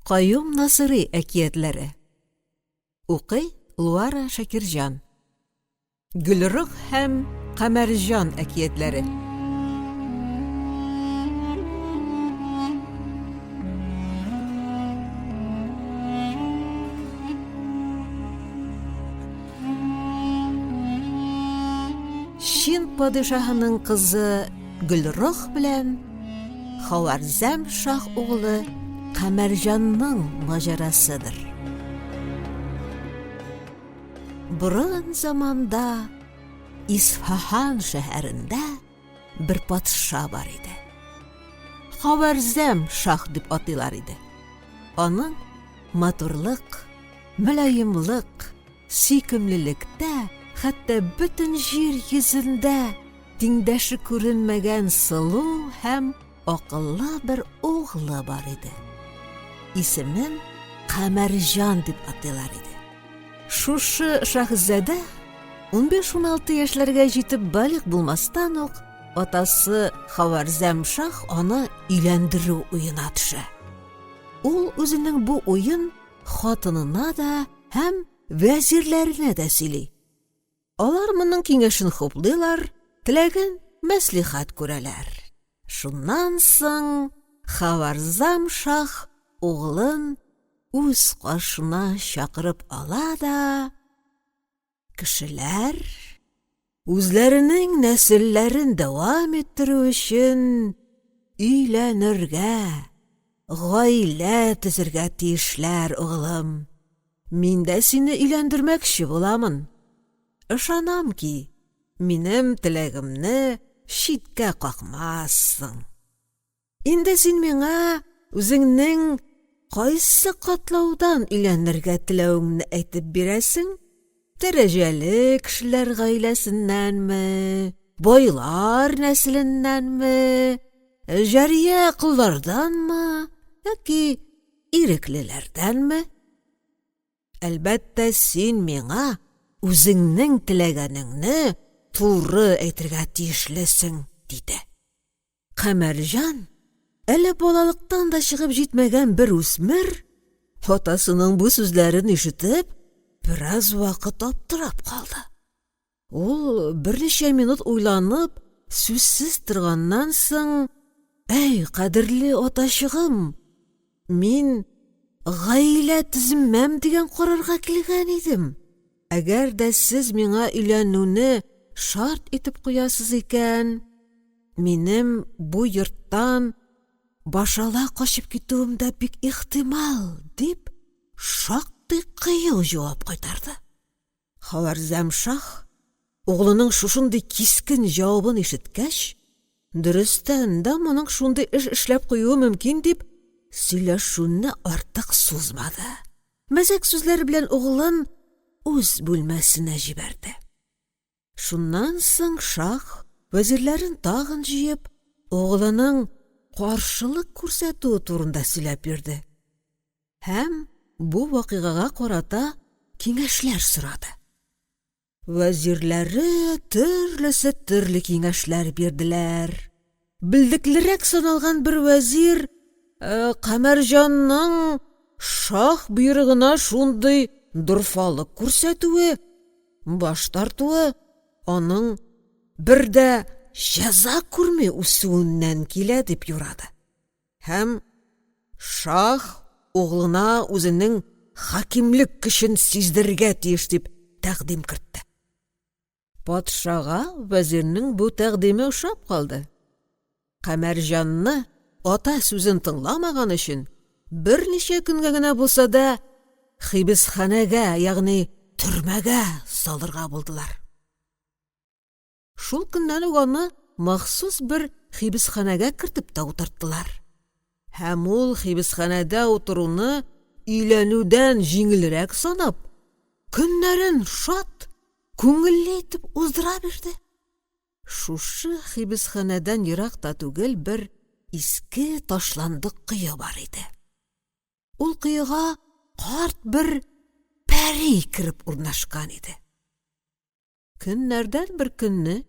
Каюм Насыйри әкиятләре. Укый Луара Шакирҗан. Гөлрух һәм Камәрҗан әкиятләре. Чин падишаһының кызы Гөлрух белән Хаварзәм шаһ углы Камәрҗанның маҗарасыдыр. Борын заманда Исфаһан шәһәрендә бер патша бар иде. Хаварзәм шаһ дип атыйлар иде. Аның матурлык, мөлаемлык, сөйкемлелектә, хәтта бөтен җир йөзендә тиңдәше күренмәгән сылу һәм акыллы бер углы бар иде. Исемен Камәрҗан дип атыйлар иде. Шушы шаһзадә 15-16 яшьләргә җитеп балигъ булмастан ук атасы Хаварзәм шаһ аны өйләндерү уена төшә. Ул үзенең бу уен хатынына да һәм вәзирләренә дә сөйли. Алар моның киңәшен хуплыйлар, теләген мәслихәт күрәләр. Шуннан соң Хаварзам шаһ углын үз каршына чакырып ала да, кешеләр үзләренең нәселләрен дәвам иттерү өчен өйләнергә, гаилә төзергә тиешләр, углым. Мин дә сине өйләндермәкче буламын. Ышанам ки, минем теләгемне читкә какмассың. Инде син миңа үзеңнең кайсы катлаудан өйләнергә теләвеңне әйтеп бирәсең? Дәрәҗәле кешеләр гаиләсеннәнме, байлар нәселеннәнме, җария колларданмы яки иреклеләрдәнме? Әлбәттә, син миңа үзеңнең теләгәнеңне туры әйтергә тиешлесең, диде. Камәрҗан, әле балалыктан да чыгып җитмәгән бер үсмер, атасының бу сүзләрен ишетеп, бераз вакыт аптырап калды. Ул берничә минут уйланып, сүзсез торганнан соң, "Әй, кадерле атачыгым, мин гаилә төземәм дигән карарга килгән идем. Әгәр дә сез миңа өйләнүне шарт итеп куясыз икән, минем бу йорттан башала качып китүем дә бик ихтимал", дип, шактый кыю җавап кайтарды. Хаварзәм шаһ, углының шушындый кискен җавабын ишеткәч, дөрестән дә моның шундый эш эшләп куюы мөмкин дип, сөйләшүне артык сузмады. Мәзәк сүзләр белән углын үз бүлмәсенә җибәрде. Шуннан соң шаһ вәзирләрен тагын җыеп, углының каршылык күрсәтүе турында сөйләп бирде. Һәм бу вакыйгага карата киңәшләр сорады. Вәзирләре төрлесе төрле киңәшләр бирделәр. Белдеклерәк саналган бер вәзир «Э, Камәрҗанның шаһ боерыгына шундый дорфалык күрсәтүе, баш тартуы аның бер дә җәза күрми үсүеннән килә дип юрады. Һәм шаһ углына үзенең хакимлек көчен сиздерергә тиеш дип тәкъдим кертте. Патшага вәзирнең бу тәкъдиме ошап калды. Камәрҗанны ата сүзен тыңламаган өчен берничә көнгә генә булса да хибесханәгә, ягъни төрмәгә салырга булдылар. Шул көннән үк аны махсус бер хибесханәгә кертеп тә утырттылар. Һәм ул хибесханәдә утыруны өйләнүдән җиңелрәк санап, көннәрен шат, күңелле итеп уздыра бирде. Шушы хибесханәдән ерак та түгел бер иске ташландык кое бар иде. Ул коега карт бер пәри кереп урнашкан иде. Көннәрдән бер көнне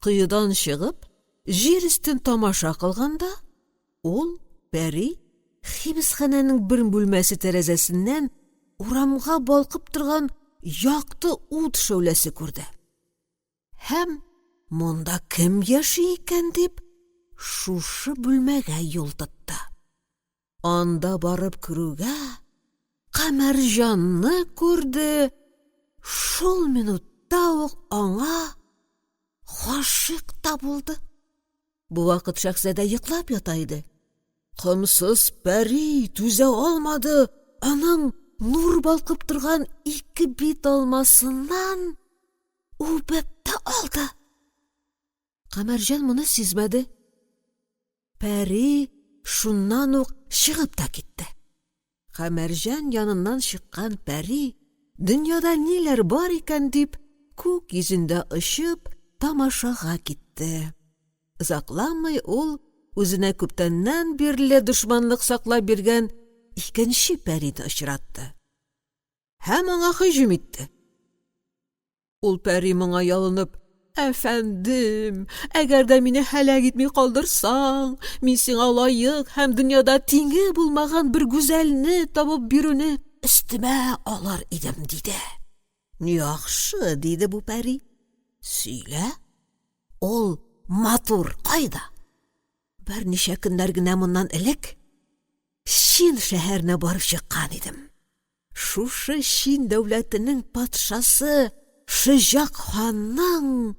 коедан чыгып, җир өстен тамаша кылганда, ул пәри хибесханәнең бер бүлмәсе тәрәзәсеннән урамга балкып торган якты ут шәүләсе күрде һәм монда кем яши икән дип шушы бүлмәгә юл тотты. Анда барып керүгә Камәрҗанны күрде, шул минутта ук аңа гашыйк та булды. Бу вакыт шәһзадә йоклап ята иде. Комсыз пәри түзә алмады, аның нур балкып торган ике бит алмасыннан үбеп тә алды. Камәрҗан моны сизмәде. Пәри шуннан ук чыгып та китте. Камәрҗан яныннан чыккан пәри, дөньяда ниләр бар икән дип, күк йөзендә очып, тамашага китте. Озакламый ул үзенә күптәннән бирле дошманлык саклап биргән икенче пәрине очратты. Һәм аңа һөҗүм итте. Ул пәри моңа ялынып: «Әфәндем, әгәр дә мине һәлак итми калдырсаң, мин сиңа лаек һәм дөньяда тиңе булмаган бер гүзәлне табып бирүне өстемә алыр идем», — диде. «Яхшы», — диде бу пәри, — «сөйлә, ул матур кайда?» Берничә көннәр генә моннан элек Чин шәһәренә барып чыккан идем. Шушы Чин дәүләтенең патшасы Шөҗак ханның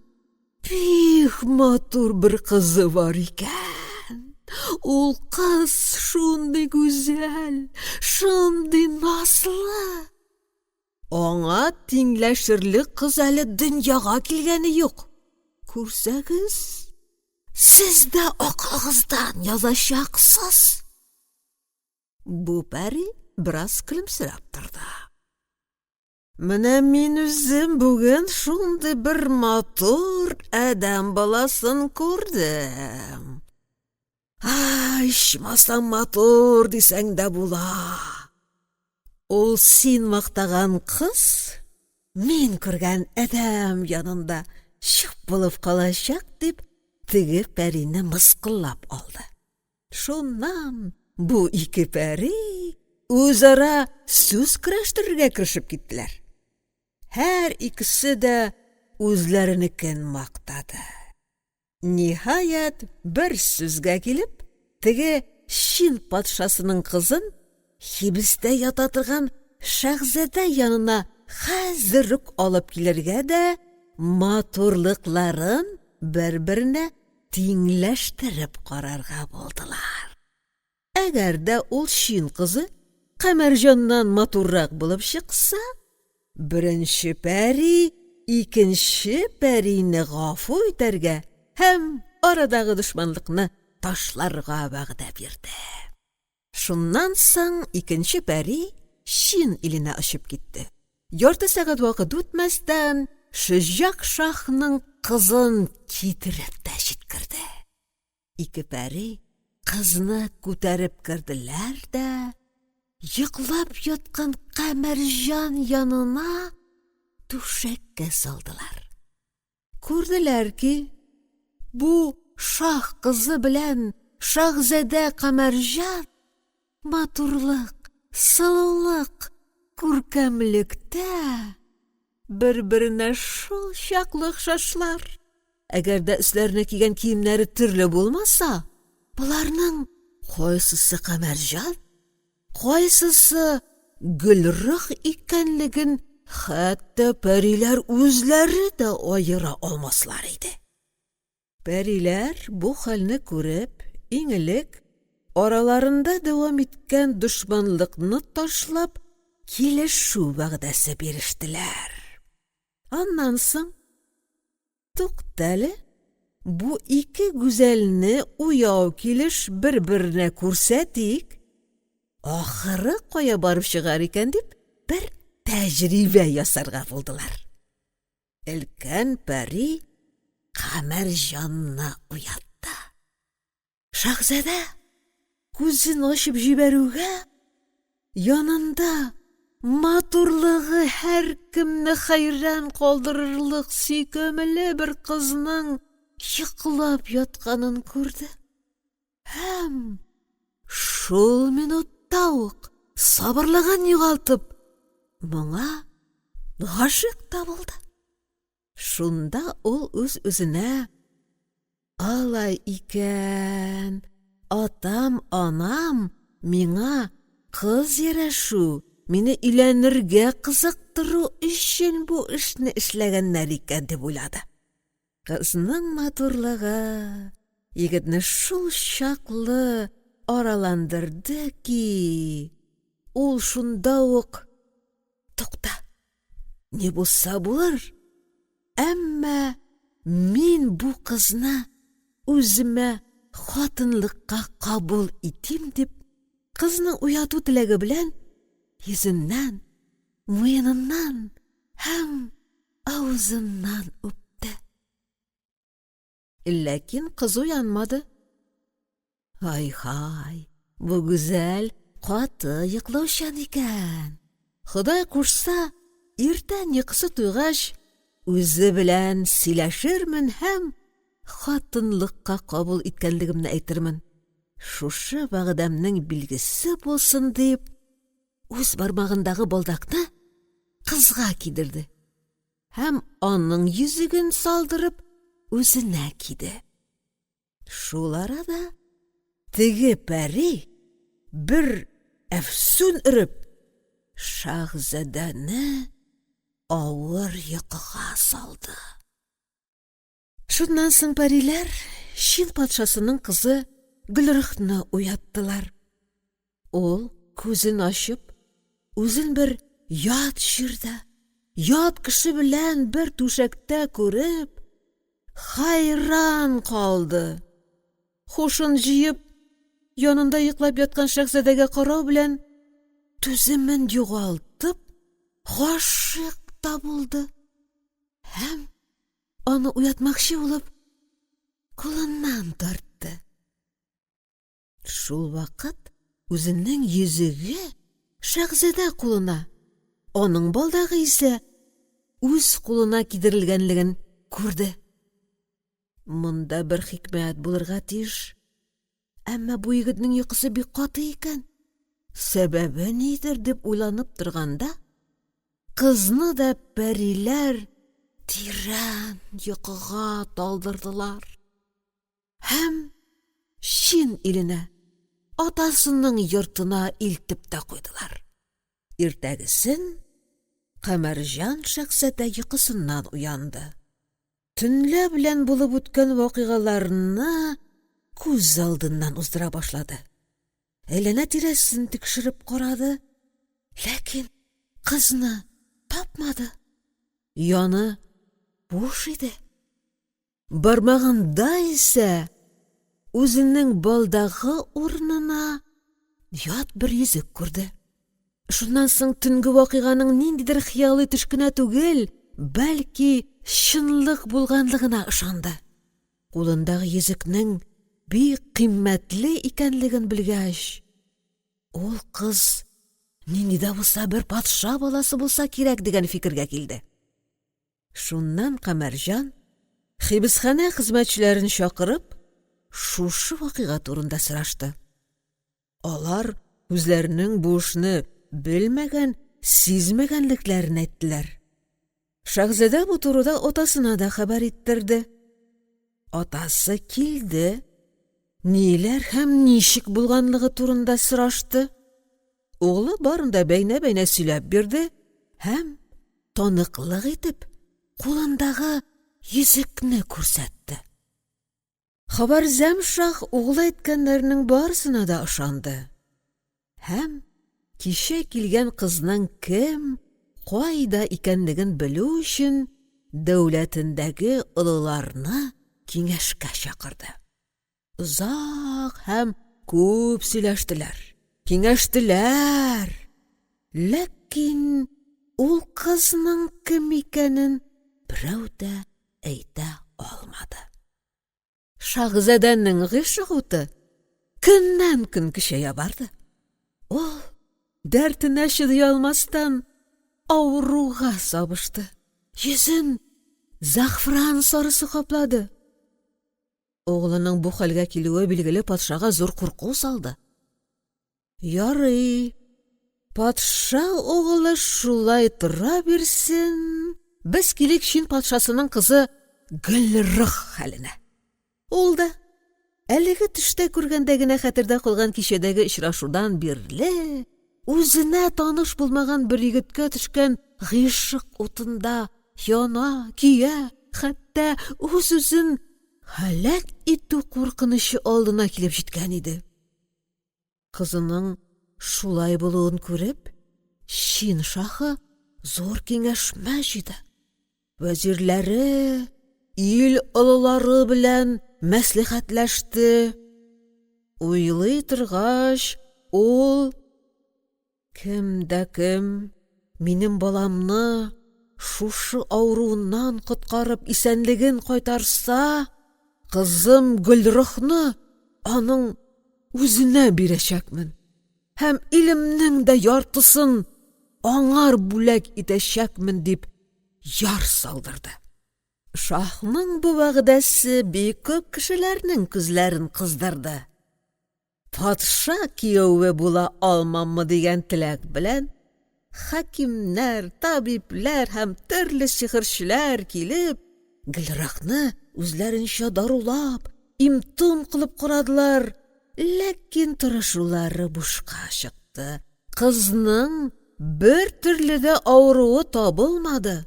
бик матур бер кызы бар икән. Ул кыз шундый гүзәл, шундый назлы. Аңа тиңләшерлек кыз әле дөньяга килгәне юк. Күрсәгез, сез дә акылыгыздан язачаксыз. Бу пәри бераз көлемсерәп торды. Менә мин үзем бүген шундый бер матур адәм баласын күрдем. Ичмасам матур дисәң дә була. Ул син мактаган кыз мин күргән адәм янында чүп булып калачак, дип теге пәрине мыскыллап алды. Шуннан бу ике пәри үзара сүз көрәштерергә керешеп киттеләр. Һәр икесе дә үзләренекен мактады. Ниһаять, бер сүзгә килеп, теге Чин патшасының кызын хибестә ята торган шәһзадә янына хәзер үк алып килергә дә матурлыкларын бер-беренә тиңләштереп карарга булдылар. Әгәр дә ул чин кызы Камәрҗаннан матуррак булып чыкса, беренче пәри икенче пәрине гафу итәргә һәм арадагы дошманлыкны ташларга вәгъдә бирде. Шуннан соң икенче пәри Чин иленә очып китте. Ярты сәгать вакыт үтмәстән, Шөҗак шаһның кызын китереп тә җиткерде. Ике пәри кызны күтәреп керделәр дә, йоклап яткан Камәрҗан янына түшәккә салдылар. Күрделәр ки, бу шаһ кызы белән шаһзадә Камәрҗан матурлык, сылулык, күркәмлектә бер-беренә шул чаклы охшашлар. Әгәр дә өсләренә кигән киемнәре төрле булмаса, боларның кайсысы Камәрҗан, Кайсысы Гөлрых икәнлеген хәтта пәриләр үзләре дә аера алмаслар иде. Пәриләр бу хәлне күреп, иң элек араларында дәвам иткән дошманлыкны ташлап, килешү вәгъдәсе бирештеләр. Аннан соң Туктале, бу ике гүзәлне уяу килеш бер-беренә күрсәтик, ахыры кая барып чыгар икән дип, бер тәҗрибә ясарга булдылар. Өлкән пәри Камәрҗанны уятты. Шаһзадә күзен ачып җибәрүгә, янында матурлыгы һәркемне хәйран калдырырлык сөйкемле бер кызның йоклап ятканын күрде. Һәм Шул минутта ук сабырлыгын югалтып, моңа гашыйк та булды. Шунда ул үз-үзенә: «Алай икән, атам-анам миңа кыз ярәшү, мине өйләнергә кызыктыру өчен бу эшне эшләгәннәр икән», дип уйлады. Кызның матурлыгы егетне шул чаклы араландырды ки, ул шунда ук: «Тукта, ни булса булыр, әмма мин бу кызны үземә хатынлыкка кабул итим», дип, кызны уяту теләге белән йөзеннән, муеныннан һәм авызыннан үпте. Ләкин кыз уянмады. Ай-һай, бу гүзәл каты йоклаучан икән! Ходай кушса, иртән йокысы туйгач, үзе белән сөйләшермен һәм хатынлыкка кабул иткәнлегемне әйтермен. Шушы вәгъдәмнең билгесе булсын дип, үз бармагындагы балдакны кызга кидерде һәм аның йөзеген салдырып үзенә киде. Шул арада теге пәри бер әфсүн өреп шаһзадәне авыр йокыга салды. Шуннан соң пәриләр Чин патшасының кызы Гөлрөхне уяттылар. Ул күзен ачып, үзен бер ят җирдә, ят кеше белән бер түшәктә күреп, хайран калды. Хушын җыеп, янында йоклап яткан шәһзадәгә карау белән түземен югалтып, гашыйк та булды. Һәм аны уятмакчы булып, кулыннан тартты. Шул вакыт үзенең йөзеге шәһзадә кулына, аның балдагы исә үз кулына кидерелгәнлеген күрде. Монда бер хикмәт булырга тиеш. Әмма бу егетнең йокысы бик каты икән. Сәбәбе нидер дип уйланып торганда, кызны да пәриләр тирән йокыга талдырдылар. Һәм Чин иленә, атасының йортына илтеп тә куйдылар. Иртәгесен Камәрҗан шәхзадә йокысыннан уянды. Төнлә белән булып үткән вакыйгаларны күз алдыннан уздыра башлады. Әйләнә-тирәсен тикшереп карады, ләкин кызны тапмады. Яны буш иде. Бармагында исә үзенең балдагы урынына ят бер йөзек күрде. Шуннан соң төнге вакыйганың ниндидер хыялый төш кенә түгел, бәлки чынлык булганлыгына ышанды. Кулындагы йөзекнең бик кыйммәтле икәнлеген белгәч, ул кыз нинди дә булса бер патша баласы булса кирәк дигән фикергә килде. Шуннан Камәрҗан, хибесханә хезмәтчеләрен чакырып, шушы вакыйга турында сорашты. Алар үзләренең бу эшне белмәгән, сизмәгәнлекләрен әйттеләр. Шаһзадә бу турыда атасына да хәбәр иттерде. Атасы килде, ниләр һәм ничек булганлыгы турында сорашты. Углы барын да бәйнә-бәйнә сөйләп бирде һәм таныклык итеп кулындагы йөзекне күрсәтте. Хабарзәм шах углы әйткәннәрнең барысына да ышанды һәм кичә килгән кызның кем, кайда икәнлеген белү өчен дәүләтендәге олыларны киңәшкә чакырды. Озак һәм күп сөйләштеләр, киңәштеләр. Ләкин ул кызның кем икәнен берәү дә әйтә алмады. Шаһзадәнең гыйшык уты көннән-көн көчәя барды. Ул дәртенә чыдый алмастан авыруга сабышты. Йөзен зәгъфран сарысы каплады. Угылының бу хәлгә килүе, билгеле, патшага зур курку салды. Ярый, патша угылы шулай тора бирсен, без килик чин патшасының кызы Гөлрых хәленә. Ул да әлеге төштә күргәндә генә хәтердә калган кичәдәге очрашудан бирле үзенә таныш булмаган бер егеткә төшкән гыйшык утында яна, көя, хәтта үз-үзен һәлак итү куркынычы алдына килеп җиткән иде. Кызының шулай булуын күреп, чин шаһы зур киңәшмә җыйды. Вәзирләре, ил олылары белән мәслихәтләште. Уйлый торгач, ул: «Кем дә кем минем баламны шушы авыруыннан коткарып исәнлеген кайтарса, кызым Гөлрухны аның үзенә бирәчәкмен һәм илемнең дә яртысын аңар бүләк итәчәкмен», — дип яр салдырды. Шаһның бу вәгъдәсе бик күп кешеләрнең күзләрен кыздырды. Патша кияве була алмаммы дигән теләк белән хакимнәр, табибләр һәм төрле сихерчеләр килеп, Гөлрахны үзләренчә дарулап, им-том кылып карадылар, ләкин тырышулары бушка чыкты, кызның бер төрле дә авыруы табылмады.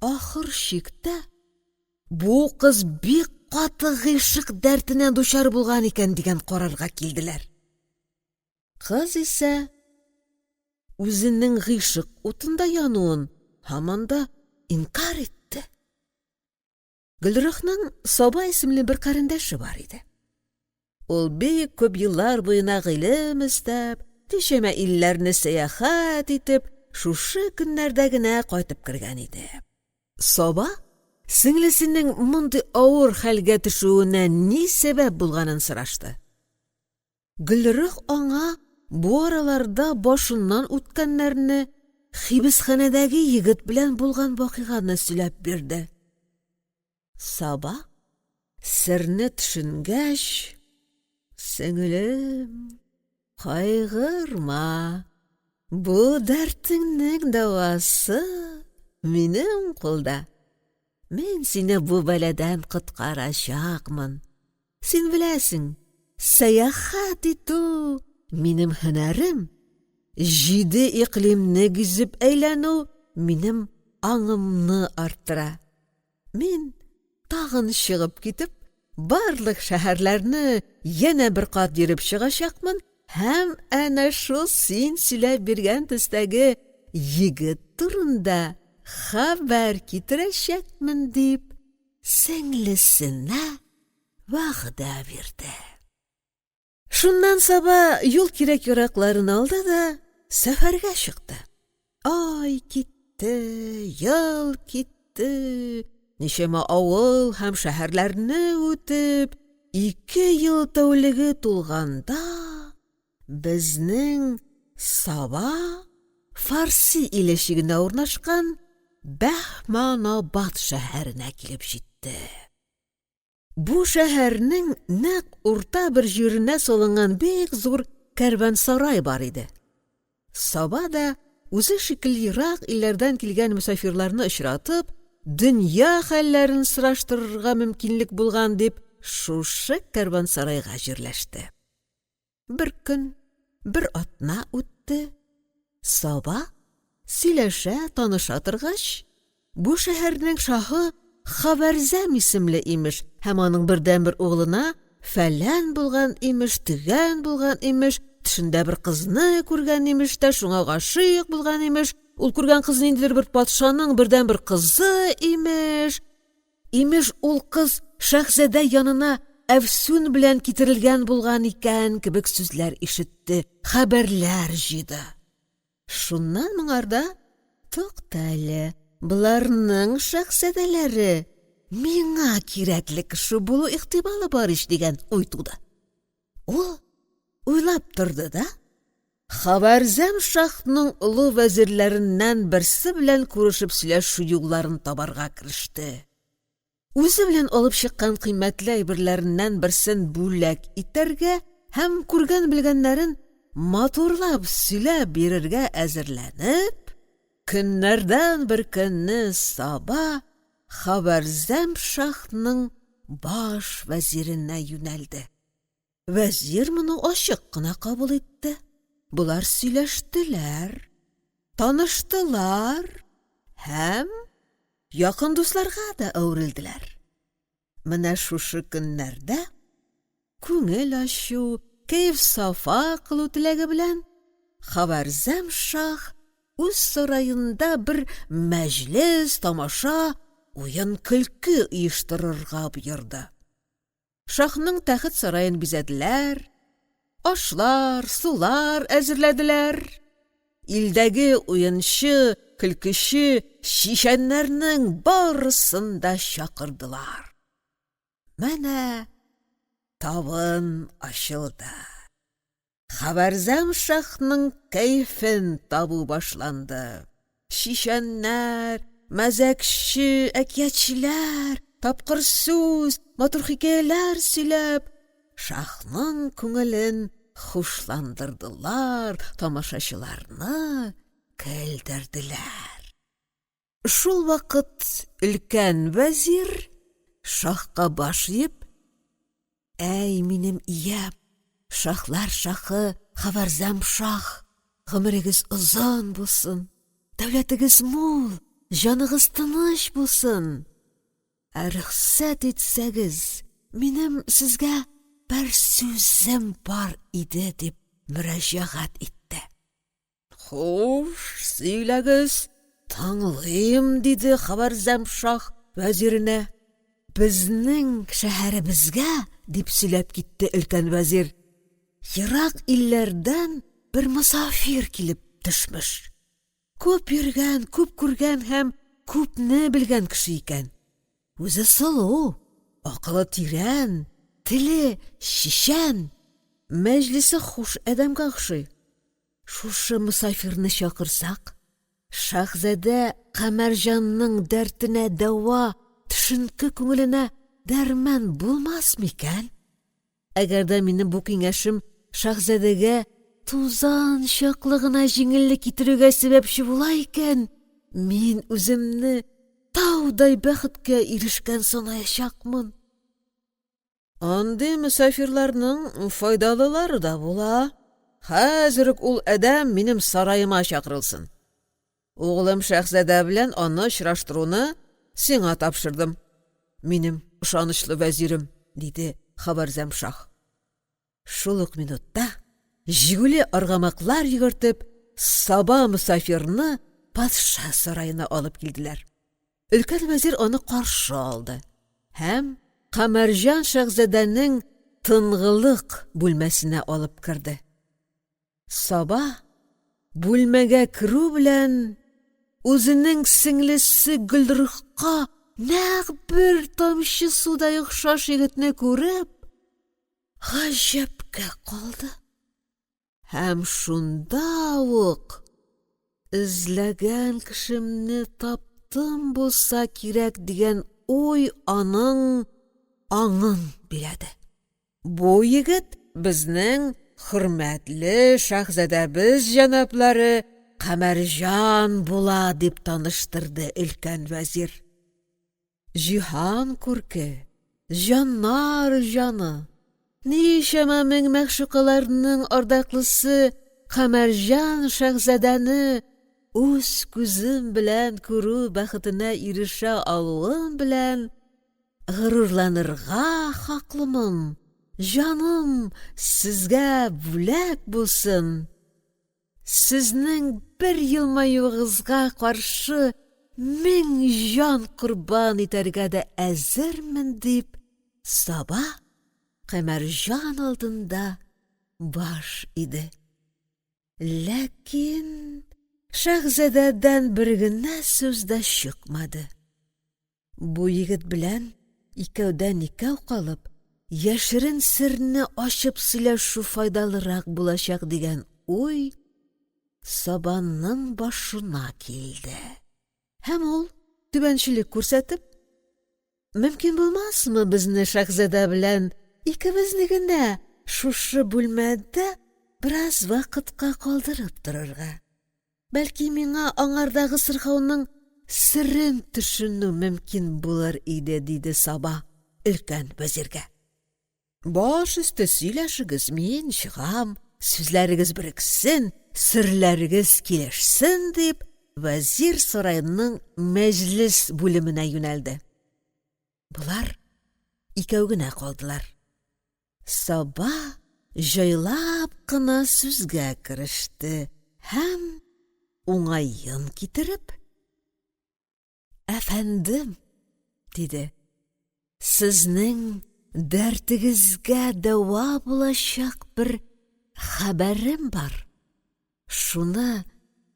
Ахыр чиктә бу кыз бик каты гыйшык дәртенә дучар булган икән дигән карарга килделәр. Кыз исә үзенең гыйшык утында януын һаман да инкарь итте. Гөлрухның Саба исемле бер карендәше бар иде. Ул бик күп еллар буена гыйлем эстәп, ничәмә илләрне сәяхәт итеп, шушы көннәрдә генә кайтып кергән иде. Саба сеңлесенең мондый авыр хәлгә төшүенә ни сәбәп булганын сорашты. Гөлрых аңа бу араларда башыннан үткәннәрне, хибесханәдәге егет белән булган вакыйганы сөйләп бирде. Саба серне төшенгәч, «Сеңелем, кайгырма, бу дәртеңнең дәвасы минем кулда. Мин сине бу бәладән коткарачакмын. Син беләсең, сәяхәт итү минем һөнәрем. Җиде икълимне гизеп әйләнү минем аңымны арттыра. Мин тагын чыгып китеп, барлык шәһәрләрне янә бер кат йөреп чыгачакмын һәм әнә шул син сөйләп биргән төстәге егет турында хәбәр китерәчәкмен, дип сеңлесенә вәгъдә бирде. Шуннан Саба юл кирәк-яракларын алды да сәфәргә чыкты. Ай китте, ел китте, ничәмә авыл һәм шәһәрләрне үтеп, 2 ел тәүлеге тулганда безнең Саба Фарси иле чигенә урнашкан Бәһманабад шәһәренә килеп җитте. Бу шәһәрнең нәкъ урта бер җиренә салынган бик зур кәрвансарай бар иде. Саба да үзе шикелле ерак илләрдән килгән мөсафирларны очратып, дөнья хәлләрен сораштырырга мөмкинлек булган дип, шушы кәрвансарайга җирләште. Бер көн, бер атна үтте. Саба сөйләшә, таныша торгач, бу шәһәрнең шаһы Хабәрзәм исемле имеш һәм аның бердәнбер углына фәлән булган имеш, төгән булган имеш, төшендә бер кызны күргән имеш тә шуңа гашыйк булган имеш, ул күргән кыз ниндидер бер патшаның бердәнбер кызы имеш. Имеш, ул кыз шәһзадә янына әфсүн белән китерелгән булган икән кебек сүзләр ишетте, хәбәрләр җыйды. Шуннан моңарда, тукта әле, боларның шәһзадәләре миңа кирәкле кеше булу ихтималы бар ич дигән уй туды. Ул уйлап торды да, Хабәрзәм шаһның олы вәзирләреннән берсе белән күрешеп сөйләшү юлларын табарга кереште. Үзе белән алып чыккан кыйммәтле әйберләреннән берсен бүләк итәргә һәм күргән-белгәннәрен матурлап сөйләп бирергә әзерләнеп, көннәрдән бер көнне Саба Хабәрзәм-шаһның баш вәзиренә юнәлде. Вәзир моны ачык кына кабул итте, болар сөйләштеләр, таныштылар һәм якын дусларга да әверелделәр. Менә шушы көннәрдә күңел ачу, кәеф-сафа кылу теләге белән Хабәрзәм-шаһ үз сараенда бер мәҗлес, тамаша, уен-көлке оештырырга боерды. Шаһның тәхет сараен бизәделәр, ашлар, сулар әзерләделәр. Илдәге уенчы, көлкече, чичәннәрнең барысын да чакырдылар. Менә табын ачылды. Хәбәрзәм шаһның кәефен табу башланды. Чичәннәр, мәзәкче, әкиятчеләр, тапкыр сүз, матур хикәяләр сөйләп, шаһның күңелен хушландырдылар, тамашачыларны көлдерделәр. Шул вакыт өлкән вәзир шаһка баш иеп: "Әй, минем иям, шаһлар шаһы Хаварзам шаһ, гомерегез озын булсын, дәүләтегез мул, җаныгыз тыныч булсын. Ә рөхсәт итсәгез, минем сезгә бер сүзем бар иде", дип мөрәҗәгать итте. Хуш, сөйләгез, тыңлыйм, диде Хабарзәм шаһ вәзиренә. Безнең шәһәребезгә, дип сөйләп китте өлкән вәзир, ерак илләрдән бер мосафир килеп төшмеш. Күп йөргән, күп күргән һәм күпне белгән кеше икән. Үзе сылу, акылы тирән, теле чичән, мәҗлесе хуш адәмгә охшый. Шушы мосафирны чакырсак, шаһзадә Камәрҗанның дәртенә дәва, төшенке күңеленә дәрман булмас микән? Әгәр дә минем бу киңәшем шаһзадәгә тузан чаклы гына җиңеллек китерүгә сәбәпче була икән, мин үземне таудай бәхеткә ирешкән санаячакмын. Андый мөсафирларның файдалылары да була. Хәзер үк ул адәм минем сараема чакырылсын. Углым шәһзадә белән аны очраштыруны сиңа тапшырдым, минем ышанычлы вәзирем, диде Хабарзәм шаһ. Шул ук минутта җигүле аргамаклар йөгертеп, Саба мөсафирны патша сараена алып килделәр. Өлкән вәзир аны каршы алды һәм Камәрҗан шәһзадәнең тынгылык бүлмәсенә алып керде. Саба бүлмәгә керү белән үзенең сеңлесе Гөлрухка нәкъ бер тамчы судай охшаш егетне күреп, гаҗәпкә калды. Һәм шунда ук эзләгән кешемне таптым булса кирәк дигән уй аның аңын биләде. Бу егет безнең хөрмәтле шаһзадәбез җәнаплары Камәрҗан була, дип таныштырды өлкән вәзир. Җиһан күрке, җаннар җаны, ничәмә мең мәгъшукаларның ардаклысы Камәрҗан шәһзадәне үз күзем белән күрү бәхетенә ирешә алуым белән горурланырга хаклымын, җаным сезгә бүләк булсын. Сезнең бер елмаюыгызга каршы 1000 җан корбан итәргә дә әзермен, дип, Саба Камәрҗан алдында баш иде. Ләкин шәһзадәдән бер генә сүз дә чыкмады. Бу егет белән икәүдән-икәү калып, яшерен серне ачып сөйләшү файдалырак булачак дигән уй Сабанның башына килде. Һәм ул, түбәнчелек күрсәтеп, «Мөмкин булмасмы безне шәһзадә белән икебезне генә шушы бүлмәдә бераз вакытка калдырып торырга, бәлки миңа аңардагы сырхауның серен төшенү мөмкин булыр иде, диде Саба өлкән вәзиргә. Баш өсте, сөйләшегез, мин чыгам, сүзләрегез берексен, серләрегез килешсен, дип, вәзир сараеның мәҗлес бүлеменә юнәлде. Болар икәү генә калдылар. Саба җайлап кына сүзгә кереште һәм уңаен китереп: Әфәндем, диде, сезнең дәртегезгә дәва булачак бер хәбәрем бар. Шуны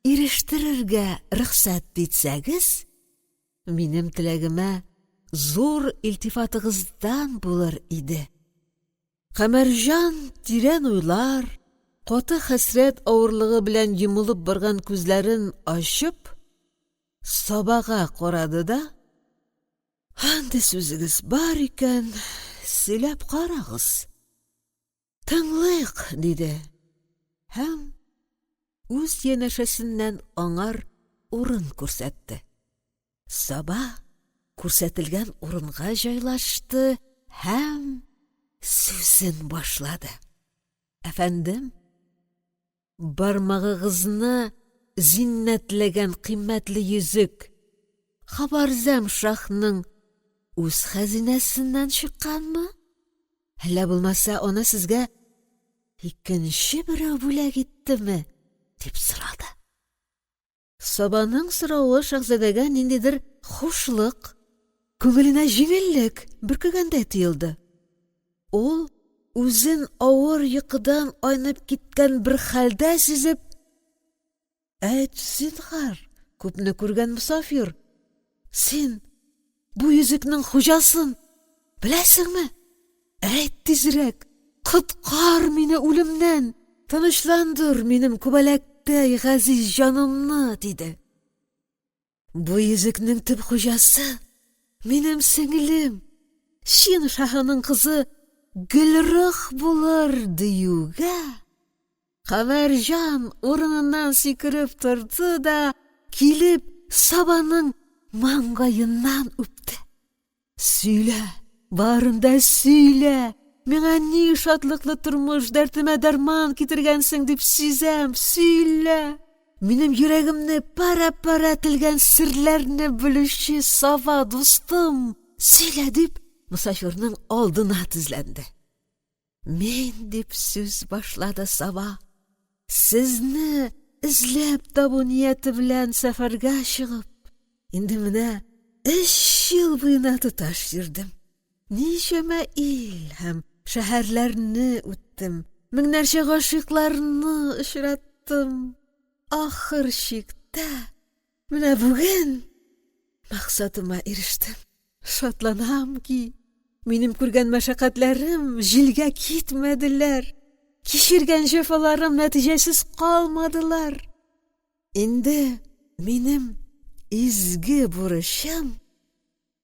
ирештерергә рөхсәт итсәгез, минем теләгемә зур илтифатыгыздан булыр иде. Камәрҗан тирән уйлар, каты хәсрәт авырлыгы белән йомылып барган күзләрен ачып, Сабага карады да: "Андый сүзегез бар икән, сөйләп карагыз. Тыңлыйк", диде һәм үз янәшәсеннән аңар урын күрсәтте. Саба күрсәтелгән урынга җайлашты һәм сүзен башлады. Әфәндем, бармагыгызны зиннәтләгән кыйммәтле йөзек Хабарзәм шаһның үз хәзинәсеннән чыкканмы? Әллә булмаса аны сезгә икенче берәү бүләк иттеме? дип сорады. Сабаның соравы шаһзадәгә ниндидер хушлык, күңеленә җиңеллек бөркегәндәй тоелды. Ул үзен авыр йокыдан айнып киткән бер хәлдә сизеп: "Әйт, зинһар, күпне күргән мосафир, син бу йөзекнең хуҗасын беләсеңме? Әйт тизрәк, коткар мине үлемнән, тынычландыр минем күбәләктәй газиз җанымны, диде. Бу йөзекнең төп хуҗасы минем сеңлем, Чин шаһының кызы Гөлрых булыр, диюгә, Камәрҗан урыныннан сикереп торды да, килеп, Сабаның маңгаеннан үпте. Сөйлә, барын да сөйлә, миңа ни шатлыклы тормыш, дәртемә дәрман китергәнсең дип сизәм, сөйлә. Минем йөрәгемне парә-парә телгән серләрне белүче Сава дустым, сөйлә, дип, мосафирның алдына тезләнде. Мин, дип сүз башлады Сава, сезне эзләп табу нияте белән сәфәргә чыгып, инде менә өч ел буена тоташ йөрдем. Ничәмә ил һәм шәһәрләрне үттем, меңнәрчә гашыйкларны очраттым. Ахыр чиктә менә бүген максатыма ирештем. Шатланам ки, минем күргән мәшәкатьләрем җилгә китмәделәр, кичергән җәфаларым нәтиҗәсез калмадылар. Инде минем изге бурычым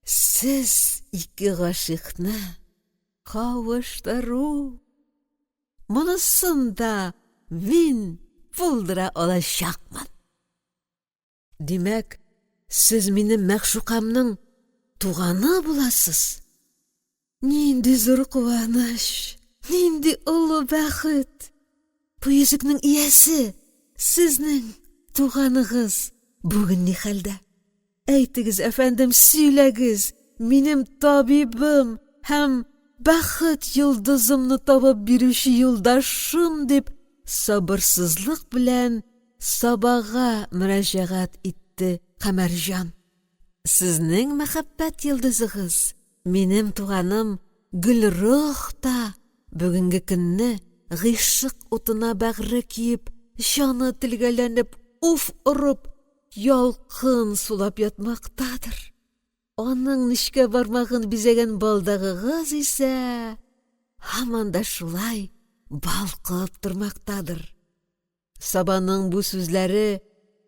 сез ике гашыйкны кавыштыру. Монысын да мин булдыра алачакмын. Димәк, сез минем мәгъшукамның туганы буласыз? Нинди зур куаныч, нинди олы бәхет! Бу йөзекнең иясе, сезнең туганыгыз бүген ни хәлдә? Әйтегез, әфәндем, сөйләгез, минем табибым һәм бәхет йолдызымны табып бирүче юлдашым, дип сабырсызлык белән Сабага мөрәҗәгать итте Камәрҗан. Сезнең мәхәббәт йолдызыгыз, минем туганым Гөлрух та бүгенге көнне гыйшык утына бәгъре көеп, җаны телгәләнеп, уф орып, ялкын сулап ятмактадыр. Аның нечкә бармагын бизәгән балдагыгыз исә һаман да шулай балкып тормактадыр. Сабаның бу сүзләре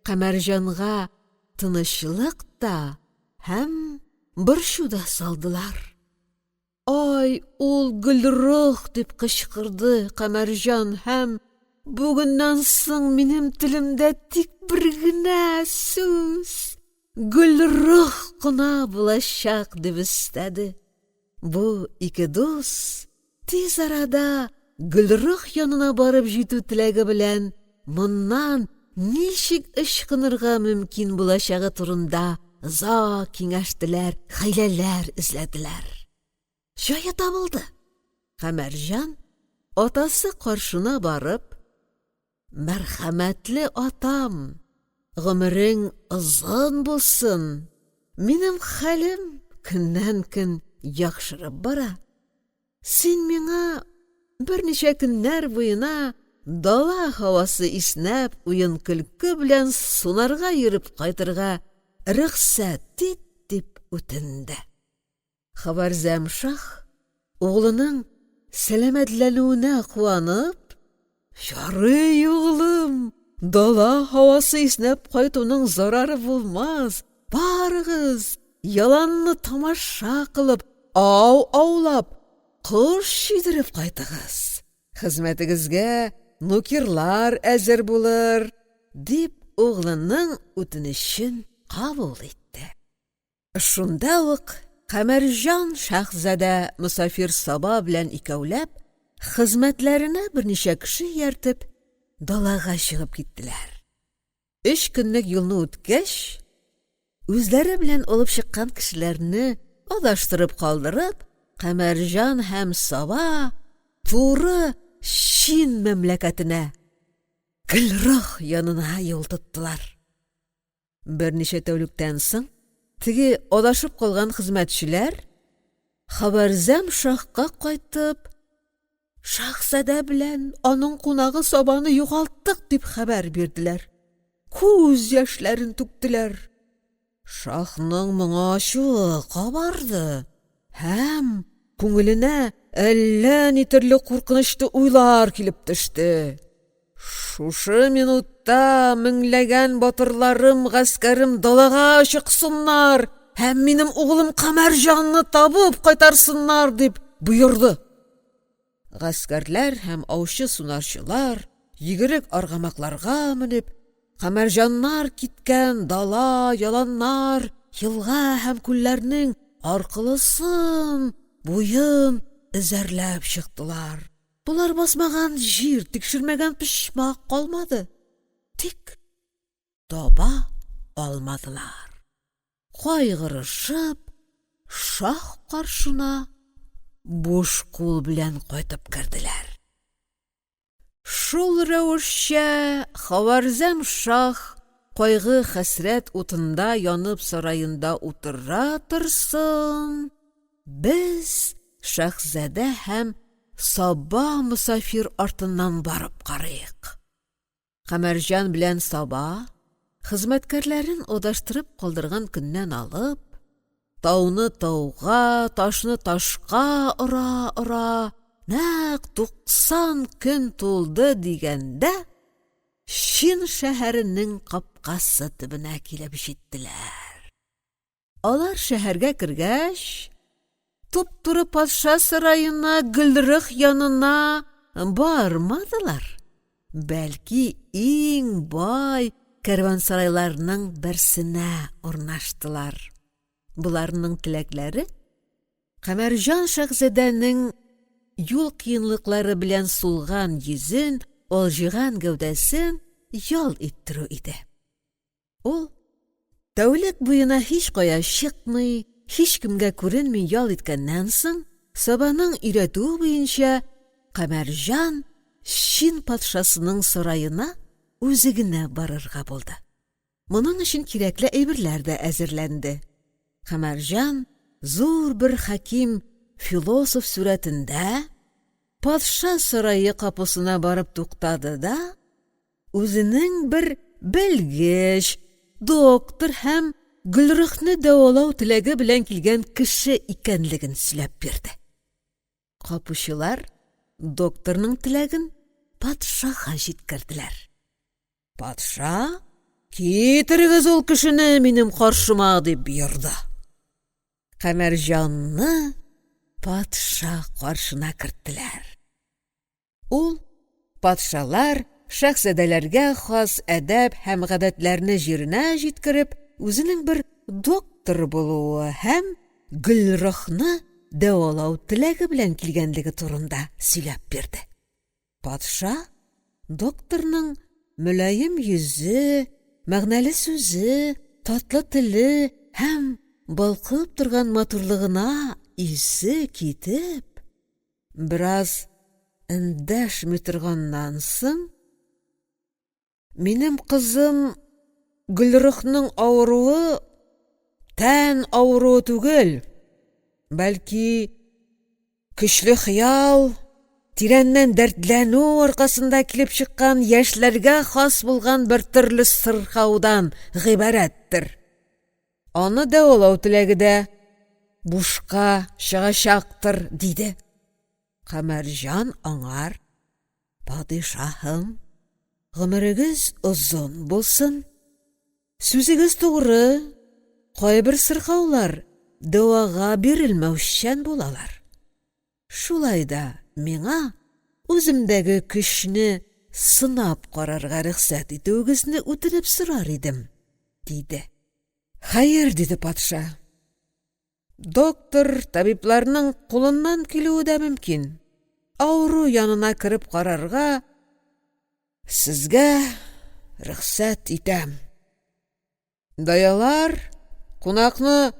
Камәрҗанга тынычлык та һәм борчу да салдылар. Ай, ул Гөлрух! дип кычкырды Камәрҗан һәм... Бүгеннән соң минем телемдә тик бер генә сүз — Гөлрөх кына булачак», — дип өстәде. Бу ике дус тиз арада Гөлрөх янына барып җитү теләге белән моннан ничек ычкынырга мөмкин булачагы турында озак киңәштеләр, хәйләләр эзләделәр. Җае табылды, Камәрҗан атасы каршына барып: «Мәрхәмәтле атам, гомерең озын булсын, минем хәлем көннән-көн яхшырып бара. Син миңа берничә көннәр буена дала һавасы иснәп, уен-көлке белән сунарга йөреп кайтырга рөхсәт ит», — дип үтенде. Хабарзәм шаһ углының сәламәтләнүенә куанып: «Ярый, углым, дала һавасы иснәп кайтуның зарары булмас, барыгыз, яланны тамаша кылып, ау аулап, кош җыйдырып кайтыгыз, хезмәтегезгә нукерлар әзер булыр», — дип углының үтенечен кабул итте. Шунда ук Камәрҗан шаһзадә мосафир Саба белән икәүләп, хезмәтләренә берничә кеше ияртеп, далага чыгып киттеләр. Өч көнлек юлны үткәч, үзләре белән алып чыккан кешеләрне адаштырып калдырып, Камәрҗан һәм Саба туры Чин мәмләкәтенә, Гөлрох янына юл тоттылар. Берничә тәүлектән соң теге адашып калган хезмәтчеләр Хабарзәм шаһка кайтып, шаһзадә белән аның кунагы Сабаны югалттык дип хәбәр бирделәр. Күз яшьләрен түктеләр. Шаһның моңа ачуы кабарды һәм күңеленә әллә ни төрле куркынычлы уйлар килеп төште. Шушы минутта меңләгән батырларым, гаскәрем далага чыксыннар һәм минем углым Камәрҗанны табып кайтарсыннар, дип боерды. Гаскәрләр һәм аучы-сунарчылар йөгерек аргамакларга менеп, Камәрҗаннар киткән дала, яланнар, елга һәм күлләрнең аркылысын, буен эзәрләп чыктылар. Болар басмаган җир, тикшермәгән почмак калмады. Тик таба алмадылар. Кайгырышып, шаһ каршына буш кул белән кайтып керделәр. Шул рәвешчә Хаварзәм шаһ кайгы-хәсрәт утында янып сараенда утыра торсын, без шаһзадә һәм Саба мосафир артыннан барып карыйк. Камәрҗан белән Саба хезмәткәрләрен адаштырып калдырган көннән алып, тауны тауга, ташны ташка ора-ора, нәкъ 90 көн тулды дигәндә, Чин шәһәренең капкасы төбенә килеп җиттеләр. Алар шәһәргә кергәч, туп-туры патша сараена Гөлрөх янына бармадылар, бәлки иң бай кәрвансарайларның берсенә урнаштылар. Боларның теләкләре Камәрҗан шәһзадәнең юл кыенлыклары белән сулган йөзен, алҗыган гәүдәсен ял иттерү иде. Ул тәүлек буена һич кая чыкмый, һичкемгә күренми ял иткәннән соң, Сабаның өйрәтүе буенча Камәрҗан Чин патшасының сараена үзе генә барырга булды. Моның өчен кирәкле әйберләр дә әзерләнде. Камәрҗан зур бер хәким философ сурәтендә патша сарае капусына барып туктады да, үзенең бер белгеч, доктор һәм Гөлрөхне дәвалау теләге белән килгән кеше икәнлеген сөйләп бирде. Капучылар докторның теләген патшага җиткерделәр. Патша: "Китерегез ул кешене минем каршыма", дип боерды. Камәрҗанны патша каршына керттеләр. Ул патшалар шәһзадәләргә хас әдәп һәм гадәтләрне җиренә җиткереп, үзенең бер доктор булуы һәм Гөлрухны дәвалау теләге белән килгәнлеге турында сөйләп бирде. Патша докторның мөлаем йөзе, мәгънәле сүзе, татлы теле һәм балкып торган матурлыгына исе китеп, бераз эндәшми торганнан соң: «Минем кызым Гөлрухның авыруы тән авыруы түгел, бәлки көчле хыял, тирәннән дәртләнү аркасында килеп чыккан яшьләргә хас булган бер төрле сырхаудан гыйбарәттер. Аны дәвалау теләге дә бушка чыгачактыр, диде. Камәрҗан аңар: «Падишаһым, гомерегез озын булсын, сүзегез тугры, кайбер сырхаулар дәвага бирелмәүчән булалар. Шулай да миңа үземдәге көчне сынап карарга рөхсәт итүегезне үтенеп сорар идем», — диде. «Хәер, — диде патша, — доктор, табибларның кулыннан килүе дә мөмкин, авыру янына кереп карарга сезгә рөхсәт итәм. Даялар, кунакны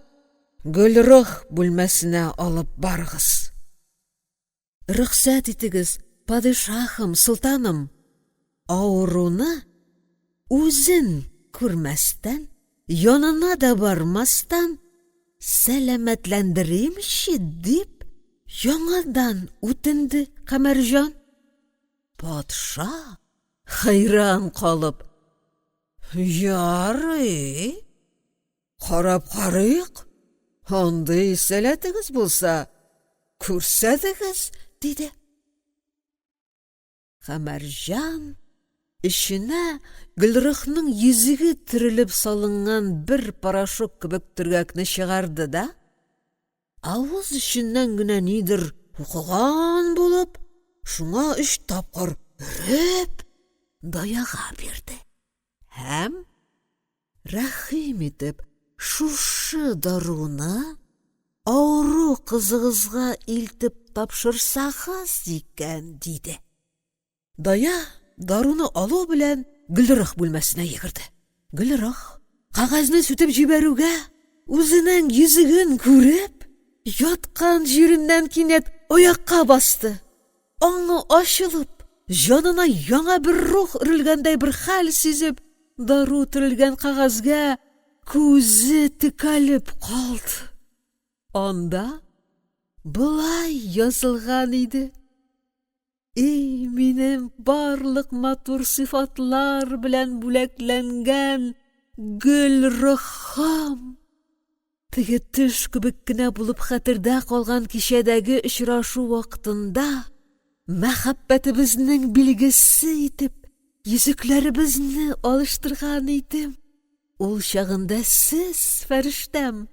Гөлрух бүлмәсенә алып барыгыз. Рөхсәт итегез, падишаһым, солтаным, авыруны үзен күрмәстән, янына да бармастан сәламәтләндеримче, дип яңадан үтенде Камәрҗан. Патша хәйран калып: «Ярый, карап карыйк, андый сәләтегез булса, күрсәтегез», — диде. Камәрҗан эченә Гөлрухның йөзеге төрелеп салынган бер порошок кебек төргәкне чыгарды да, авыз эченнән генә нидер укыган булып, шуңа өч тапкыр өреп, даяга бирде һәм рәхим итеп шушы даруны авыру кызыгызга илтеп тапшырсагыз икән, диде. Дая даруны алу белән Гөлрых бүлмәсенә йөгерде. Гөлрых кәгазьне сүтеп җибәрүгә, үзенең йөзеген күреп, яткан җиреннән кинәт аякка басты. Аңы ачылып, җанына яңа бер рух өрелгәндәй бер хәл сизеп, дару төрелгән кәгазьгә күзе текәлеп калды. Анда болай язылган иде: И минем барлык матур сыйфатлар белән бүләкләнгән Гөлрухым! Теге төш кебек кенә булып хәтердә калган кичәдәге очрашу вакытында мәхәббәтебезнең билгесе итеп йөзекләребезне алыштырган идем. Ул чагында сез, фәрештәм,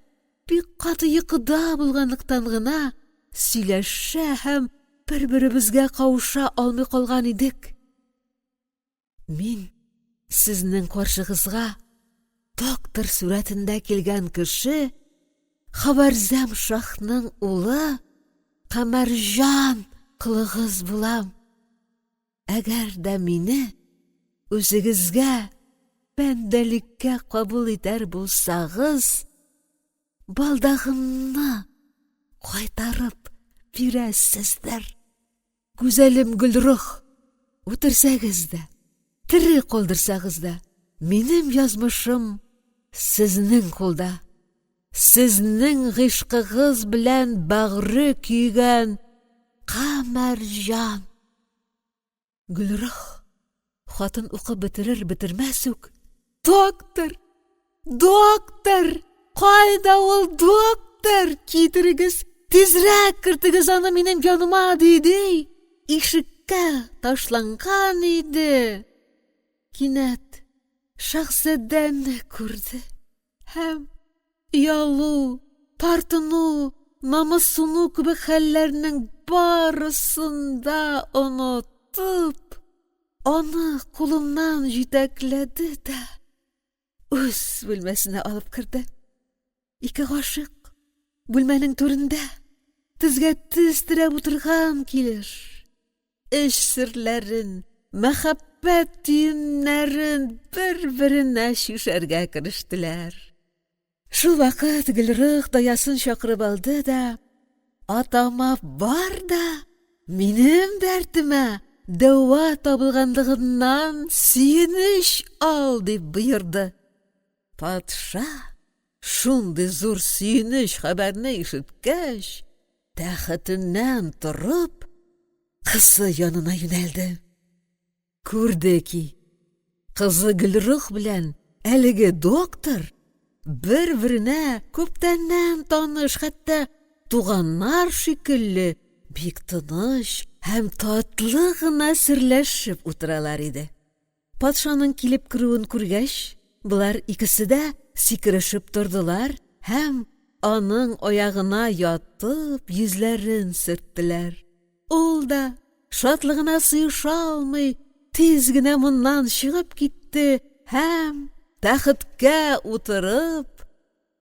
бик каты йокыда булганлыктан гына сөйләшә һәм бер-беребезгә кавыша алмый калган идек. Мин сезнең каршыгызга доктор сурәтендә килгән кеше Хабәрзәм шаһның улы Камәрҗан колыгыз булам. Әгәр дә мине үзегезгә бәндәлеккә кабул итәр булсагыз, балдагымны кайтарып бирәсездер. Гүзәлем Гөлрух, үтерсәгез дә, тере калдырсагыз да, минем язмышым сезнең кулда. Сезнең гыйшкыгыз белән бәгъре көйгән Камәрҗан. Гөлрух хатын укып бетерер-бетермәс үк: «Доктор! Доктор! Кайда ул доктор? Китерегез, тизрәк кертегез аны минем яныма!» диде. Ишеккә ташланган иде. Кинәт шәһзадәне күрде һәм оялу, тартыну, намуссыну кебек хәлләрнең барысын да онытып, Аны кулыннан җитәкләде дә үз бүлмәсенә алып керде. Ике гашыйк бүлмәнең түрендә тезгә тез терәп утырган килеш эч серләрен, мәхәббәт төеннәрен бер-беренә чишәргә керештеләр. Шул вакыт Гөлрых даясын чакырып алды да: «Атама бар да, минем дәртемә дәва табылганлыгыннан сөенеч ал!» — дип боерды. Патша шундый зур сөенеч хәбәрне ишеткәч, тәхетеннән торып, кызы янына юнәлде. Күрде ки, кызы Гөлрух белән әлеге доктор бер-беренә күптәннән таныш, хәтта туганнар шикелле бик тыныч һәм татлы гына серләшеп утыралар иде. Патшаның килеп керүен күргәч, болар икесе дә сикерешеп тордылар һәм аның аягына ятып йөзләрен сөрттеләр. Ул да, шатлыгына сыеша алмый, тиз генә моннан чыгып китте һәм, тәхеткә утырып,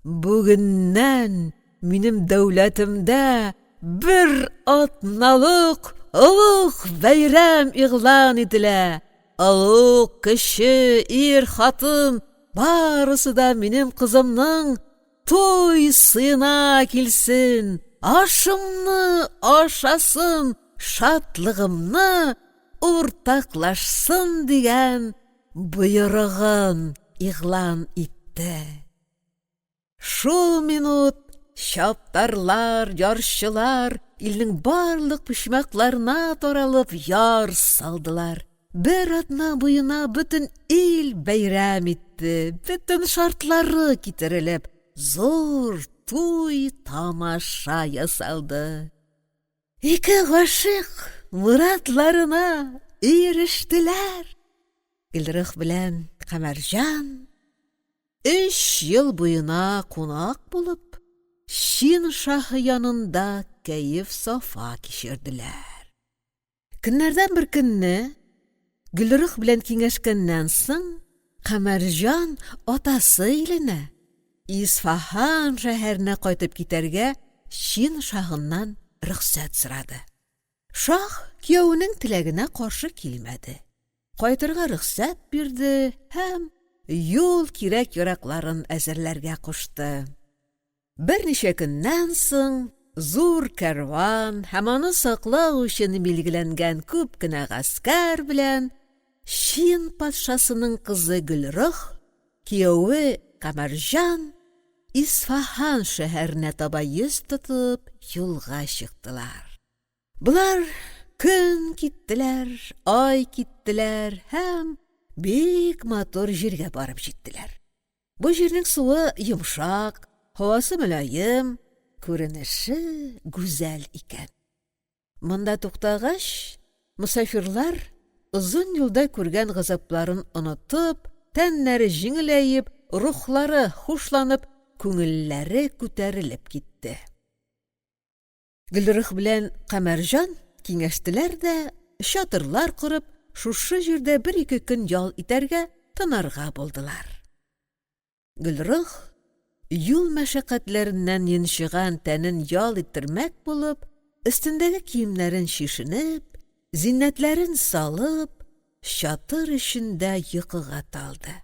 Бүгеннән минем дәүләтемдә бер атналык олуг бәйрәм игълан ителә. Олуг, кече, ир, хатын барысы да минем кызымның туй сыена килсен, ашымны ашасын, шатлыгымны уртаклашсын дигән боерыгын игълан итте. Шул минут чаптарлар, ярчылар илнең барлык почмакларына таралып яр салдылар. Бер атна буена бөтен ил бәйрәм итте, бөтен шартлары китерелеп, зур туй тамаша ясалды. Ике гашыйк морадларына ирештеләр. Гөлрых белән Камәрҗан өч ел буена кунак булып, Чин шаһы янында кәеф-сафа кичерделәр. Көннәрдән бер көнне Гөлрых белән киңәшкәннән соң, Камәрҗан атасы иленә, Исфаһан шәһәренә кайтып китәргә Чин шаһыннан рөхсәт сорады. Шаһ кияүенең теләгенә каршы килмәде. Кайтырга рөхсәт бирде һәм юл кирәк-яракларын әзерләргә кушты. Берничә көннән соң зур кәрван һәм аны саклау өчен билгеләнгән күп кенә гаскәр белән Чин патшасының кызы Гөлрых, кияве Камәрҗан Исфаһан шәһәренә таба йөз тотып юлга чыктылар. Болар көн киттеләр, ай киттеләр һәм бик матур җиргә барып җиттеләр. Бу җирнең суы йомшак, һавасы мөлаем, күренеше гүзәл икән. Монда туктагач, мосафирлар озын юлда күргән газапларын онытып, тәннәре җиңеләеп, рухлары хушланып, күңелләре күтәрелеп китте. Гөлрых белән Камәрҗан киңәштеләр дә, чатырлар корып, шушы җирдә бер-ике көн ял итәргә, тынарга булдылар. Гөлрых, юл мәшәкатьләреннән йончыган тәнен ял иттермәк булып, өстендәге киемнәрен чишенеп, зиннәтләрен салып, чатыр эчендә йокыга талды.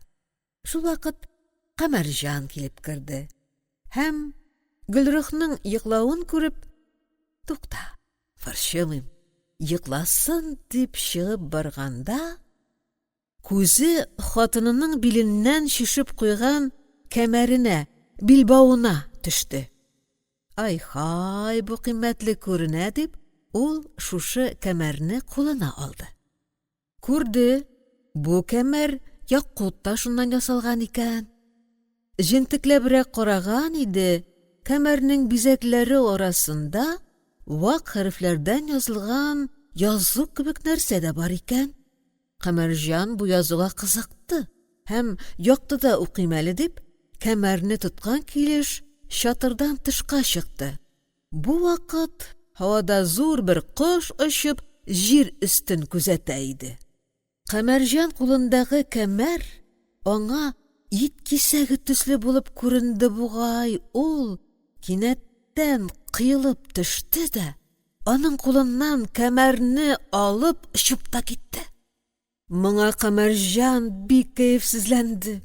Шулвакыт Камәрҗан килеп керде һәм Гөлрухның йоклавын күреп, тукта, борчымыйм, йокласын дип чыгып барганда, күзе хатынының биленнән чишеп куйган кәмәренә, билбавына төште. Ай-һай, бу кыйммәтле күренә дип, ул шушы кәмәрне кулына алды. Күрде, бу кәмәр якут ташыннан ясалган икән. Җентекләбрәк караган иде, кәмәрнең бизәкләре арасында вак хәрефләрдән язылган язу кебек нәрсә дә бар икән. Камәрҗан бу язуга кызыкты һәм яктыда укыйм әле дип, кәмәрне тоткан килеш чатырдан тышка чыкты. Бу вакыт һавада зур бер кош очып җир өстен күзәтә иде. Камәрҗан кулындагы кәмәр аңа ит кисәге төсле булып күренде бугай, ул кинәттән коелып төште дә аның кулыннан кәмәрне алып очып та китте. Моңа Камәрҗан бик кәефсезләнде.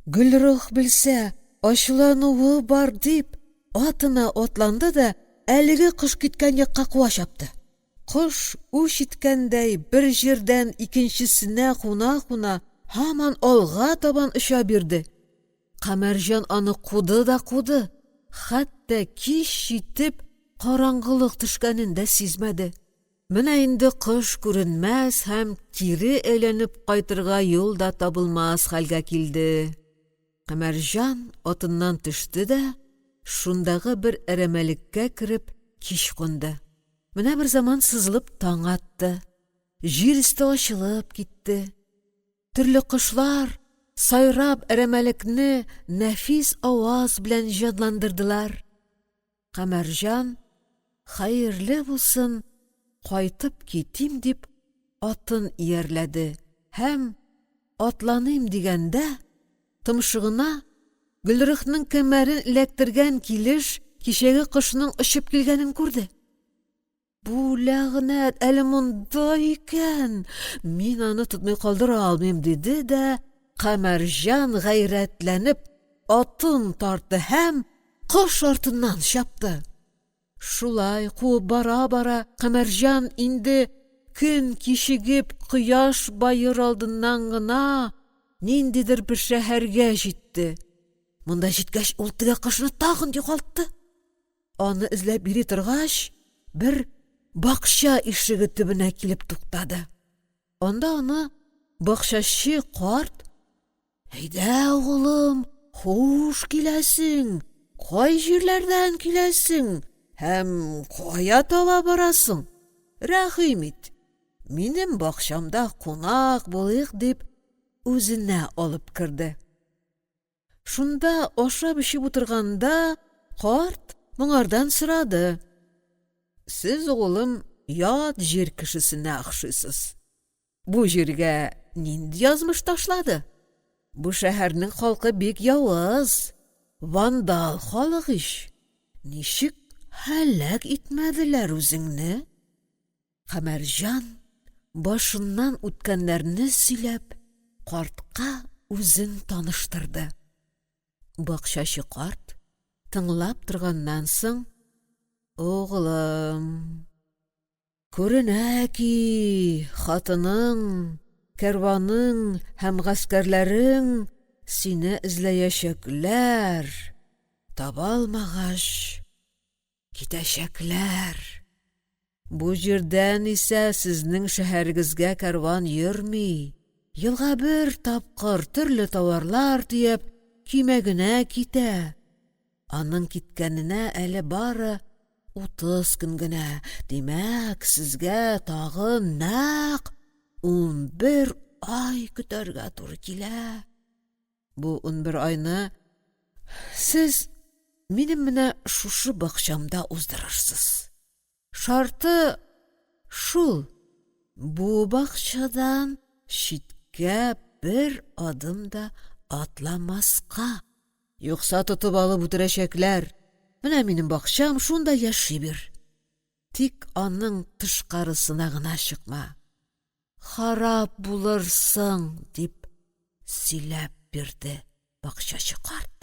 Гөлрух белсә, ачулануы бар дип, атына атланды да әлеге кош киткән якка куа чапты. Кош үч иткәндәй бер җирдән икенчесенә куна-куна һаман алга табан оча бирде. Камәрҗан аны куды да куды, хәтта кич җитеп караңгылык төшкәнен дә сизмәде. Менә инде кош күренмәс һәм кире әйләнеп кайтырга юл да табылмас хәлгә килде. Камәрҗан атыннан төште дә шундагы бер әрәмәлеккә кереп кич кунды. Менә бер заман сызылып таң атты. Җир өсте ачылып китте. Төрле кошлар сайрап әрәмәлекне нәфис аваз белән җанландырдылар. Камәрҗан, хәерле булсын, кайтып китим дип атын иярләде һәм атланыйм дигәндә томшыгына Гөлрөхнең кәмәрен эләктергән килеш кичәге кошның очып килгәнен күрде. Бу ләгънәт әле монда икән, мин аны тотмый калдыра алмыйм, диде дә Камәрҗан гайрәтләнеп атын тартты һәм кош артыннан чапты. Шулай куып бара-бара Камәрҗан инде көн кичегеп кояш баер алдыннан гына ниндидер бер шәһәргә җитте. Монда җиткәч, ул теге кошны тагын югалтты. Аны эзләп йөри торгач, бер бакча ишеге төбенә килеп туктады. Анда аны бакчачы карт: "Әйдә, угылым, хуш киләсең, кай җирләрдән киләсең һәм кая таба барасың? Рәхим ит, минем бакчамда кунак булыйк", дип үзенә алып керде. Шунда ашап-эчеп утырганда карт моңардан сорады: — Сез, угылым, ят җир кешесенә охшыйсыз. Бу җиргә нинди язмыш ташлады? Бу шәһәрнең халкы бик явыз, вандал халык ич. Ничек һәлак итмәделәр үзеңне? Камәрҗан башыннан үткәннәрне сөйләп, картка үзен таныштырды. Бакчачы карт тыңлап торганнан соң: "Угълым, күренә ки, хатының, кәрваның һәм гаскәрләрең сине эзләячәкләр, таба алмагач, Китәчәкләр. Бу җирдән исә сезнең шәһәрегезгә кәрван йөрми. Елга бер тапкыр төрле тауарлар төяп, көймә генә китә. Аның киткәненә әле бары 30 көн генә. Димәк, сезгә тагын нәкъ 11 ай көтәргә туры килә. Бу 11 айны сез минем менә шушы бакчамда уздырырсыз. Шарты шул, бу бакчадан читкә бер адым да атламаска. Юкса тотып алып үтерәчәкләр. Менә минем бакчам, шунда яши бир. Тик аның тышкарысына гына чыкма. Харап булырсың, дип сөйләп бирде бакчачы карт.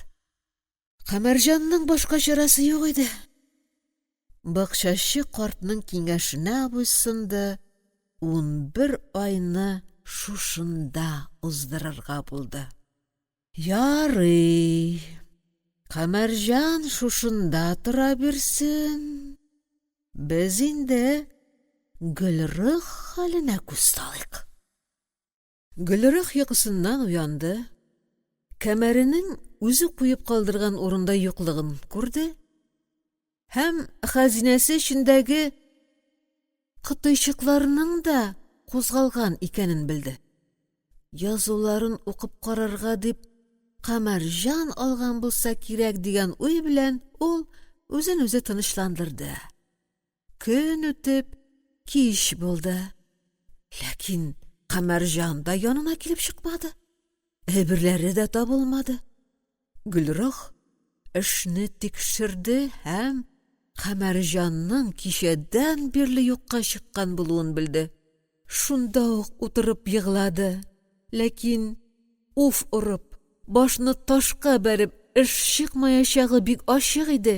Камәрҗанның башка чарасы юк иде. Бакчачы картның киңәшенә буйсынды, 11 айны шушында уздырырга булды. Ярый, Камәрҗан шушында тора бирсен. Без инде Гөлрых хәленә күз салыйк. Гөлрых йокысыннан уянды. Кәмәренең үзе куеп калдырган урында юклыгын күрде һәм хәзинәсе эчендәге кытыйчыкларның да кузгалган икәнен белде. Язуларын укып карарга дип Камәрҗан алган булса кирәк дигән уй белән ул үзен үзе тынычландырды. Көн үтеп, кич булды. Ләкин Камәрҗан да янына килеп чыкмады, әйберләре дә табылмады. Гөлрөх эшне тикшерде һәм Камәрҗанның кичәдән бирле юкка чыккан булуын белде. Шунда ук утырып еглады, ләкин уф орып, башны ташка бәреп эш чыкмаячагы бик ачык иде.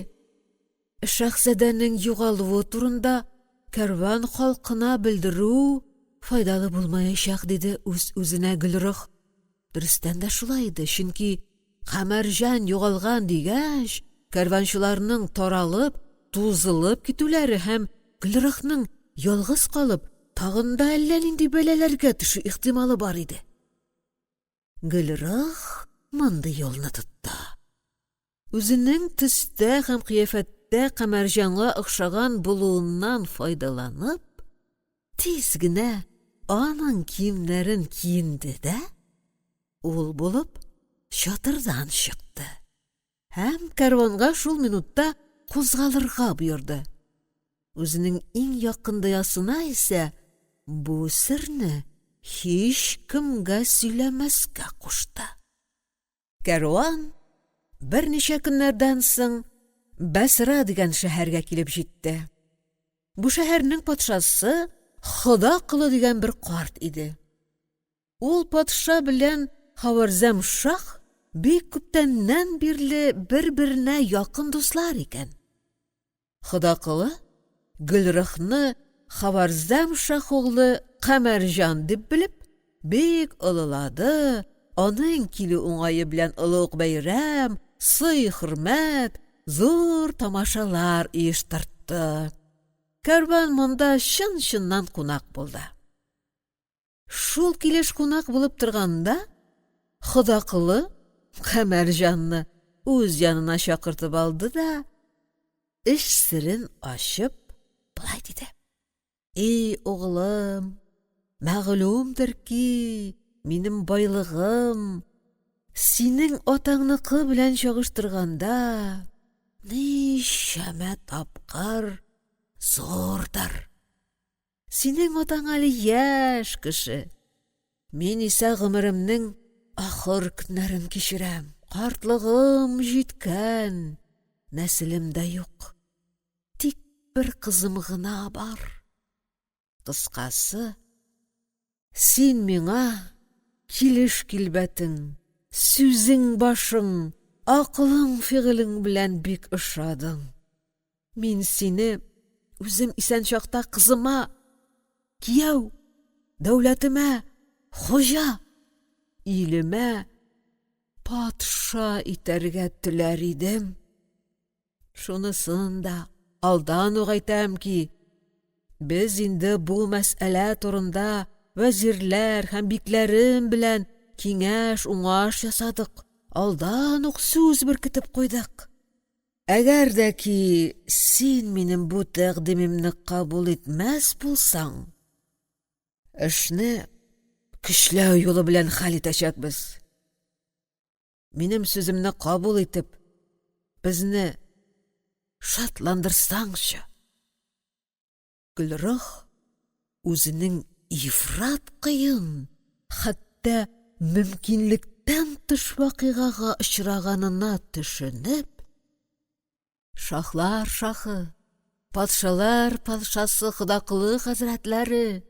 Шәһзадәнең югалуы турында кәрван халкына белдерү файдалы булмаячак, диде үз-үзенә Гөлрөх. Дөрестән дә шулай иде, чөнки Камәрҗан югалган дигәч, кәрванчыларның таралып, тузылып китүләре һәм Гөлрөхнең ялгыз калып, тагын да әллә нинди бәлаләргә төшү ихтималы бар иде. Гөлрөх мондый юлны тотты. Үзенең төстә һәм кыяфәттә Камәрҗанга охшаган булуыннан файдаланып, тиз генә аның киемнәрен киенде дә, ул булып чатырдан чыкты һәм кәрванга шул минутта кузгалырга боерды. Үзенең иң якын даясына исә бу серне һичкемгә сөйләмәскә кушты. Кәрван берничә көннәрдән соң Бәсра дигән шәһәргә килеп җитте. Бу шәһәрнең патшасы Хода колы дигән бер карт иде. Ул патша белән Хаварзәм шах бик күптәннән бирле бер-беренә якын дуслар икән. Хода колы Гөлрөхне Хаварзәм шах углы Камәрҗан дип белеп, бик олылады, аның килү уңае белән олуг бәйрәм, сый-хөрмәт, зур тамашалар оештыртты. Кәрван монда чын-чыннан кунак булды. Шул килеш кунак булып торганда, Ходаколы Камәрҗанны үз янына чакыртып алды да, эш серен ачып, болай диде. И, углым, мәгълүмдер ки, минем байлыгым синең атаңныкы белән чагыштырганда ничәмә тапкыр зурдыр. Синең атаң әле яшь кеше. Мин исә гомеремнең ахыр көннәрен кичерәм. Картлыгым җиткән, нәселем дә юк. Тик бер кызым гына бар. Кыскасы, син миңа килеш-килбәтең, сүзең-башың, акылың-фигылең белән бик ошадың. Мин сине үзем исән чакта кызыма кияү, дәүләтемә хуҗа, илемә патша итәргә теләр идем. Шунысын да алдан ук әйтәм ки, без инде бу мәсьәлә турында вәзирләр һәм бикләрем белән киңәш-уңаш ясадык, алдан ук сүз беркетеп куйдык. Әгәр дә ки син минем бу тәкъдимемне кабул итмәс булсаң, эшне көчләү юлы белән хәл итәчәкбез. Минем сүземне кабул итеп, безне шатландырсаңчы. Гөлрөх үзенең ифрат кыен, хәтта мөмкинлектән тыш вакыйгага очраганына төшенеп, шаһлар шаһы, патшалар патшасы Ходаколы хәзрәтләре,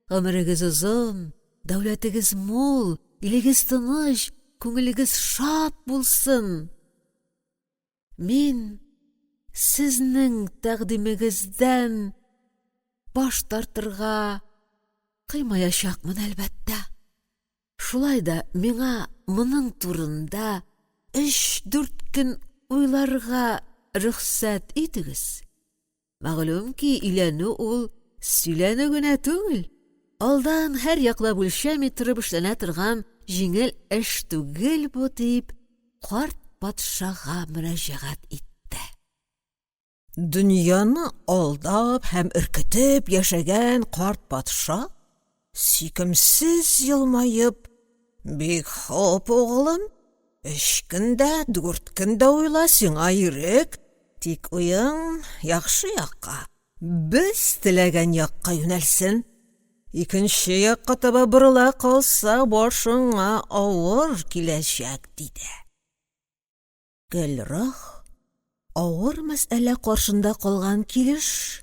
гомерегез озын, дәүләтегез мул, илегез тыныч, күңелегез шат булсын! Мин сезнең тәкъдимегездән баш тартырга кыймаячакмын, әлбәттә. Шулай да миңа моның турында өч-дүрт көн уйларга рөхсәт итегез. Мәгълүм ки, өйләнү ул сөйләнү генә түгел, алдан һәр яклап үлчәми торып эшләнә торган җиңел эш түгел бу, дип, карт патшага мөрәҗәгать итте. Дөньяны алдап һәм өркетеп яшәгән карт патша, сөйкемсез елмаеп, Бик хуп, углым, өч көн дә, дүрт көн дә уйла, сиңа ирек, тик уең яхшы якка, без теләгән якка юнәлсен. Икенче якка таба борыла калса, башыңа авыр киләчәк, диде. Гөлрах авыр мәсьәлә каршында калган килеш,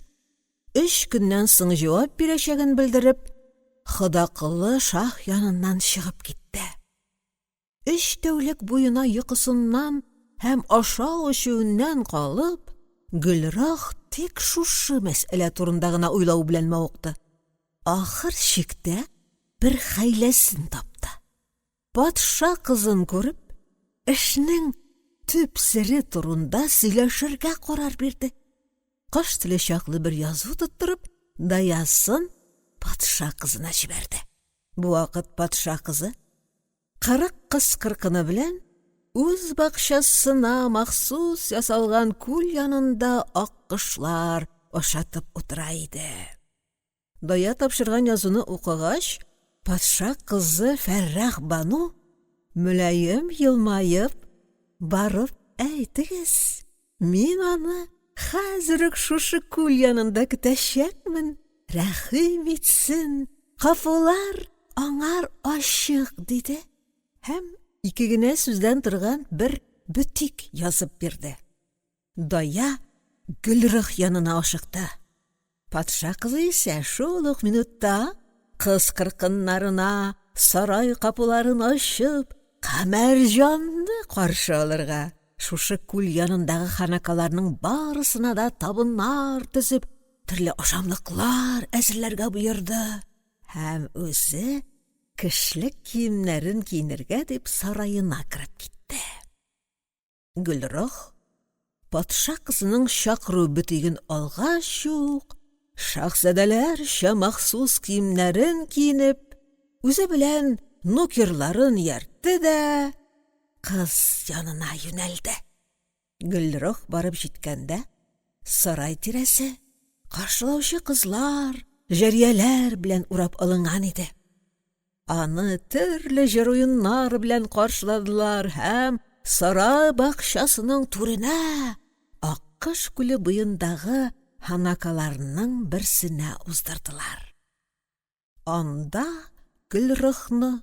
өч көннән соң җавап бирәчәген белдереп, Ходаколы шаһ яныннан чыгып китте. Өч тәүлек буена йокысыннан һәм ашау-эчүеннән калып, Гөлрах тик шушы мәсьәлә турында гына уйлау белән мавыкты. Ахыр чиктә бер хәйләсен тапты. Патша кызын күреп, эшнең төп сере турында сөйләшергә карар бирде. Кош теле чаклы бер язу тоттырып, даясын патша кызына җибәрде. Бу вакыт патша кызы 40 кыз кыркыны белән үз бакчасына махсус ясалган күл янында аккошлар ашатып утыра иде. Дая тапшырган язуны укыгач, патша кызы Фәррәхбану мөлаем елмаеп: «Барып әйтегез, мин аны хәзер үк шушы күл янында көтәчәкмен, рәхим итсен, кафулар аңар ачык», — диде һәм ике генә сүздән торган бер бөтик язып бирде. Дая Гөлрых янына ашыкты. Патша кызы исә шул ук минутта кыз-кыркыннарына сарай капуларын ачып, Камәрҗанны каршы алырга, шушы күл янындагы ханакаларның барысына да табыннар төзеп, төрле ашамлыклар әзерләргә боерды һәм үзе кешелек киемнәрен киенергә дип сараена кереп китте. Гөлрох патша кызының чакыру бөтиген алгач ук, шаһзадәләрчә махсус киемнәрен киенеп, үзе белән нукерларын ияртте дә кыз янына юнәлде. Гөлрох барып җиткәндә, сарай тирәсе каршылаучы кызлар, җарияләр белән урап алынган иде. Аны төрле җыр-уеннар белән каршыладылар һәм сарай бакчасының түренә, Аккош күле буендагы ханакаларның берсенә уздырдылар. Анда Гөлрухны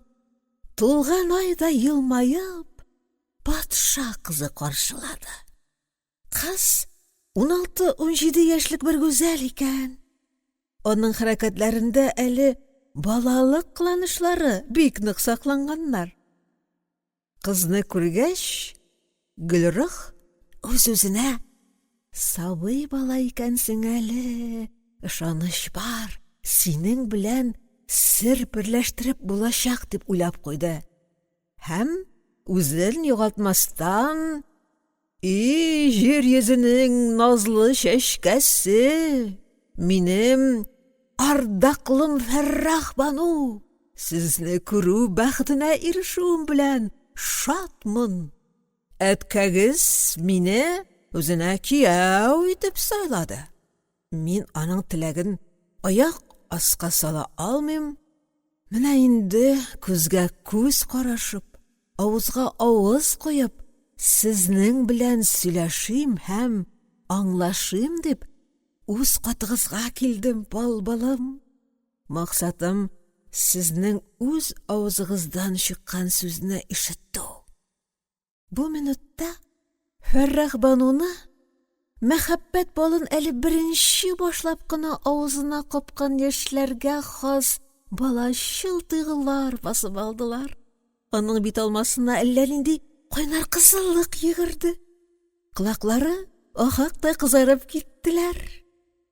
тулган айдай елмаеп патша кызы каршылады. Кыз 16-17 яшьлек бер гүзәл икән. Аның хәрәкәтләрендә әле балалык кыланышлары бик нык сакланганнар. Кызны күргәч, Гөлрых үз-үзенә: «Сабый бала икәнсең әле, ышаныч бар, синең белән сер берләштереп булачак», дип уйлап куйды. Һәм үзен югалтмастан: И җир йөзенең назлы чәчкәсе, минем ардаклым Фәррахбану, сезне күрү бәхетенә ирешүем белән шатмын. Әткәгез мине үзенә кияү итеп сайлады. Мин аның теләген аяк аска сала алмыйм. Менә инде күзгә күз карашып, авызга авыз куеп, сезнең белән сөйләшим һәм аңлашыйм дип, үз катыгызга килдем, балбалым. Максатым сезнең үз авызыгыздан чыккан сүзне ишетү. Бу минутта Фәррәхбануны мәхәббәт балын әле беренче башлап кына авызына капкан яшьләргә хас балачыл тойгылар басып алдылар. Аның бит алмасына әллә нинди кайнар кызыллык йөгерде. Колаклары ахактай кызарып киттеләр.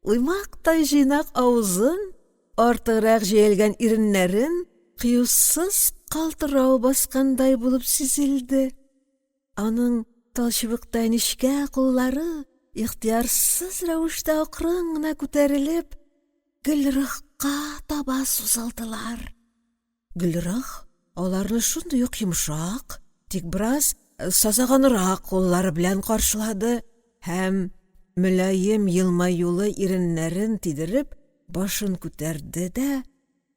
Уймактай җыйнак авызын, артыграк җәелгән иреннәрен кыюсыз калтырау баскандай булып сизелде. Аның талчыбыктай нечкә куллары ихтыярсыз рәвештә акрын гына күтәрелеп, Гөлрухка таба сузылдылар. Гөлрах аларны шундый ук йомшак, тик бераз сазаганрак куллары белән каршылады һәм мөлаем елмаюлы иреннәрен тидереп башын күтәрде дә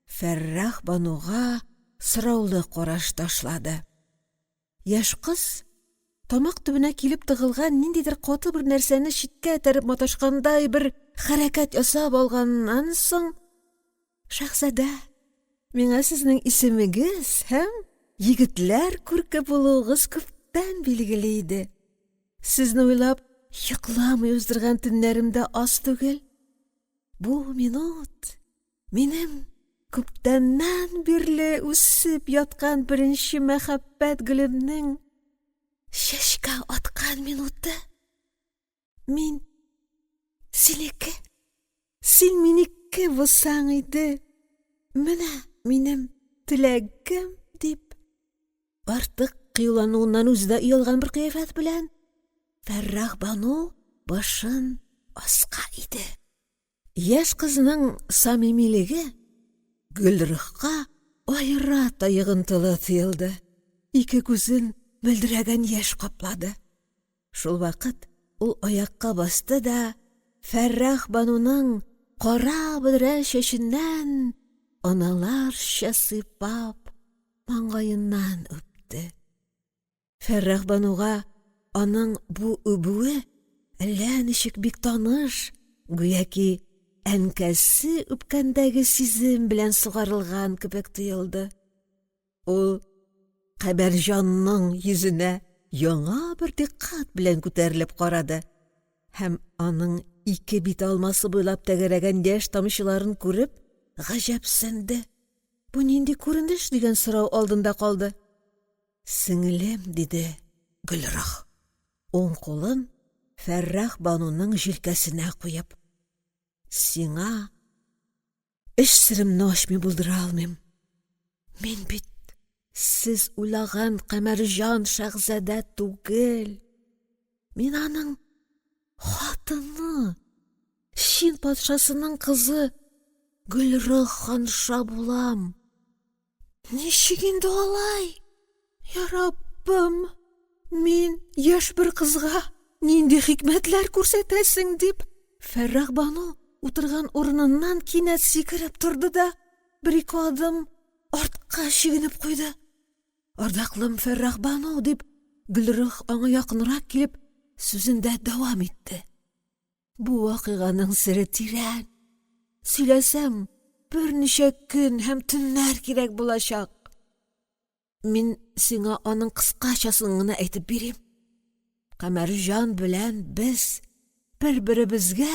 Фәррахбануга сораулы караш ташлады. Яшь кыз тамак төбенә килеп тыгылган ниндидер каты бер нәрсәне читкә этәреп маташкандай бер хәрәкәт ясап алганнан соң: Шаһзадә, миңа сезнең исемегез һәм егетләр күрке булуыгыз күптән билгеле иде. Сезне уйлап йокламый уздырган төннәрем дә аз түгел. Бу минут минем күптәннән бирле үсеп яткан беренче мәхәббәт гөлемнең чәчкә аткан минуты. Мин синеке, син минеке булсаң иде. Менә минем теләгем, дип, артык кыюлануыннан үзе дә оялган бер кыяфәт белән Фәррахбану башын аска иде. Яшь кызның самимилеге Гөлрухка аерата йогынтылы тоелды, ике күзен мөлдерәгән яшь каплады. Шул вакыт ул аякка басты да Фәррахбануның кара бөдрә чәченнән аналарча сыйпап маңгаеннан үпте. Фәррахбануга аның бу үбүе әллә ничек бик таныш, гүяки әнкәсе үпкәндәге сизем белән сугарылган кебек тоелды. Ул Кабәрҗанның йөзенә яңа бер дикъкать белән күтәрелеп карады һәм аның ике бит алмасы буйлап тәгәрәгән яшь тамчыларын күреп гаҗәпсенде. Бу нинди күренеш дигән сорау алдында калды. Сеңелем, диде Гөлрах, уң кулын Фәррахбануның җилкәсенә куеп. Сиңа эч серемне ачмый булдыра алмыйм. Мин бит сез уйлаган Камәрҗан шәһзадә түгел. Мин аның хатыны, Чин патшасының кызы Гөлрых ханша булам. Ничек инде алай? Я Раббым, мин яшь бер кызга нинди хикмәтләр күрсәтәсең, дип, Фәррахбану утырган урыныннан кинәт сикереп торды да бер-ике адым артка чигенеп куйды. Ардаклым Фәррахбану, дип, Гөлрых аңа якынрак килеп, сүзендә дәвам итте. Бу вакыйганың сере тирән. Сөйләсәм, берничә көн һәм төннәр кирәк булачак. Мин сиңа аның кыскачасын гына әйтеп бирим. Камәрҗан белән без бер-беребезгә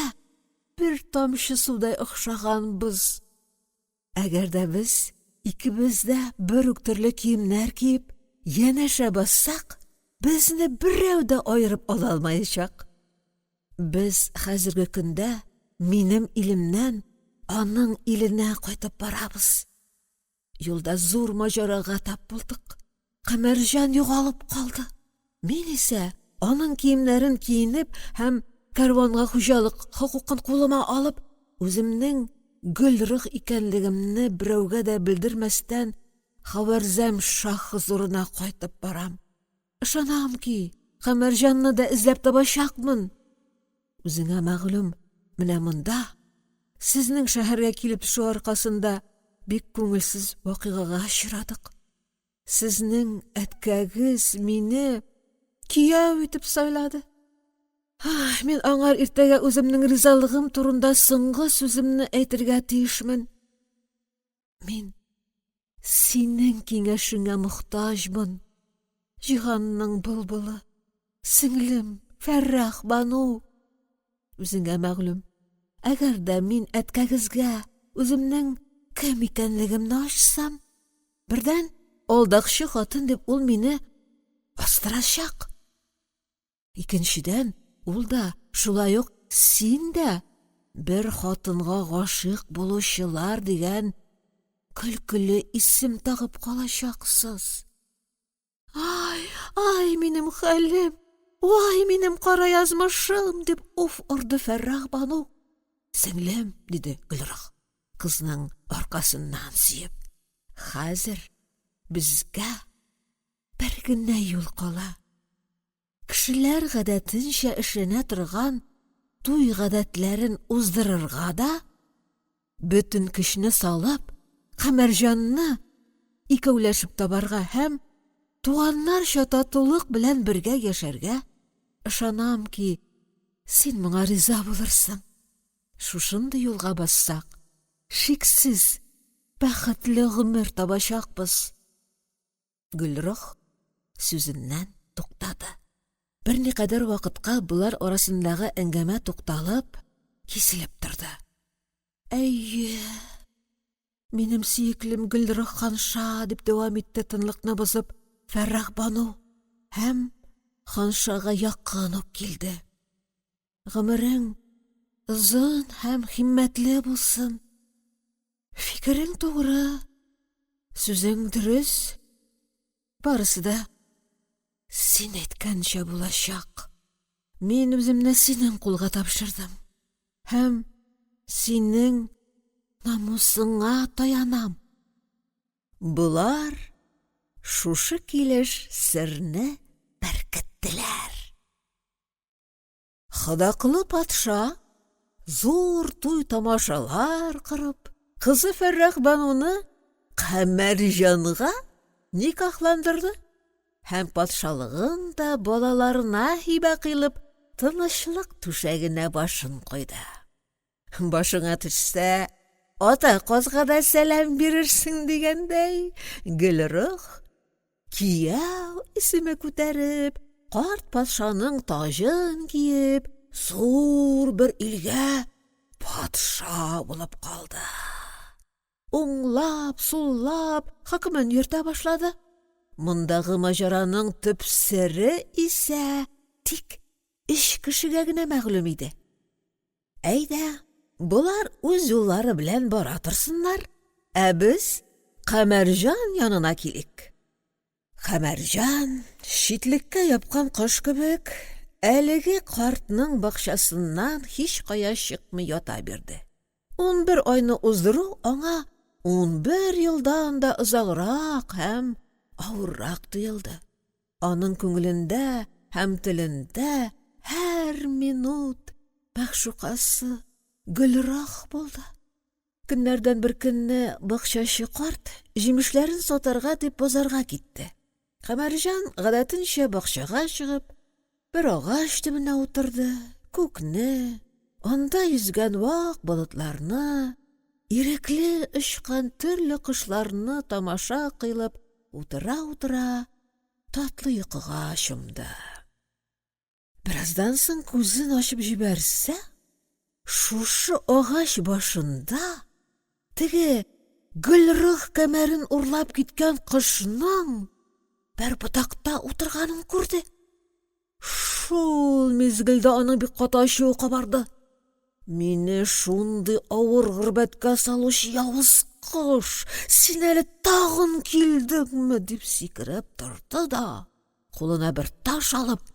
бер тамчы судай охшаганбыз. Әгәр дә без икебез дә бер үк төрле киемнәр киеп, янәшә бассак, безне берәү дә аерып ала алмаячак. Без хәзерге көндә минем илемнән аның иленә кайтып барабыз. Юлда зур маҗарага тап булдык. Камәрҗан югалып калды. Мин исә аның киемнәрен киенеп һәм кәрванга хуҗалык хокукын кулыма алып, үземнең Гөлрых икәнлегемне берәүгә дә белдермәстән, Хавәрзәм шаһ хозурына кайтып барам. Ышанам ки, Камәрҗанны да эзләп табачакмын. Үзеңә мәгълүм, менә монда, сезнең шәһәргә килеп төшү аркасында бик күңелсез вакыйгага очрадык. Сезнең әткәгез мине кияү итеп сайлады. Ах, мин аңар иртәгә үземнең ризалыгым турында соңгы сүземне әйтергә тиешмен. Мин синең киңәшеңә мохтаҗмын. Җиһанның былбылы, сеңлем Фәррахбану. Үзеңә мәгълүм, әгәр дә мин әткәгезгә үземнең кем икәнлегемне ачсам, бердән, алдакчы хатын дип ул мине астырачак. Икенчедән, ул да, шулай ук син дә бер хатынга гашыйк булучылар дигән көлкеле исем тагып калачаксыз. Ай, ай, минем хәлем, вай, минем кара язмышым, дип уф орды Фәррахбану. Сеңлем, диде Гөлрах, кызның аркасыннан сөеп. Хәзер безгә бер генә юл кала. Кешеләр гадәтенчә эшләнә торган туй гадәтләрен уздырырга да, бөтен көчне салып, Камәрҗанны икәүләшеп табарга һәм туганнарча татулык белән бергә яшәргә. Ышанам ки, син моңа риза булырсың. Шушындый юлга бассак, шиксез. бәхетле гомер табачакбыз. Гөлрөх сүзеннән туктады. Берникадәр вакытка болар арасындагы әңгәмә тукталып, киселеп торды. — Әйе, минем сөеклем Гөлрөх ханша, — дип дәвам итте тынлыкны бозып Фәррахбану һәм ханшага якын ук килде. — Гомерең озын һәм химмәтле булсын. Фикерең тугры, сүзең дөрес, барысы да син әйткәнчә булачак. Мин үземне синең кулга тапшырдым һәм синең намусыңа таянам. Болар шушы килеш серне беркеттеләр. Ходакылы патша зур туй-тамашалар корып, кызы Фәррәхбануны Камәрҗанга никахландырды һәм патшалыгын да балаларына һибә кыйлып, тынычлык түшәгенә башын куйды. Башыңа төшсә, ата казга да сәлам бирерсең дигәндәй, Гөлрөх кияү исеме күтәреп, карт патшаның таҗын киеп, зур бер илгә патша булып калды. Уңлап-суллап хөкемен йөртә башлады. Мондагы маҗараның төп сере исә тик өч кешегә генә мәгълүм иде. Әйдә, болар үз юллары белән бара торсыннар, ә без Камәрҗан янына килик. Камәрҗан, читлеккә япкан кош кебек, әлеге картның бакчасыннан һичкая чыкмый ята бирде. 11 айны уздыру аңа 11 елдан да озаграк һәм авыррак тоелды. Аның күңелендә һәм телендә һәр минут мәгъшукасы Гөлрах булды. Көннәрдән бер көнне бакчачы карт җимешләрен сатарга дип базарга китте. Камәрҗан гадәтенчә бакчага чыгып, бер агач төбенә утырды, күкне, анда йөзгән вак болытларны, ирекле очкан төрле кошларны тамаша кыйлып утыра-утыра татлы йокыга чумды. Бераздан соң күзен ачып җибәрсә, шушы агач башында теге Гөлрых кәмәрен урлап киткән кошның бер ботакта утырганын күрде. Шул мизгелдә аның бик каты ачуы кабарды. Мине шундый авыр горбәткә салучы явыз кош, син әле тагын килдеңме, дип сикереп торды да, кулына бер таш алып,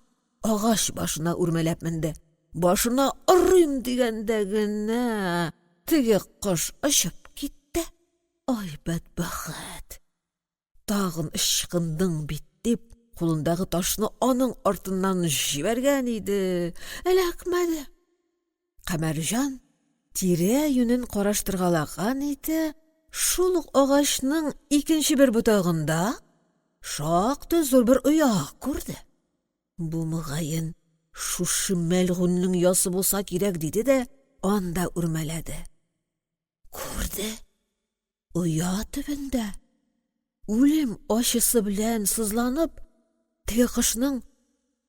агач башына үрмәләп менде. Башына орыйм дигәндә генә теге кош очып китте. Ай, бәдбәхет! Тагын ычкындың бит, дип, кулындагы ташны аның артыннан җибәргән иде, эләкмәде. Камәрҗан тирә-юнен караштыргалаган иде, шул ук агачның икенче бер ботагында шактый зур бер оя күрде. Бу, мөгаен, шушы мәлгуньнең оясы булса кирәк, диде дә анда үрмәләде. Күрде, оя төбендә, үлем ачысы белән сызланып, теге кошның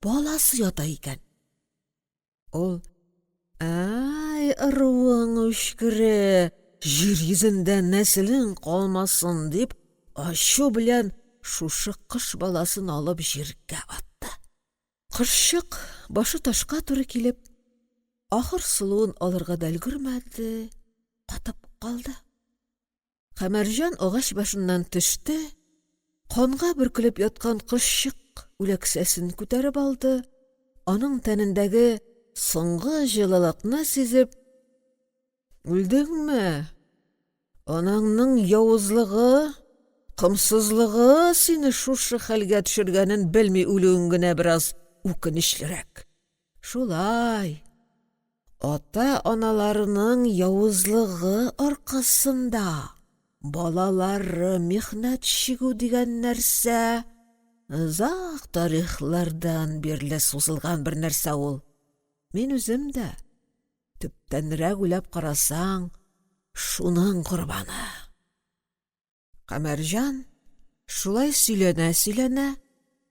баласы ята икән. Ул: "Әй, ыруың үчкере, җир йөзендә нәселең калмасын", дип, ачу белән шушы кош баласын алып җиргә атты. Кошчык башы ташка туры килеп, ахыр сулуын алырга да өлгермәде, катып калды. Камәрҗан агач башыннан төште, канга бөркелеп яткан кошчык үләксәсен күтәреп алды, аның тәнендәге соңгы җылылыкны сизеп, "Үлдеңме? Анаңның явызлыгы, комсызлыгы сине шушы хәлгә төшергәнен белми үлүең генә бераз үкенечлерәк. Шулай, ата-аналарының явызлыгы аркасында балалары михнәт чигү дигән нәрсә озак тарихлардан бирле сузылган бер нәрсә ул. Мин үзем дә Төптәнрәк уйлап карасаң, шуның корбаны. Камәрҗан шулай сөйләнә-сөйләнә,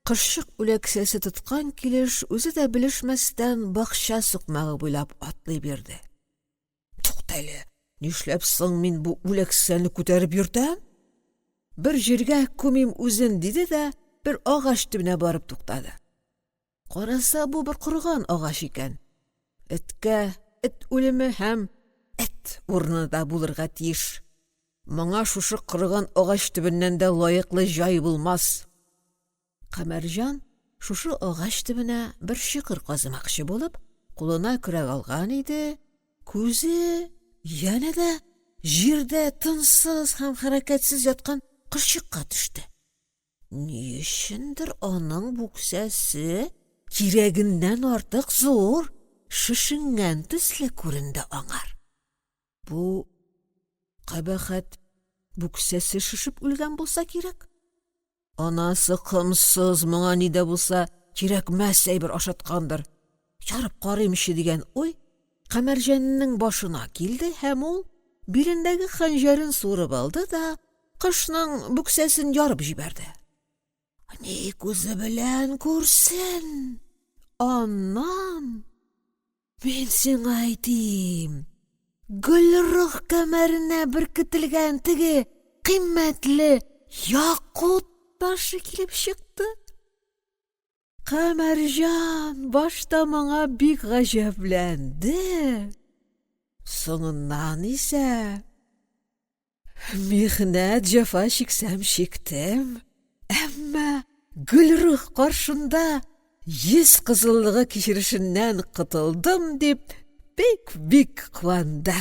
кошчык үләксәсе тоткан килеш, үзе дә белешмәстән бакча сукмагы буйлап атлый бирде. Туктале, нишләп соң мин бу үләксәне күтәреп йөртәм? Бер җиргә күмим үзен, диде дә бер агач төбенә барып туктады. Караса, бу бер корыган агач икән. Эткә эт үлеме һәм эт урыны да булырга тиеш. Моңа шушы корыган агач төбеннән дә лаеклы җай булмас. Камәрҗан шушы агач төбенә бер чокыр казымакчы булып, кулына көрәк алган иде, күзе янә дә җирдә тынсыз һәм хәрәкәтсез яткан кошчыкка төште. Ни өчендер аның бүксәсе кирәгеннән артык зур, шешенгән төсле күренде аңар. Бу кабахәт бүксәсе шешеп үлгән булса кирәк. Анасы комсыз, моңа ни дә булса кирәкмәс әйбер ашаткандыр. Ярып карыймчы дигән уй Камәрҗәннең башына килде һәм ул билендәге хәнҗәрен суырып алды да кошның бүксәсен ярып җибәрде. Ни күзе белән күрсен, аннан Мин сиңа әйтим, Гөлрух кәмәренә беркетелгән теге кыйммәтле якут ташы килеп чыкты. Камәрҗан башта моңа бик гаҗәпләнде, соңыннан исә Михнәт җәфа чиксәм чиктем, әмма Гөлрух каршында йөз кызыллыгы кичерешеннән котылдым дип бик-бик куанды.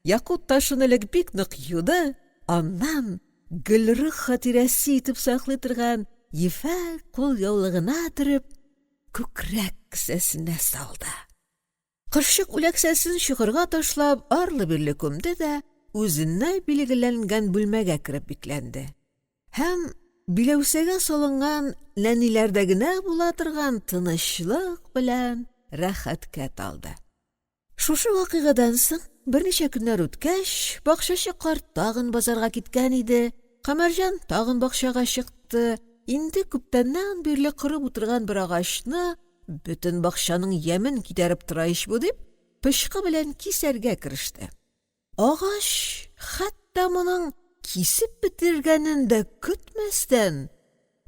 Якут ташын элек бик нык юды, аннан Гөлрух хатирәсе итеп саклый торган ефәк кулъяулыгына төреп, күкрәк кесәсенә салды. Кошчык үләксәсен чокырга ташлап, арлы-бирле күмде дә үзенә билгеләнгән бүлмәгә кереп бикләнде. Һәм биләүсәгә салынган нәниләрдә генә була торган тынычлык белән рәхәткә талды. Шушы вакыйгадан соң берничә көннәр үткәч, бакчачы карт тагын базарга киткән иде, Камәрҗан тагын бакчага чыкты, инде күптәннән бирле корып утырган бер агачны Бөтен бакчаның ямен китәреп тора ич бу дип, пычкы белән кисәргә кереште. Агач хәтта моның кисеп бетергәнен дә көтмәстән,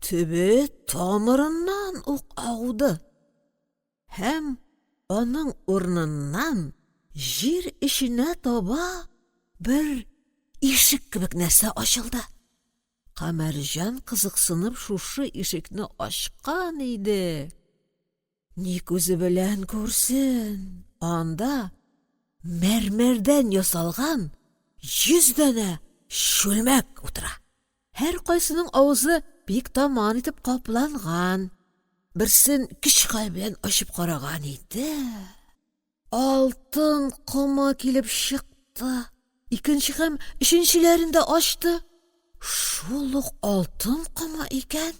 төбе тамырыннан ук ауды. Һәм аның урыныннан җир эченә таба бер ишек кебек нәрсә ачылды. Камәрҗан кызыксынып шушы ишекне ачкан иде. Ни күзе белән күрсен, анда мәрмәрдән ясалган 100 данә чүлмәк утыра. Һәркайсының авызы бик таман итеп капланган. Берсен көч-хәл белән ачып караган иде. Алтын комы килеп чыкты. Икенче һәм өченчеләрен дә ачты. Шул ук алтын комы икән.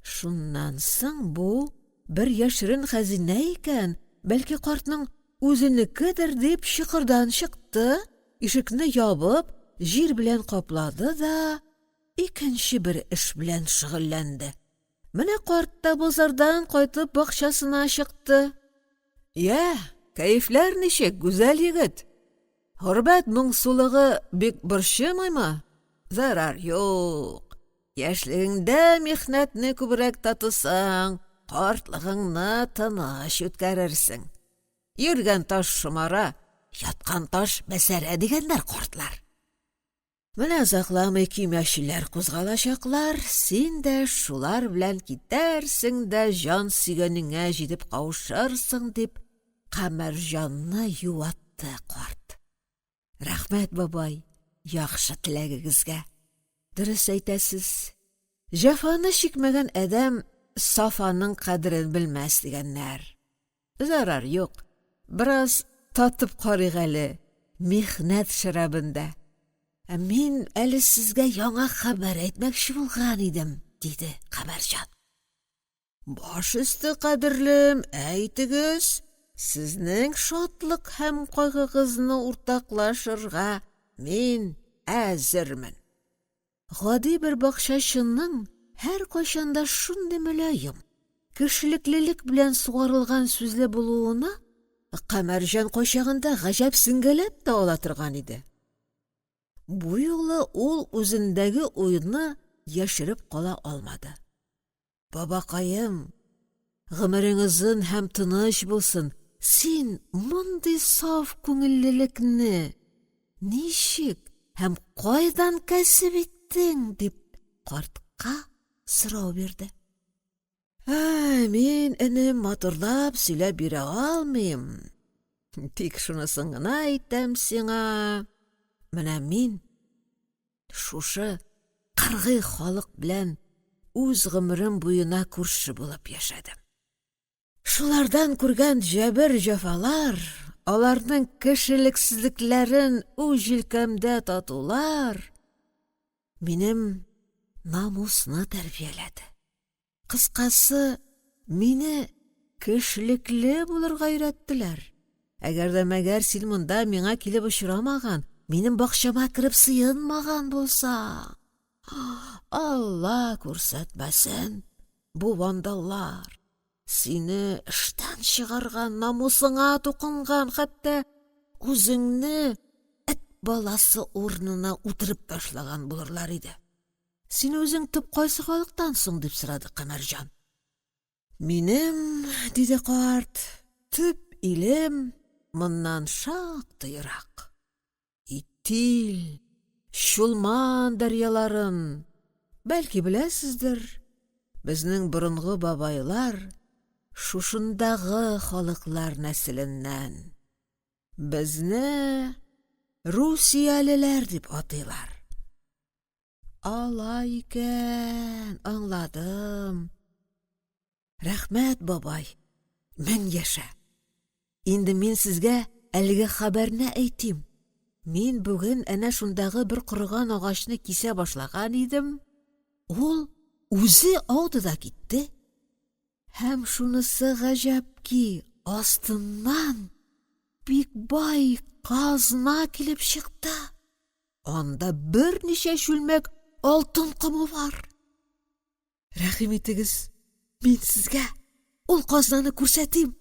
Шуннан соң бу бер яшерен хәзинә икән, бәлки картның үзенекедер дип чокырдан чыкты, ишекне ябып, җир белән каплады да икенче бер эш белән шөгыльләнде. Менә карт та базардан кайтып бакчасына чыкты. Я, кәефләр ничек, гүзәл егет? Горбәт моңсулыгы бик борчымыймы? Зарар юк. Яшьлегеңдә михнәтне күбрәк татысаң, картлыгыңны тыныч үткәрерсең. Йөргән таш шомара, яткан таш бәсәрә дигәннәр картлар. Менә озакламый көймәчеләр кузгалачаклар, син дә шулар белән китәрсең дә җан сөйгәнеңә җитеп кавышырсың, дип Камәрҗанны юатты карт. Рәхмәт, бабай, яхшы теләгегезгә. Дөрес әйтәсез, җәфаны чикмәгән адәм сафаның кадерен белмәс дигәннәр. Зарар юк, бераз татып карыйк әле михнәт шәрабын да. Ә мин әле сезгә яңа хәбәр әйтмәкче булган идем, диде Камәрҗан. Баш өсте, кадерлем, әйтегез, сезнең шатлык һәм кайгыгызны уртаклашырга мин әзермен. Гади бер бакчачының һәркайчан да шундый мөлаем, кешелеклелек белән сугарылган сүзле булуына Камәрҗан кайчагында гаҗәпсенгәләп тә ала торган иде, бу юлы ул үзендәге уйны яшереп кала алмады: — Бабакаем, гомерең озын һәм тыныч булсын, син мондый саф күңеллелекне ничек һәм кайдан кәсеп иттең? — дип картка сорау бирде. — Мин, энем, матурлап сөйләп бирә алмыйм, тик шунысын гына әйтәм сиңа, менә мин шушы кыргый халык белән үз гомерем буена күрше булып яшәдем. Шулардан күргән җәбер-җәфалар, аларның кешелексезлекләрен үз җилкәмдә татулар минем намусны тәрбияләде. Кыскасы, мине кешелекле булырга өйрәттеләр. Әгәр дә мәгәр син монда миңа килеп очрамаган, минем бакчама кереп сыенмаган булсаң, Алла күрсәтмәсен, бу вандаллар сине эштән чыгарган, намусыңа тукынган, хәтта үзеңне эт баласы урынына үтереп ташлаган булырлар иде. Син үзең төп кайсы халыктан соң? — дип сорады Камәрҗан. — Минем, — диде карт, — төп илем моннан шактый ерак. Итил, Чулман дәрьяларын, бәлки, беләсездер, безнең борынгы бабайлар шушындагы халыклар нәселеннән. Безне русиялеләр дип атыйлар. Алай икән, аңладым. Рәхмәт, бабай, мең яшә. Инде мин сезгә әлеге хәбәрне әйтим. Мин бүген әнә шундагы бер корыган агачны кисә башлаган идем, ул үзе ауды да китте. Һәм шунысы гаҗәп ки, астыннан бик бай казна килеп чыкты. Анда берничә чүлмәк алтын комы бар. Рәхим итегез, мин сезгә ул казнаны күрсәтим.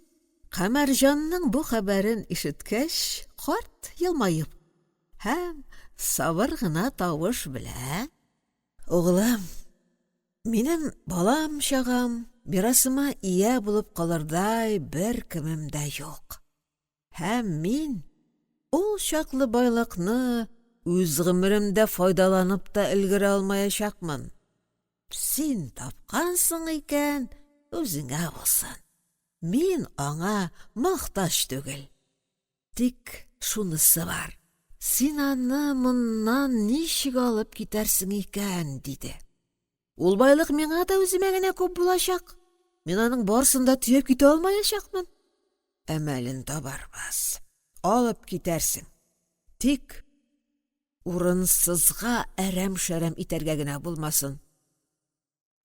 Камәрҗанның бу хәбәрен ишеткәч, карт елмаеп һәм сабыр гына тавыш белән: "Угылым, минем балам-чагам, мирасыма ия булып калырдай бер кемем дә юк. Һәм мин ул чаклы байлыкны үз гомеремдә файдаланып та өлгерә алмаячакмын. Син тапкансың икән, үзеңә булсын. Мин аңа мохтаҗ түгел. Тик шунысы бар, син аны моннан ничек алып китәрсең икән, диде. Ул байлык миңа да үземә генә күп булачак. Мин аның барысын да төяп китә алмаячакмын. Әмәлен табарбыз. Алып китәрсең. Тик урынсызга әрәм-шәрәм итәргә генә булмасын.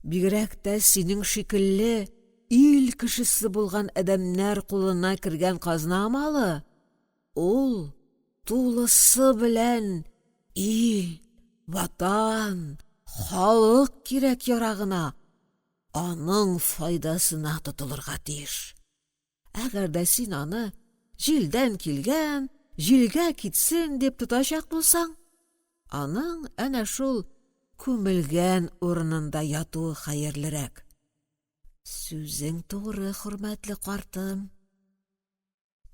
Бигрәк тә синең шикелле ил кешесе булган адәмнәр кулына кергән казна малы ул тулысы белән ил, ватан, халык кирәк-ярагына, аның файдасына тотылырга тиеш. Әгәр дә син аны җилдән килгән, җилгә китсен дип тотачак булсаң, аның әнә шул күмелгән урынында ятуы хәерлерәк. Сүзең тугры, хөрмәтле картым.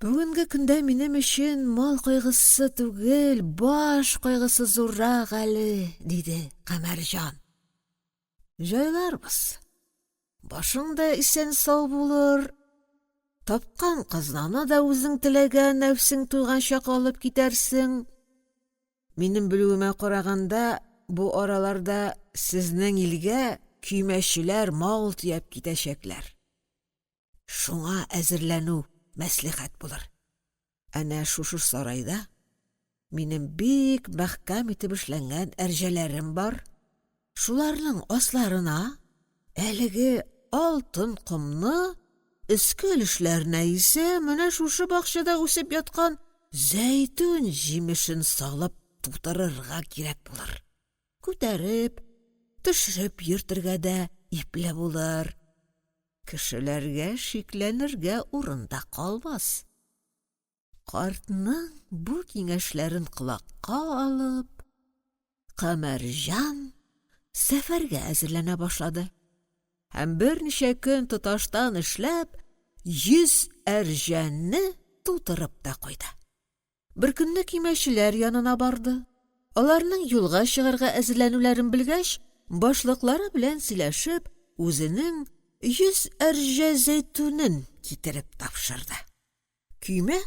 Бүгенге көндә минем өчен мал кайгысы түгел, баш кайгысы зуррак әле, диде Камәрҗан. Җайларбыз. Башың да исән-сау булыр. Тапкан казнаны да үзең теләгән, нәфсең туйганча алып китәрсең. Минем белүемә караганда, бу араларда сезнең илгә көймәчеләр мал төяп китәчәкләр. Шуңа әзерләнү мәслихәт булыр. Әнә шушы сарайда минем бик мәхкәм итеп эшләнгән әрҗәләрем бар. Шуларның асларына әлеге алтын комны, өске өлешләренә исә менә шушы бакчада үсеп яткан зәйтүн җимешен салып тутырырга кирәк булыр. Күтәреп, төшереп йөртергә дә ипле булыр, кешеләргә шикләнергә урын да калмас. Картның бу киңәшләрен колакка алып, Камәрҗан сәфәргә әзерләнә башлады һәм берничә көн тоташтан эшләп 100 әрҗәне тутырып та куйды. Беркөнне көймәчеләр янына барды, аларның юлга чыгарга әзерләнүләрен белгәч, башлыклары белән сөйләшеп, үзенең 100 әрҗә зәйтүнен китереп тапшырды. Көймә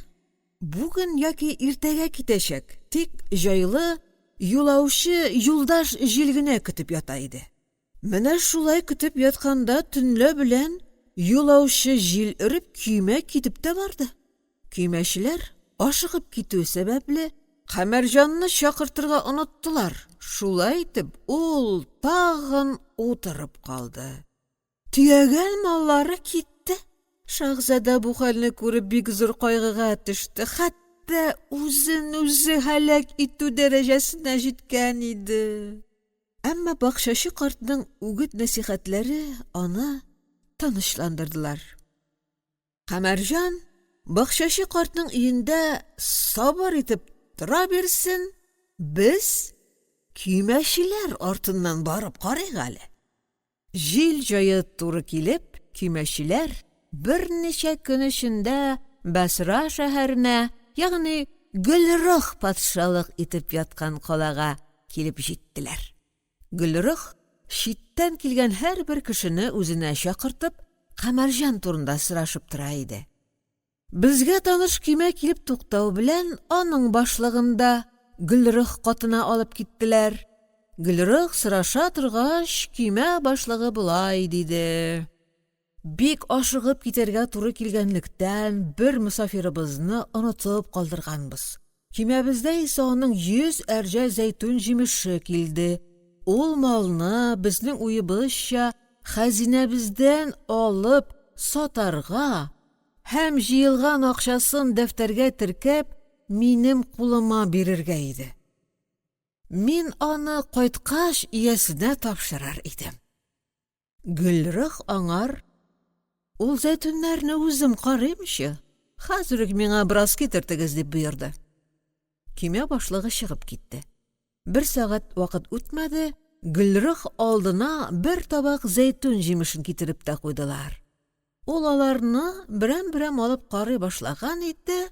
бүген яки иртәгә китәчәк, тик җайлы юлаучы юлдаш җил генә көтеп ята иде. Менә шулай көтеп ятканда төнлә белән юлаучы җил өреп көймә китеп тә барды. Көймәчеләр ашыгып китү сәбәпле Камәрҗанны чакыртырга оныттылар. Шулай итеп ул тагын утырып калды. Төягән маллары китте. Шаһзадә бу хәлне күреп бик зур кайгыга төште, хәтта үзен-үзе һәлак итү дәрәҗәсенә җиткән иде. Әмма бакчачы картның үгет-нәсихәтләре аны тынычландырдылар. Камәрҗан бакчачы картның өендә сабыр итеп тора бирсен, без көймәчеләр артыннан барып карыйк әле. Җил җае туры килеп, көймәчеләр берничә көн эчендә Бәсра шәһәренә, ягъни Гөлрых патшалык итеп яткан калага килеп җиттеләр. Гөлрых читтән килгән һәрбер кешене үзенә чакыртып, Камәрҗан турында сорашып тора иде. Безгә таныш көймә килеп туктау белән аның башлыгын да Гөлрых катына алып киттеләр. Гөлрых сораша торгач, көймә башлыгы болай диде: Бик ашыгып китәргә туры килгәнлектән, бер мосафирыбызны онытып калдырганбыз. Көймәбездә исә аның 100 әрҗә зәйтүн җимеше килде. Ул малны, безнең уебызча, хәзинәбездән алып сатарга һәм җыелган акчасын дәфтәргә теркәп, минем кулыма бирергә иде. Мин аны кайткач иясенә тапшырыр идем. Гөлрых аңар: "Ул зәйтүннәрне үзем карыймчы, хәзер үк миңа бераз китертегез", дип боерды. Көймә башлыгы чыгып китте. Бер сәгать вакыт үтмәде, Гөлрых алдына бер табак зәйтүн җимешен китереп тә куйдылар. Ул аларны берәм-берәм алып карый башлаган иде,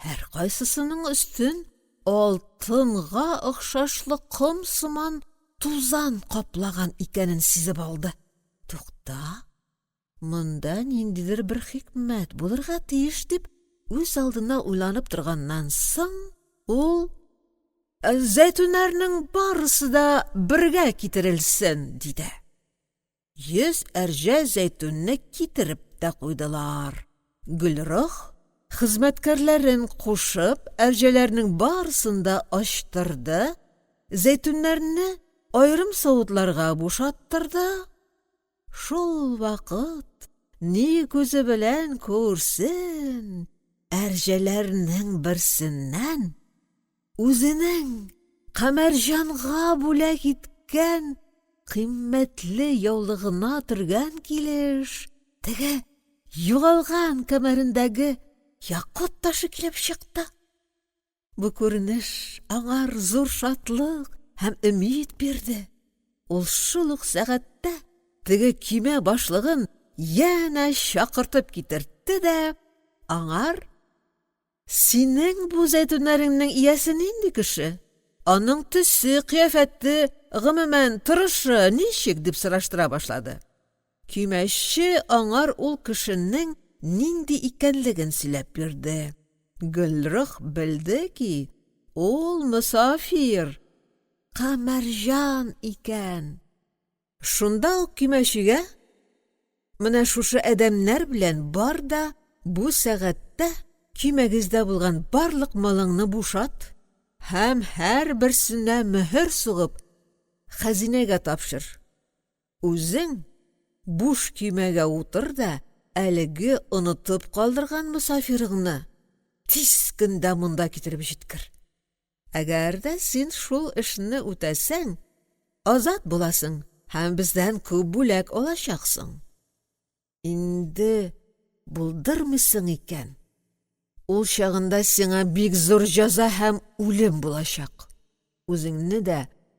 һәркайсысының өстен алтынга охшашлы ком сыман тузан каплаган икәнен сизеп алды. Тукта, монда ниндидер бер хикмәт булырга тиеш дип үз алдына уйланып торганнан соң, ул: "Зәйтүннәрнең барысы да бергә китерелсен", диде. 100 әрҗә зәйтүнне китереп тә куйдылар. Гөлрых, хезмәткәрләрен кушып, әрҗәләрнең барысын да ачтырды, зәйтүннәрне аерым савытларга бушаттырды. Шул вакыт ни күзе белән күрсен, әрҗәләрнең берсеннән Үзенең Камәрҗанга бүләк иткән кыйммәтле яулыгына төргән килеш теге югалган кәмәрендәге якут ташы килеп чыкты. Бу күренеш аңар зур шатлык һәм өмид бирде. Ул шул ук сәгатьтә теге көймә башлыгын янә чакыртып китертте дә аңар: Синең бу зәйтүннәреңнең иясе нинди кеше? Аның төсе, кыяфәте, гомумән, торышы ничек? дип сораштыра башлады. Көймәче аңар ул кешенең нинди икәнлеген сөйләп бирде. Гөлрых белде ки, ул мосафир, Камәрҗан икән. Шунда ук көймәчегә: Менә шушы адәмнәр белән бар да бу сәгатьтә көймәгездә булган барлык малыңны бушат һәм һәрберсенә мөһер сугып, хәзинәгә тапшыр. Үзең буш көймәгә утыр да әлеге онытып калдырган мосафирыңны тиз көндә монда китереп җиткер. Әгәр дә син шул эшне үтәсәң, азат буласың һәм бездән күп бүләк алачаксың. Инде булдырмыйсың икән, ул чагында сиңа бик зур җәза һәм үлем булачак. Үзеңне дә,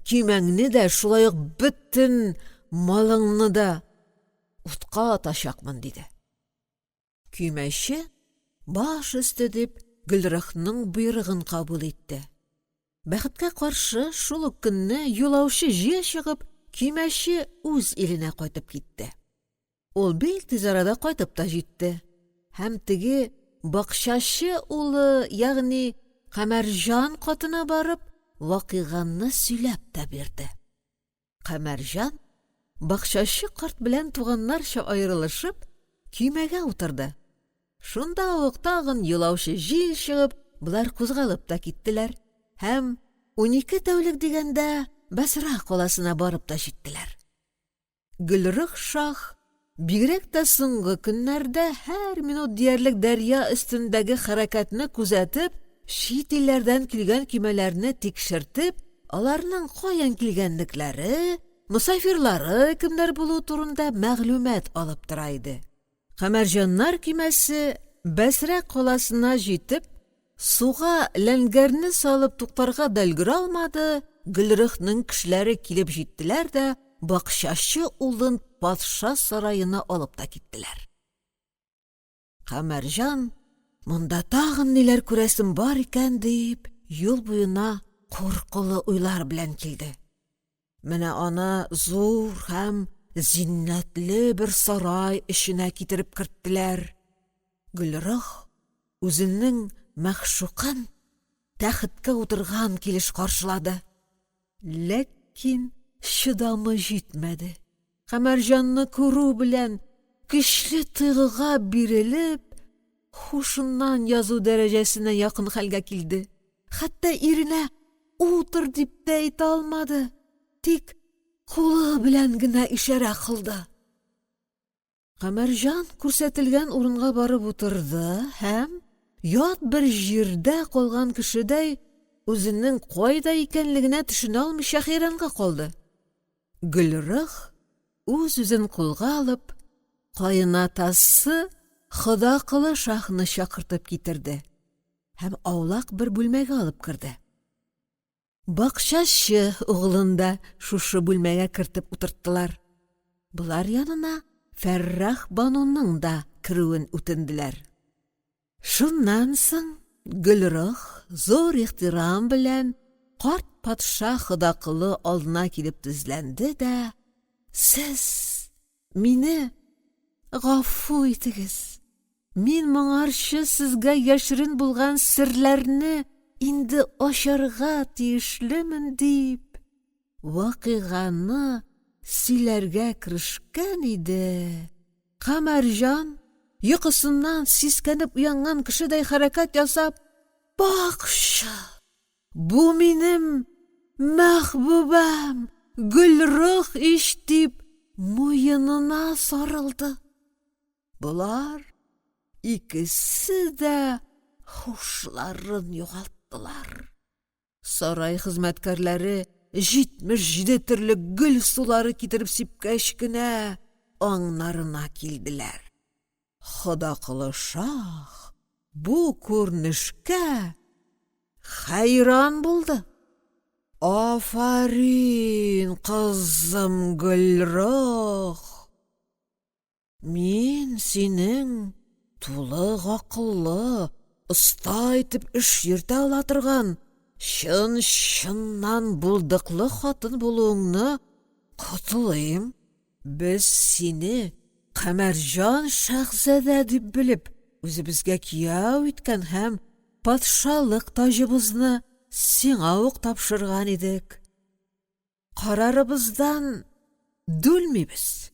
көймәңне дә, шулай ук бөтен малыңны да утка атачакмын, диде. Көймәче баш өсте дип Гөлрөхнең боерыгын кабул итте. Бәхеткә каршы, шул ук көнне юлаучы җил чыгып, көймәче үз иленә кайтып китте. Ул бик тиз арада кайтып та җитте. Һәм теге бакчачы улы, ягъни Камәрҗан катына барып, вакыйганы сөйләп тә бирде. Камәрҗан бакчачы карт белән туганнарча аерылышып, көймәгә утырды. Шунда ук тагын юлаучы җил чыгып, болар кузгалып та киттеләр һәм 12 тәүлек дигәндә Бәсра каласына барып та җиттеләр. Гөлрых шаһ бигрәк тә соңгы көннәрдә һәр минут диярлек дәрья өстендәге хәрәкәтне күзәтеп, чит илләрдән килгән көймәләрне тикшертеп, аларның каян килгәнлекләре, мосафирлары кемнәр булуы турында мәгълүмат алып тора иде. Камәрҗаннар көймәсе Бәсрә каласына җитеп, суга ләнгәрне салып туктарга да өлгерә алмады, Гөлрөхнең кешеләре килеп җиттеләр дә бакчачы улын патша сараена алып та киттеләр. Камәрҗан, монда тагын ниләр күрәсем бар икән дип, юл буена куркулы уйлар белән килде. Менә аны зур һәм зиннәтле бер сарай эченә китереп керттеләр. Гөлрых үзенең мәгъшукын тәхеткә утырган килеш каршылады. Ләкин чыдамы җитмәде. Камәрҗанны күрү белән көчле тойгыга бирелеп, һушыннан язу дәрәҗәсенә якын хәлгә килде. Хәтта иренә утыр дип тә әйтә алмады, тик кулы белән генә ишарә кылды. Камәрҗан күрсәтелгән урынга барып утырды һәм ят бер җирдә калган кешедәй үзенең кайда икәнлегенә төшенә алмыйча хәйранга калды. Гөлрых үз-үзен кулга алып, каенатасы Ходакылы шаһны чакыртып китерде һәм аулак бер бүлмәгә алып керде. Бакчачы углын да шушы бүлмәгә кертеп утырттылар. Болар янына Фәррах Бануның да керүен үтенделәр. Шуннан соң Гөлрых зур ихтирам белән карт патша Ходакылы алдына килеп тезләнде дә, «Сез мине гафу итегез, мин моңарчы сезгә яшерен булган серләрне инде ачарга тиешлемен», дип, вакыйганы сөйләргә керешкән иде, Камәрҗан, йокысыннан сискәнеп уянган кешедәй хәрәкәт ясап, «Бакчы! Бу минем мәхбүбәм, Гөлрых ич!» дип муенына сарылды. Болар икесе дә һушларын югалттылар. Сарай хезмәткәрләре 77 төрле гөл сулары китереп сипкәч кенә аңнарына килделәр. Ходакылы шаһ бу күренешкә хәйран булды. Афәрин, кызым Гөлрых! Мин синең тулы гакыллы, оста итеп эш йөртә ала торган, чын-чыннан булдыклы хатын булуыңны котлыйм. Без сине Камәрҗан шәһзадә дип белеп, үзебезгә кияү иткән һәм патшалык таҗыбызны сиңа ук тапшырган идек. Карарыбыздан дүлмибез.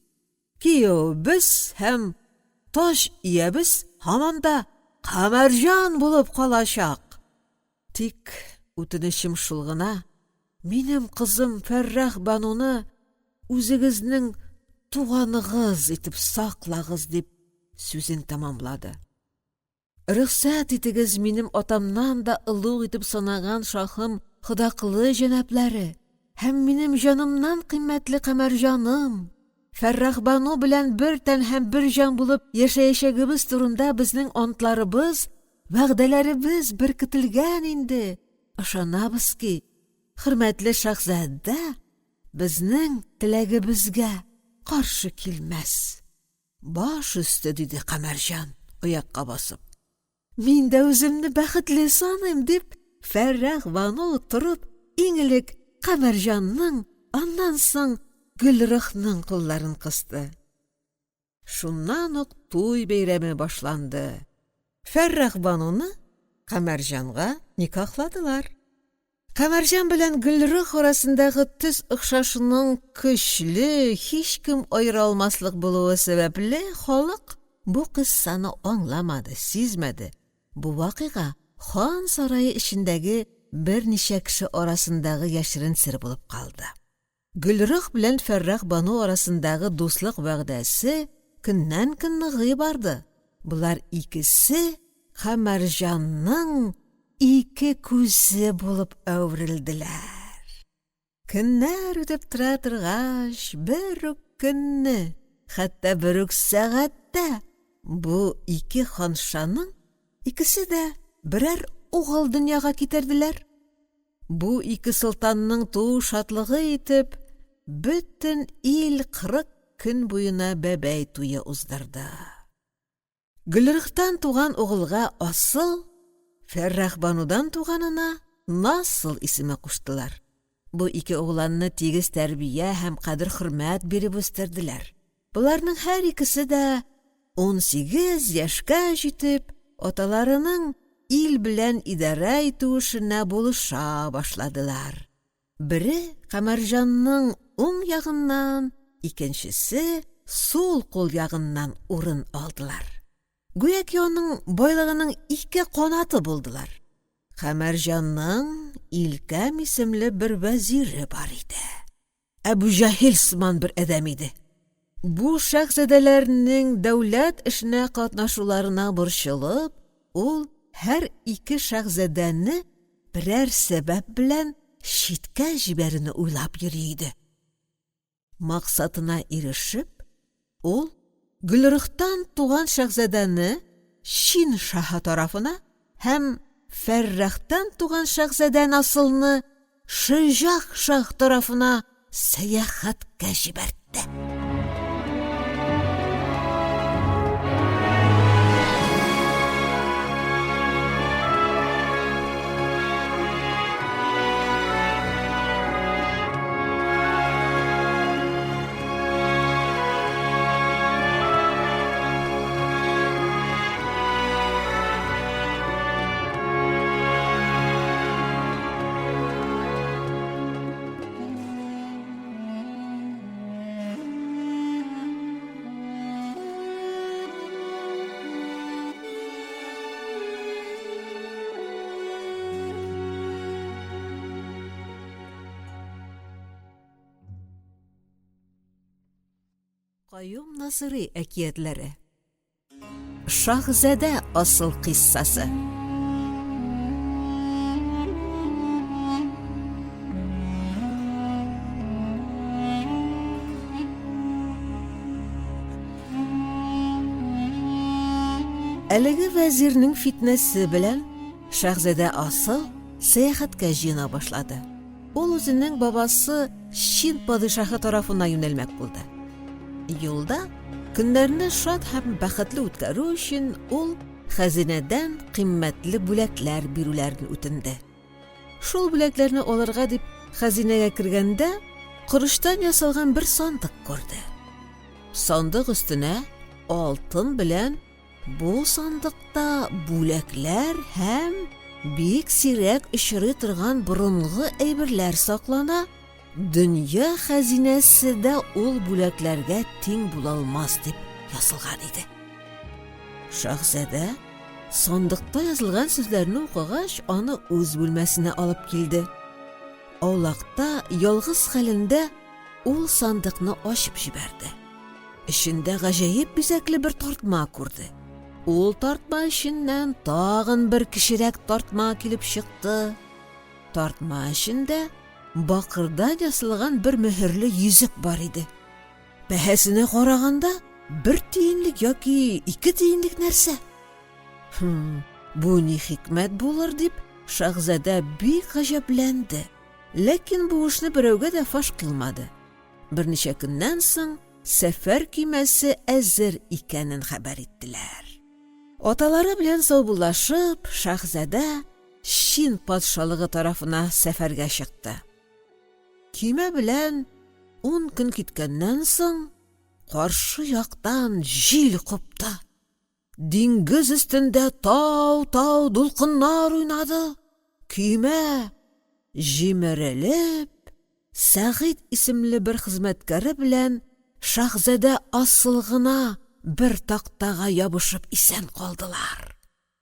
Киявебез һәм таҗ иябез һаман да Камәрҗан булып калачак. Тик үтенечем шул гына, минем кызым Фәррәхбануны үзегезнең туганыгыз итеп саклагыз, дип сүзен тәмамлады. Рөхсәт итегез минем атамнан да олуг итеп санаган шаһым Ходакылы җәнаплары! Һәм минем җанымнан кыйммәтле Камәрҗаным, Фәррахбану белән бер тән һәм бер җан булып яшәячәгебез турында безнең антларыбыз, вәгъдәләребез беркетелгән инде, ышанабыз ки, хөрмәтле шаһзадә безнең теләгебезгә каршы килмәс. Баш өсте, диде Камәрҗан, аякка басып. Мин дә үземне бәхетле саныйм, дип Фәррәхбану торып иң элек Камәрҗанның, аннан соң Гөлрухның кулларын кысты. Шуннан ук туй бәйрәме башланды. Фәррәхбануны Камәрҗанга никахладылар. Камәрҗан белән Гөлрух арасындагы төс охшашуның көчле, һичкем аера алмаслык булуы сәбәпле, халык бу кыйссаны аңламады, сизмәде. Бу вакыйга хан сарае эчендәге берничә кеше арасындагы яшерен сер булып калды. Гөлрух белән Фәррахбану арасындагы дуслык вәгъдәсе көннән-көн ныгый барды. Болар икесе Камәрҗанның ике күзе булып әверелделәр. Көннәр үтеп тора торгач, бер үк көнне, хәтта бер үк сәгатьтә бу ике ханшаның икесе дә берәр угыл дөньяга китерделәр. Бу ике солтанның туу шатлыгы итеп, бөтен ил 40 көн буена бәбәй туе уздырды. Гөлрөхтан туган угылга Асыл, Фәррахбанудан туганына Насыл исеме куштылар. Бу ике угланны тигез тәрбия һәм кадер-хөрмәт биреп үстерделәр. Боларның һәр икесе дә 18 яшькә җитеп, аталарының ил белән идарә итү эшенә булыша башладылар. Бере Камәрҗанның уң ягыннан, икенчесе сул кул ягыннан урын алдылар. Гүяки аның байлыгының ике канаты булдылар. Камәрҗанның Илкәм исемле бер вәзире бар иде. Әбүҗаһил сыман бер адәм иде. Бу шәһзадәләрнең дәүләт эшенә катнашуларына борчылып, ул һәр ике шәһзадәне берәр сәбәп белән читкә җибәрүне уйлап йөри иде. Максатына ирешеп, ул Гөлрөхтан туган шәһзадәне Чин шаһы тарафына һәм Фәррахтан туган шәһзадә Насылны Шөҗах шаһ тарафына сәяхәткә җибәртте. Каюм Насыйри әкиятләре. Шаһзадә асыл кыйссасы. Әлеге вәзирнең фитнәсе белән Шаһзадә Асыл сәяхәткә җыена башлады. Ул үзенең бабасы Чин падишаһы тарафына юнәлмәк булды. Юлда көннәрне шат һәм бәхетле үткәрү өчен ул хәзинәдән кыйммәтле бүләкләр бирүләрен үтенде. Шул бүләкләрне алырга дип хәзинәгә кергәндә, корычтан ясалган бер сандык күрде. Сандык өстенә алтын белән Бу сандыкта бүләкләр һәм бик сирәк очрый торган борынгы әйберләр саклана, дөнья хәзинәсе дә ул бүләкләргә тиң булалмас дип язылган иде. Шаһзадә сандыкта язылган сүзләрне укыгач, аны үз бүлмәсенә алып килде. Аулакта ялгыз хәлендә ул сандыкны ачып җибәрде. Эчендә гаҗәеп бизәкле бер тартма күрде. Ул тартма эченнән тагын бер кечерәк тартма килеп чыкты. Тартма эчендә бакырдан ясалган бер мөһерле йөзек бар иде. Бәһасенә караганда, бер тиенлек яки 2 тиенлек нәрсә. Хм, бу ни хикмәт булыр дип, шаһзадә бик гаҗәпләнде. Ләкин бу эшне берәүгә дә фаш кылмады. Берничә көннән соң сәфәр көймәсе әзер икәнен хәбәр иттеләр. Аталары белән саубуллашып, шаһзадә Чин патшалыгы тарафына сәфәргә чыкты. Көймә белән 10 көн киткәннән соң, каршы яктан җил купты. Диңгез өстендә тау-тау дулкыннар уйнады. Көймә җимерелеп, Сәгыйть исемле бер хезмәткәре белән шаһзадә Асыл гына бер тактага ябышып исән калдылар.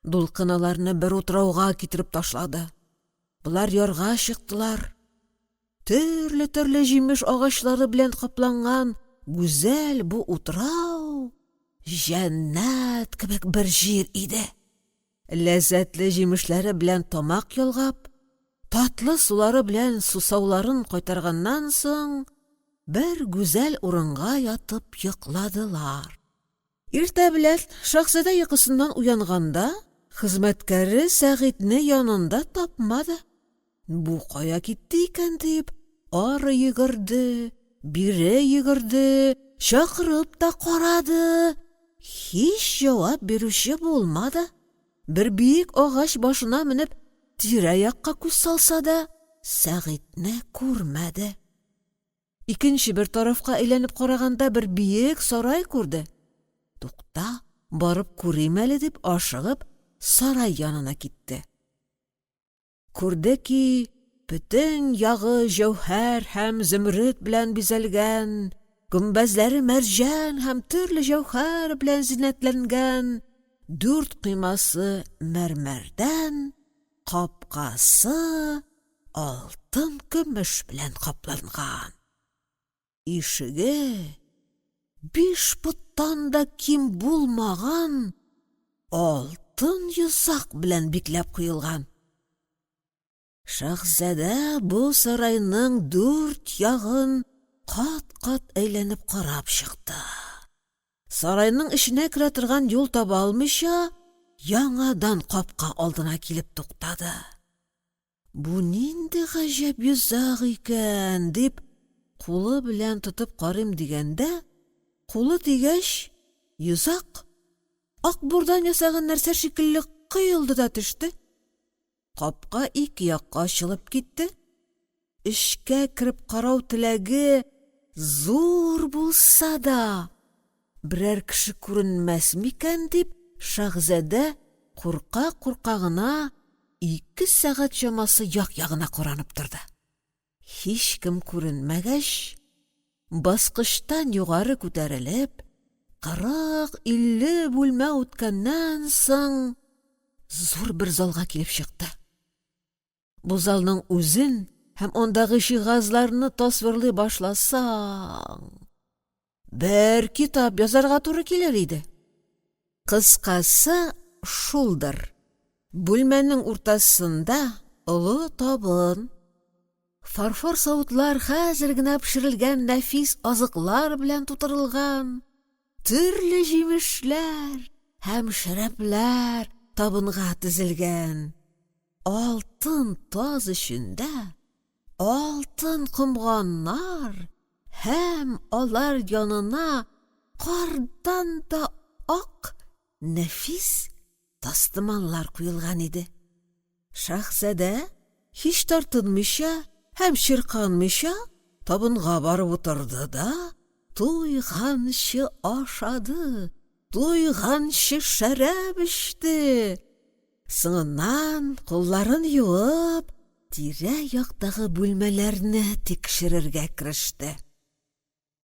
Дулкын аларны бер утрауга китереп ташлады. Болар ярга чыктылар. Төрле-төрле җимеш агачлары белән капланган гүзәл бу утрау җәннәт кебек бер җир иде. Ләззәтле җимешләре белән тамак ялгап, татлы сулары белән сусауларын кайтарганнан соң, бер гүзәл урынга ятып йокладылар. Иртә белән шаһзадә йокысыннан уянганда, хезмәткәре Сәгыйтьне янында тапмады. Бу кая китте икән дип, ары йөгерде, бире йөгерде, чакырып та карады. Һич җавап бирүче булмады. Бер биек агач башына менеп, тирә-якка күз салса да, Сәгыйтьне күрмәде. Икенче бер тарафка әйләнеп караганда бер биек сарай күрде. Тукта, барып күрим әле дип ашыгып сарай янына китте. Күрде ки, бөтен ягы җәүһәр һәм зөмрүд белән бизәлгән, гөмбәзләре мәрҗән һәм төрле җәүһәр белән зиннәтләнгән, 4 коймасы мәрмәрдән, капкасы алтын көмеш белән капланган. Ишеге 5 поттан да ким булмаган алтын йозак белән бикләп куелган. Шаһзадә бу сарайның 4 ягын кат-кат әйләнеп карап чыкты. Сарайның эченә керә торган юл таба алмыйча, яңадан капка алдына килеп туктады. Бу нинди гаҗәп йозак икән, дип кулы белән тотып карыйм дигәндә, кулы тигәч, йозак акбурдан ясаган нәрсә шикелле коелды да төште. Капка ике якка ачылып китте. Эчкә кереп карау теләге зур булса да, берәр кеше күренмәс микән дип, шаһзадә курка-курка гына 2 сәгать чамасы як-ягына каранып торды. Һичкем күренмәгәч, баскычтан югары күтәрелеп, 40-50 бүлмә үткәннән соң зур бер залга килеп чыкты. Бу залның үзен һәм андагы җиһазларны тасвирлый башласаң, бер китап язарга туры килер иде. Кыскасы шулдыр. Бүлмәнең уртасында олы табын. Фарфор савытлар хәзер генә пешерелгән нәфис азыклар белән тутырылган, төрле җимешләр һәм шәрәпләр табынга тезелгән. Алтын таз эчендә алтын комганнар һәм алар янына кардан да ак нәфис тастымаллар куелган иде. Шаһзадә һич тартынмыйча һәм чирканмыйча табынга барып утырды да туйганчы ашады, туйганчы шәраб эчте. Соңыннан кулларын юып, тирә-яктагы бүлмәләрне тикшерергә кереште.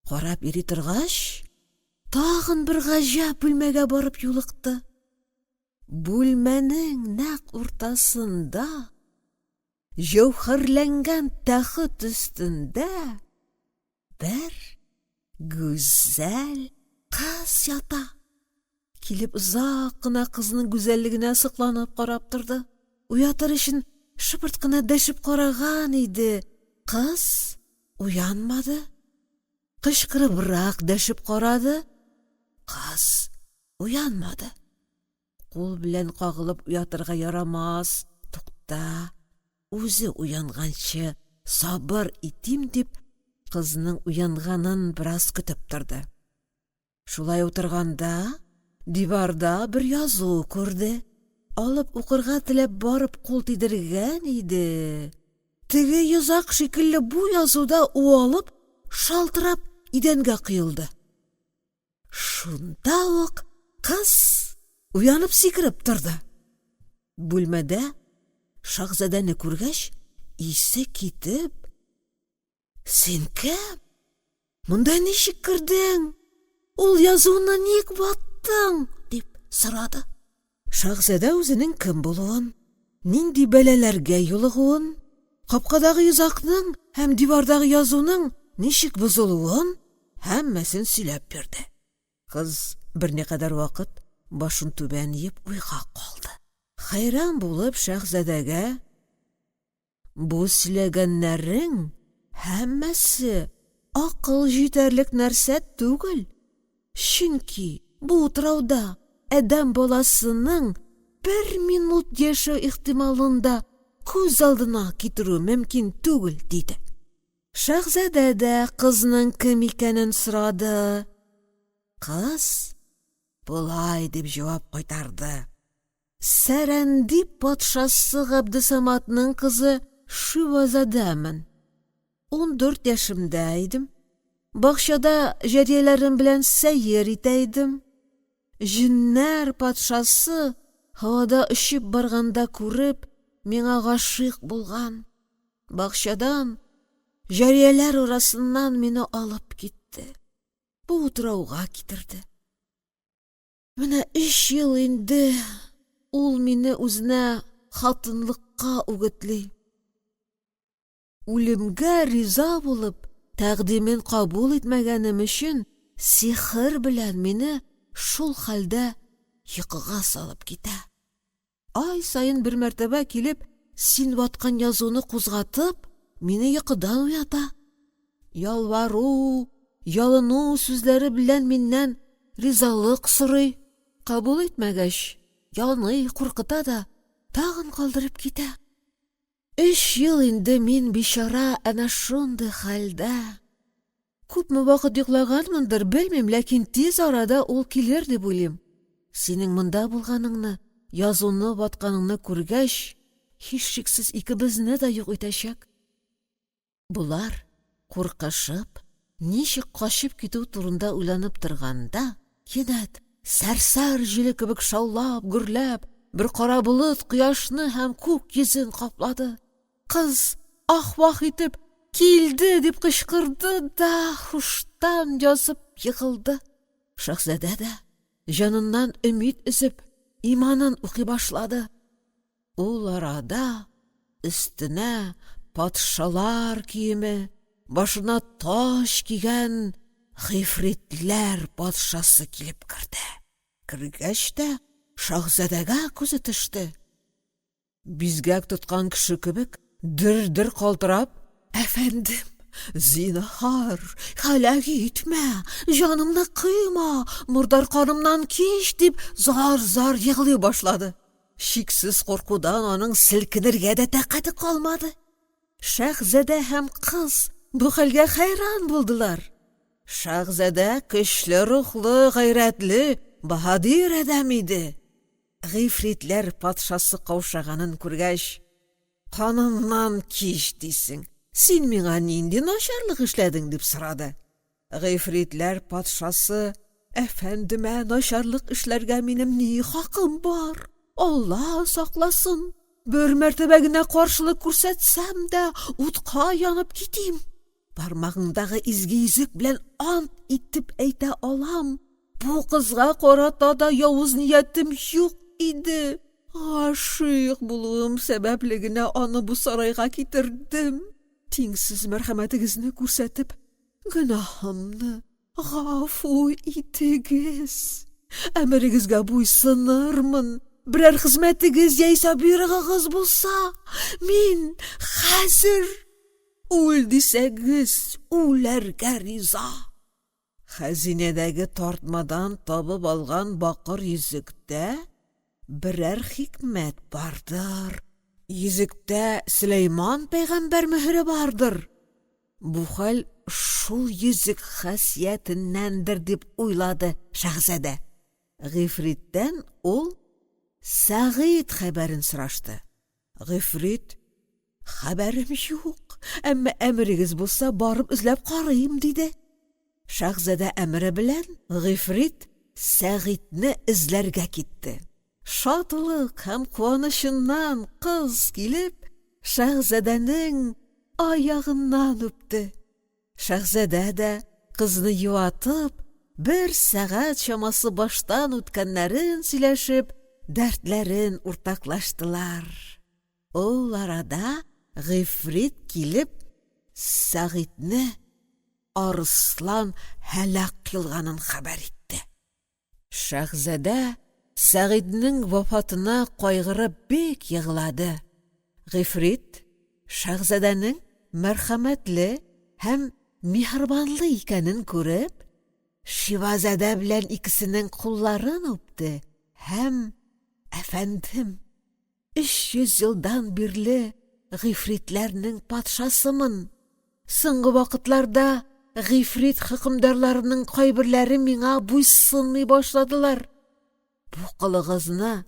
Карап йөри торгач, тагын бер гаҗәп бүлмәгә барып юлыкты. Бүлмәнең нәкъ уртасында, җәүһәрләнгән тәхет өстендә бер гүзәл кыз ята. Килеп озак кына кызның гүзәллегенә сокланып карап торды. Уятыр өчен шыпырт кына дәшеп караган иде. Кыз уянмады, кычкырыбрак дәшеп карады, кыз уянмады. Кул белән кагылып уятырга ярамас, тукта, үзе уянганчы сабыр итим дип, кызның уянганын бераз көтеп торды. Шулай утырганда диварда бер язу күрде, алып укырга теләп барып кул тидергән иде, теге йозак шикелле бу язу да уалып, шалтырап идәнгә коелды. Шунда ук кыз уянып сикереп торды. Бүлмәдә шаһзадәне күргәч, исе китеп: «Син кем? Монда ничек кердең? Ул язуны ник ваттың?» — дип сорады. Шаһзадә үзенең кем булуын, нинди бәлаләргә юлыгуын, капкадагы йозакның һәм дивардагы язуның ничек бозылуын һәммәсен сөйләп бирде. Кыз берникадәр вакыт башын түбән иеп уйга калды. Хәйран булып шаһзадәгә: «Бу сөйләгәннәрең һәммәсе акыл җитәрлек нәрсә түгел, чөнки бу утрауда адәм баласының бер минут яшәү ихтималын да күз алдына китерү мөмкин түгел», — диде. Шаһзадә дә кызның кем икәнен сорады. Кыз болай дип җавап кайтарды: «Сәрәндип патшасы Габдесаматның кызы Шивазадәмен. 14 яшемдә идем. Бакчада җарияләрем белән сәер итә идем. Җеннәр патшасы һавада очып барганда күреп, миңа гашыйк булган. Бакчадан, җарияләр арасыннан мине алып китте. Бу утрауга китерде. Менә өч ел инде ул мине үзенә хатынлыкка үгетли. Үлемгә риза булып, тәкъдимен кабул итмәгәнем өчен сихер белән мине шул хәлдә йокыга салып китә. Ай саен бер мәртәбә килеп, син ваткан язуны кузгатып, мине йокыдан уята. Ялвару, ялыну сүзләре белән миннән ризалык сорый. Кабул итмәгәч, яный, куркыта да тагын калдырып китә. Өч ел инде мин, бичара, әнә шундый хәлдә. Күпме вакыт йоклаганмындыр, белмим, ләкин тиз арада ул килер дип уйлыйм. Синең монда булганыңны, язуны ватканыңны күргәч, һичшиксез икебезне дә юк итәчәк. Болар куркышып, ничек качып китү турында уйланып торганда, кинәт сәрсәр җиле кебек шаулап, гөрләп, бер кара болыт кояшны һәм күк йөзен каплады. Кыз ах-вах итеп «Килде!» дип кычкырды да һуштан язып егылды. Шаһзадә дә җаныннан өмид өзеп, иманын укый башлады. Ул арада өстенә патшалар киеме, башына таҗ кигән гыйфритләр патшасы килеп керде. Кергәч тә шаһзадәгә күзе төште. Бизгәк тоткан кеше кебек дер-дер калтырап: «Әфәндем, зинһар, һәлак итмә, җанымны кыйма, мордар канымнан кич!» дип зар-зар еглый башлады. Чиксез куркудан аның селкенергә дә тәкате калмады. Шәһзадә һәм кыз бу хәлгә хәйран булдылар. Шәһзадә көчле рухлы, гайрәтле, баһадир адәм иде. Гыйфритләр патшасы каушаганын күргәч: «Канымнан кич дисең, син миңа нинди начарлык эшләдең?» — дип сорады. Гыйфритләр патшасы: «Әфәндемә начарлык эшләргә минем ни хакым бар? Алла сакласын, бер мәртәбә генә каршылык күрсәтсәм дә, утка янып китим. Бармагыңдагы изге йөзек белән ант итеп әйтә алам, бу кызга карата да явыз ниятем юк иде. Гашыйк булуым сәбәпле генә аны бу сарайга китердем. Тиңсез мәрхәмәтегезне күрсәтеп, гөнаһымны гафу итегез. Әмерегезгә буйсынырмын. Берәр хезмәтегез яисә боерыгыгыз булса, мин хәзер. Үл дисәгез, үләргә риза. Хәзинәдәге тартмадан табып алган бакыр йөзектә берәр хикмәт бардыр, йөзектә Сөләйман пәйгамбәр мөһере бардыр, бу хәл шул йөзек хасиятеннәндер дип уйлады шаһзадә. Гыйфриттән ул Сәгыйть хәбәрен сорашты. Гыйфрит: «Хәбәрем юк, әмма әмерегез булса, барып эзләп карыйм», — диде. Шаһзадә әмере белән Гыйфрит Сәгыйтьне эзләргә китте. Шатлык һәм куанычыннан кыз килеп шаһзадәнең аягыннан үпте. Шаһзадә дә кызны юатып, бер сәгать чамасы баштан үткәннәрен сөйләшеп, дәртләрен уртаклаштылар. Ул арада Гыйфрит килеп Сәгыйтьне арыслан һәлак кыйлганын хәбәр итте. Шаһзадә Сәгыйтьнең вафатына кайгырып бик егълады. Гыйфрит шаһзадәнең мәрхәмәтле һәм миһербанлы икәнен күреп, Шивазадә белән икесенең кулларын үпте һәм: «Әфәндем, 300 елдан бирле гыйфритләрнең патшасымын. Соңгы вакытларда гыйфрит хөкемдарларының кайберләре миңа буйсынмый башладылар. Бу колыгызны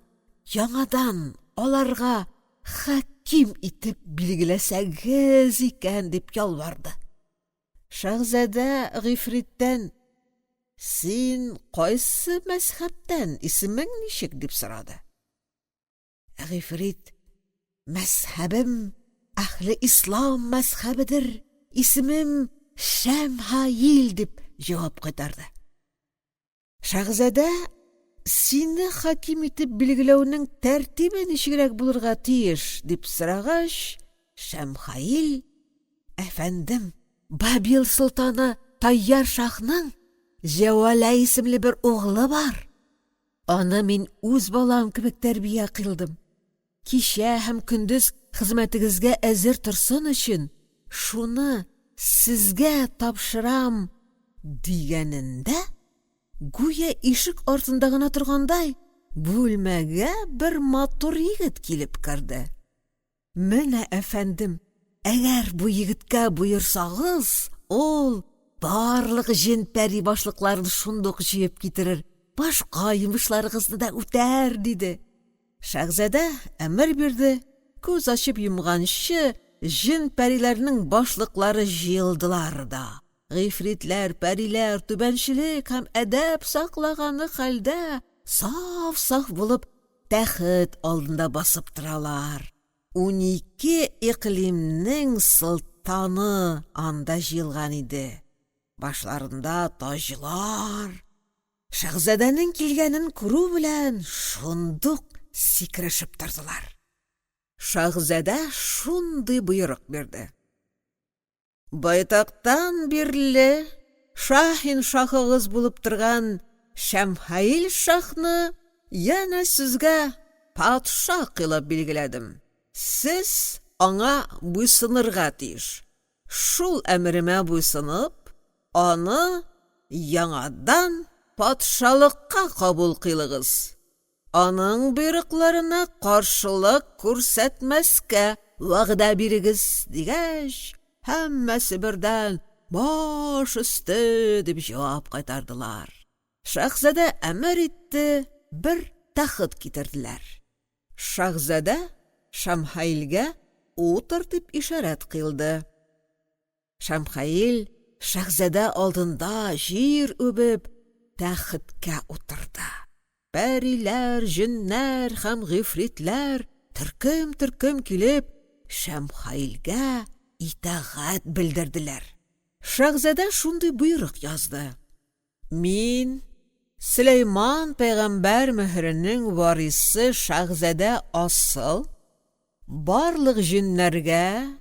яңадан аларга хаким итеп билгеләсәгез икән, дип ялварды. Шаһзадә гыйфриттән: «Син кайсы мәзһәбтән, исемең ничек?» — дип сорады. Гыйфрит: «Мәзһәбем әһле ислам мәзһәбедер, исемем Шәмһаил», — дип җавап кайтарды. Шаһзадә: «Сине хаким итеп билгеләүнең тәртибе ничегрәк булырга тиеш?» — дип сорагач, Шәмхаил: «Әфәндем, Бабил солтаны Тайяр шаһның Җәвалә исемле бер углы бар. Аны мин үз балам кебек тәрбия кыйлдым. Кичә һәм көндез хезмәтегезгә әзер торсын өчен шуны сезгә тапшырам, дигәнендә, гүя ишек артында гына торгандай, бүлмәгә бер матур егет килеп керде. Менә, әфәндем, әгәр бу егеткә боерсагыз, ул барлык җен-пәри башлыкларын шундук җыеп китерер, башка йомышларыгызны да үтәр, диде. Шаһзадә әмер бирде, күз ачып йомганчы җен-пәриләрнең башлыклары җыелдылар да, гыйфритләр, пәриләр түбәнчелек һәм әдәп саклаганы хәлдә саф-саф булып тәхет алдында басып торалар. 12 икълимнең солтаны анда җыелган иде. Башларында таҗлар. Шаһзадәнең килгәнен күрү белән шундук сикерешеп тордылар. Шаһзадә шундый боерык бирде. Байтактан бирле шаһин шаһыгыз булып торган Шәмхаил шаһны янә сезгә патша кыйлып билгеләдем. Сез аңа буйсынырга тиеш. Шул әмеремә буйсынып, аны яңадан патшалыкка кабул кыйлыгыз. Аның боерыкларына каршылык күрсәтмәскә вәгъдә бирегез, дигәч, һәммәсе бердән «Баш өсте!» дип җавап кайтардылар. Шаһзадә әмер итте, бер тәхет китерделәр. Шаһзадә Шамхаилгә «Утыр» дип ишарәт кыйлды. Шәмхаил шаһзадә алдында җир үбеп тәхеткә утырды. Пәриләр, җеннәр һәм гыйфритләр төркем-төркем килеп Шәмхаилгә итагать белдерделәр. Шаһзадә шундый боерык язды: Мин, Сөләйман пәйгамбәр мөһеренең варисы шаһзадә Асыл, барлык җеннәргә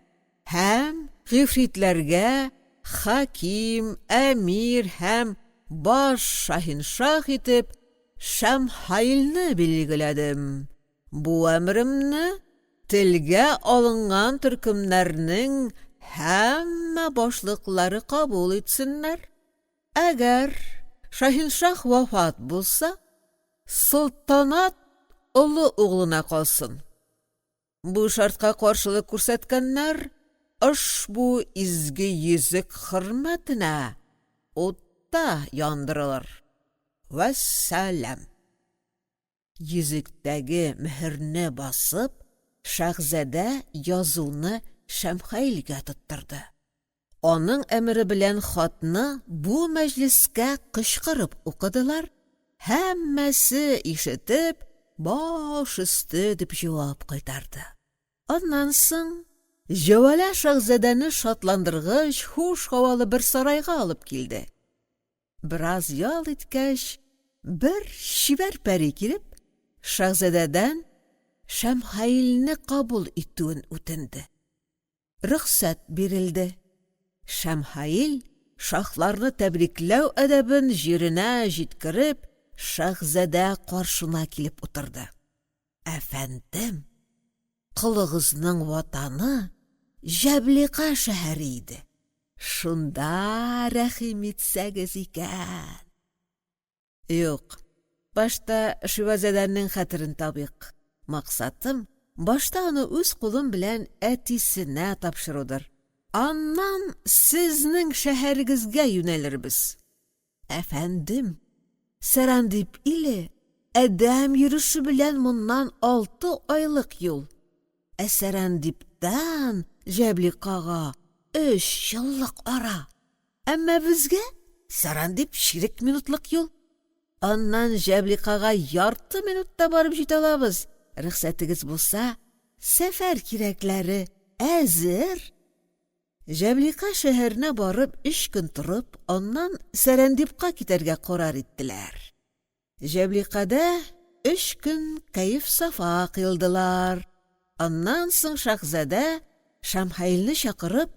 һәм гыйфритләргә хаким, әмир һәм баш шаһиншаһ итеп Шәмхаилне билгеләдем. Бу әмеремне телгә алынган төркемнәрнең һәммә башлыклары кабул итсеннәр. Әгәр шаһиншаһ вафат булса, солтанат олы углына калсын. Бу шартка каршылык күрсәткәннәр ошбу изге йөзек хөрмәтенә утта яндырылыр. Вәссәлам. Йөзектәге мөһерне басып, шаһзадә язуны Шәмхаилгә тоттырды. Аның әмере белән хатны бу мәҗлескә кычкырып укыдылар, һәммәсе ишетеп, баш өсте дип җавап кайтарды. Аннан соң Җәвәлә шаһзадәне шатландыргыч хуш һавалы бер сарайга алып килде. Бераз ял иткәч, бер чибәр пәри килеп, шаһзадәдән Шәмхаилне кабул итүен үтенде. Рөхсәт бирелде. Шәмхаил шаһларны тәбрикләү әдәбен җиренә җиткереп, шаһзадә каршына килеп утырды. Әфәндем, колыгызның ватаны Җәблика шәһәре иде. Шунда рәхим итсәгез икән. Юк, башта Шивазәдәнең хәтерен табыйк. Максатым, башта аны үз кулым белән әтисенә тапшырудыр. Аннан сезнең шәһәрегезгә юнәлербез. Әфәндем, Сәрандип иле адәм йөреше белән моннан 6 айлык юл. Ә Сәрандиптан Җәбликага 3 еллык ара. Әмма безгә Сәрандип чирек минутлык юл. Аннан Җәбликага ярты минутта барып җитә алабыз. Рөхсәтегез булса, сәфәр кирәкләре әзер. Җәблика шәһәренә барып 3 көн торып, аннан Сәрәндипка китәргә карар иттеләр. Җәбликада 3 көн кәеф-сафа кыйлдылар. Аннан соң шаһзадә Шамхаилне чакырып,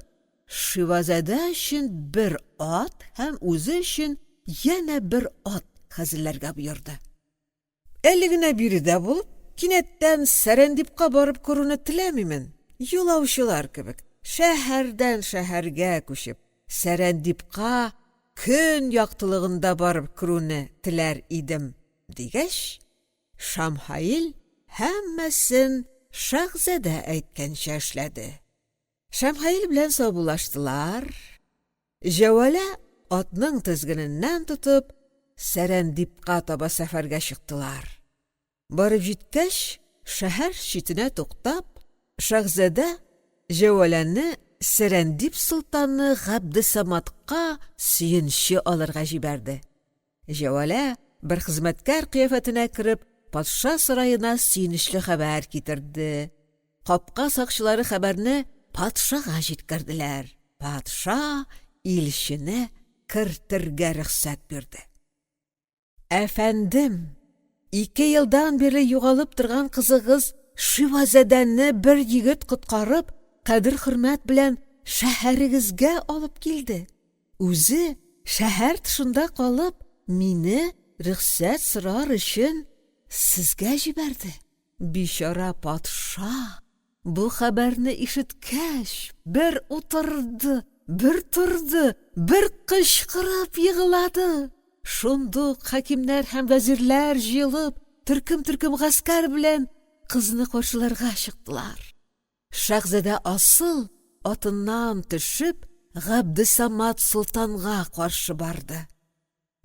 Шивазадә өчен бер ат һәм үзе өчен янә бер ат хәзерләргә боерды. Әле генә биредә булып, кинәттән Сәрәндипка барып күрүне теләмимен. Юлаучылар кебек, шәһәрдән шәһәргә күчеп, Сәрәндипка көн яктылыгында барып керүне теләр идем, дигәч, Шамхаил һәммәсен шаһзадә әйткәнчә эшләде. Шамхаил белән саубуллаштылар. Җәвәлә атның тезгененнән тотып, Сәрәндипка таба сәфәргә чыктылар. Барып җиткәч, шәһәр читенә туктап, шаһзадә Җәвәләне Сәрәндип солтаны Габдесамадка сөенче алырга җибәрде. Җәвәлә бер хезмәткәр кыяфәтенә кереп, патша сараена сөенечле хәбәр китерде. Капка сакчылары хәбәрне патшага җиткерделәр. Патша илчене кертергә рөхсәт бирде. Әфәндем, 2 елдан бирле югалып торган кызыгыз Шивазадәне бер егет коткарып, кадер-хөрмәт белән шәһәрегезгә алып килде. Үзе шәһәр тышында калып, мине рөхсәт сорар өчен сезгә җибәрде. Бичара патша бу хәбәрне ишеткәч, бер утырды, бер торды, бер кычкырып егылады. Шундук хакимнәр һәм вәзирләр җыелып, төркем-төркем гаскәр белән кызны каршыларга чыктылар. Шаһзадә Асыл атыннан төшеп, Габдесамад солтанга каршы барды.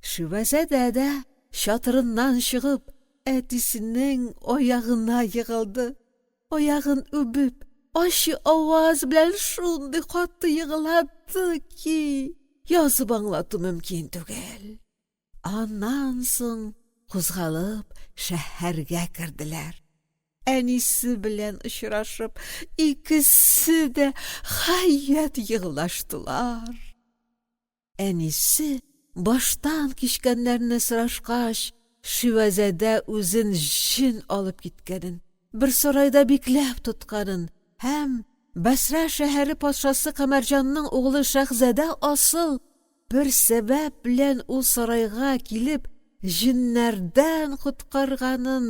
Шивазадә дә чатырыннан чыгып, әтисенең аягына егылды. Аягын үбеп, ачы аваз белән шундый каты егылады ки, язып аңлату мөмкин түгел. Аннан соң кузгалып шәһәргә керделәр. Әнисе белән очрашып, икесе дә гаять егылаштылар. Әнисе баштан кичкәннәрне сорашкач, Шивазадә үзен җен алып киткәнен, бер сарайда бикләп тотканын һәм Басра шәһәре патшасы Камәрҗанның углы шаһзадә Асыл бер сәбәп белән ул сарайга килеп җеннәрдән коткарганын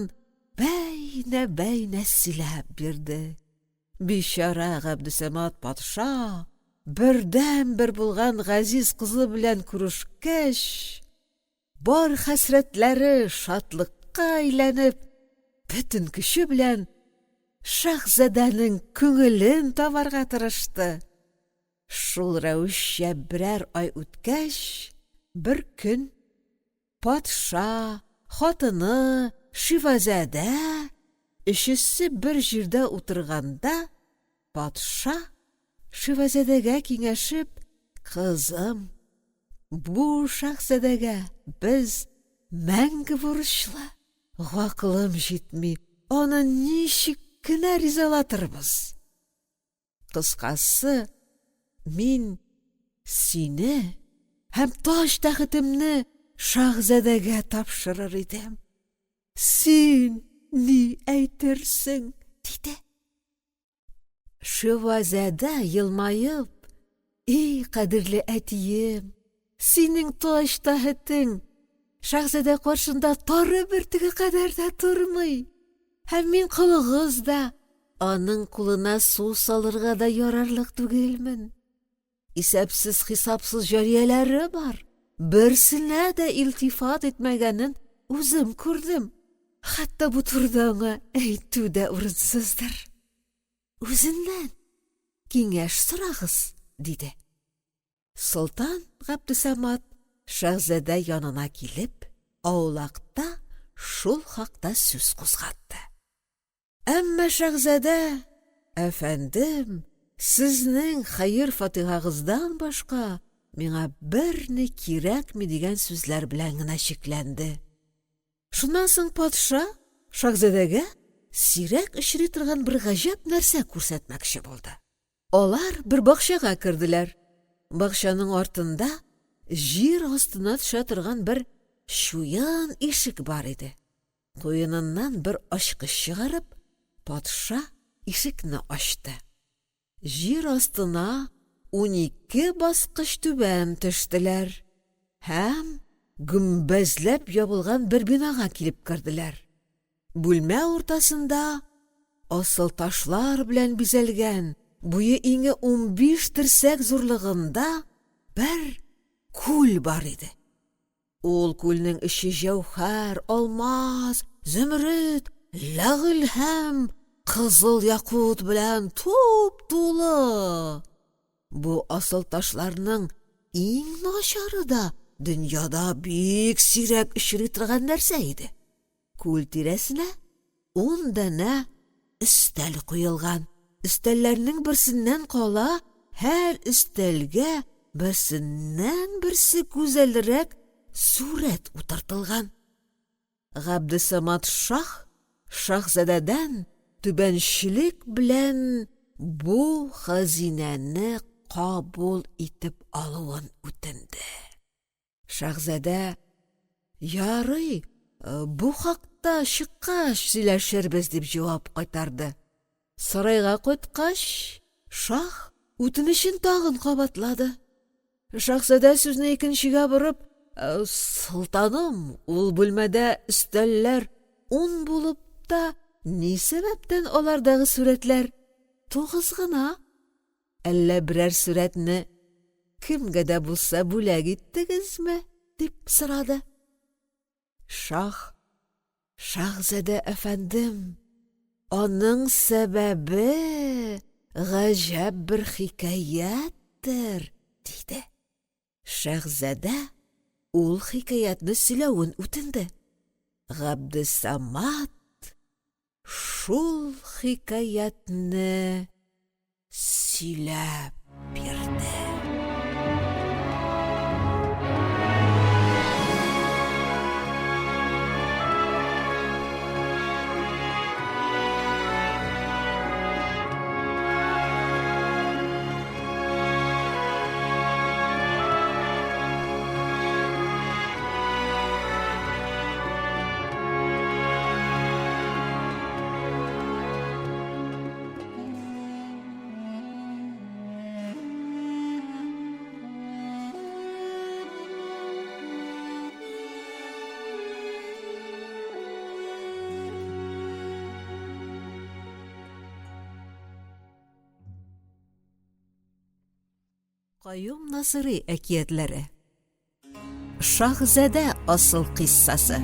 бәйнә-бәйнә сөйләп бирде. Бичара Габдесамад патша! бердәнбер булган газиз кызы белән күрешкәч, бар хәсрәтләре шатлыкка әйләнеп, бөтен көче белән шаһзадәнең күңелен табарга тырышты. Шул рәвешчә берәр ай үткәч, бер көн патша, хатыны, Шивазадә өчесе бер җирдә утырганда, патша Шивазадәгә киңәшеп: «Кызым, бу шаһзадәгә без мәңге бурычлы, гакылым җитми, аны ничек кенә ризалатырбыз? Кыскасы, мин сине һәм таҗ-тәхетемне шаһзадәгә тапшырыр идем. Син ни әйтерсең? — диде. Шивазадә елмаеп: «И кадерле әтием, синең таҗ-тәхетең шаһзадә каршында тары бөртеге кадәр дә тормый, һәм мин колыгыз да аның кулына су салырга да ярарлык түгелмен. Исәпсез-хисапсыз җарияләре бар, берсенә дә илтифат итмәгәнен үзем күрдем. Хәтта бу турыда аңа әйтү дә урынсыздыр. Үзеннән киңәш сорагыз, диде. Солтан Габдесамат шәһзадә янына килеп, аулакта шул хакта сүз кузгатты. Әмма шәһзадә: «Әфәндем, сезнең хәер-фатихагыздан башка миңа берни кирәкми», дигән сүзләр белән генә чикләнде. Шуннан соң патша шаһзадәгә сирәк очрый торган бер гаҗәп нәрсә күрсәтмәкче булды. Алар бер бакчага керделәр. Бакчаның артында җир астына төшә торган бер чуен ишек бар иде. Куеныннан бер ачкыч чыгарып, патша ишекне ачты. Җир астына 12 баскыч түбән төштеләр һәм гөмбәзләп ябылган бер бинага килеп керделәр. Бүлмә уртасында асыл ташлар белән бизәлгән, буе иңе 15 терсәк зурлыгында бер күл бар иде. Ул күлнең эче җәүһәр, алмаз, зөмрет, ләгыль һәм кызыл якут белән туп-тулы. Бу асыл ташларның иң начары да дөньяда бик сирәк очрый торган нәрсә иде. Күл тирәсенә ун данә өстәл куелган. Өстәлләрнең берсеннән кала һәр өстәлгә берсеннән-берсе гүзәлрәк сурәт утыртылган. Габдесамат шаһ шаһзадәдән түбәнчелек белән бу хәзинәне кабул итеп алуын үтенде. Шаһзадә: «Ярый, бу хакта чыккач сөйләшербез», дип җавап кайтарды. Сарайга кайткач, шаһ үтенечен тагын кабатлады. Шаһзадә сүзне икенчегә борып: «Солтаным, ул бүлмәдә өстәлләр ун булып та, ни сәбәптән алардагы сурәтләр тугыз гына? Әллә берәр сурәтне кемгә дә булса бүләк иттегезме?» дип сорады. Шаһ: «Шаһзадә әфәндем, аның сәбәбе гаҗәп бер хикәяттер», диде. Шаһзадә ул хикәятне сөйләвен үтенде. Габдесамат шул хикәятне сөйләп бирде. Каюм Насыйри әкиятләре. Шаһзадә асыл кыйссасы.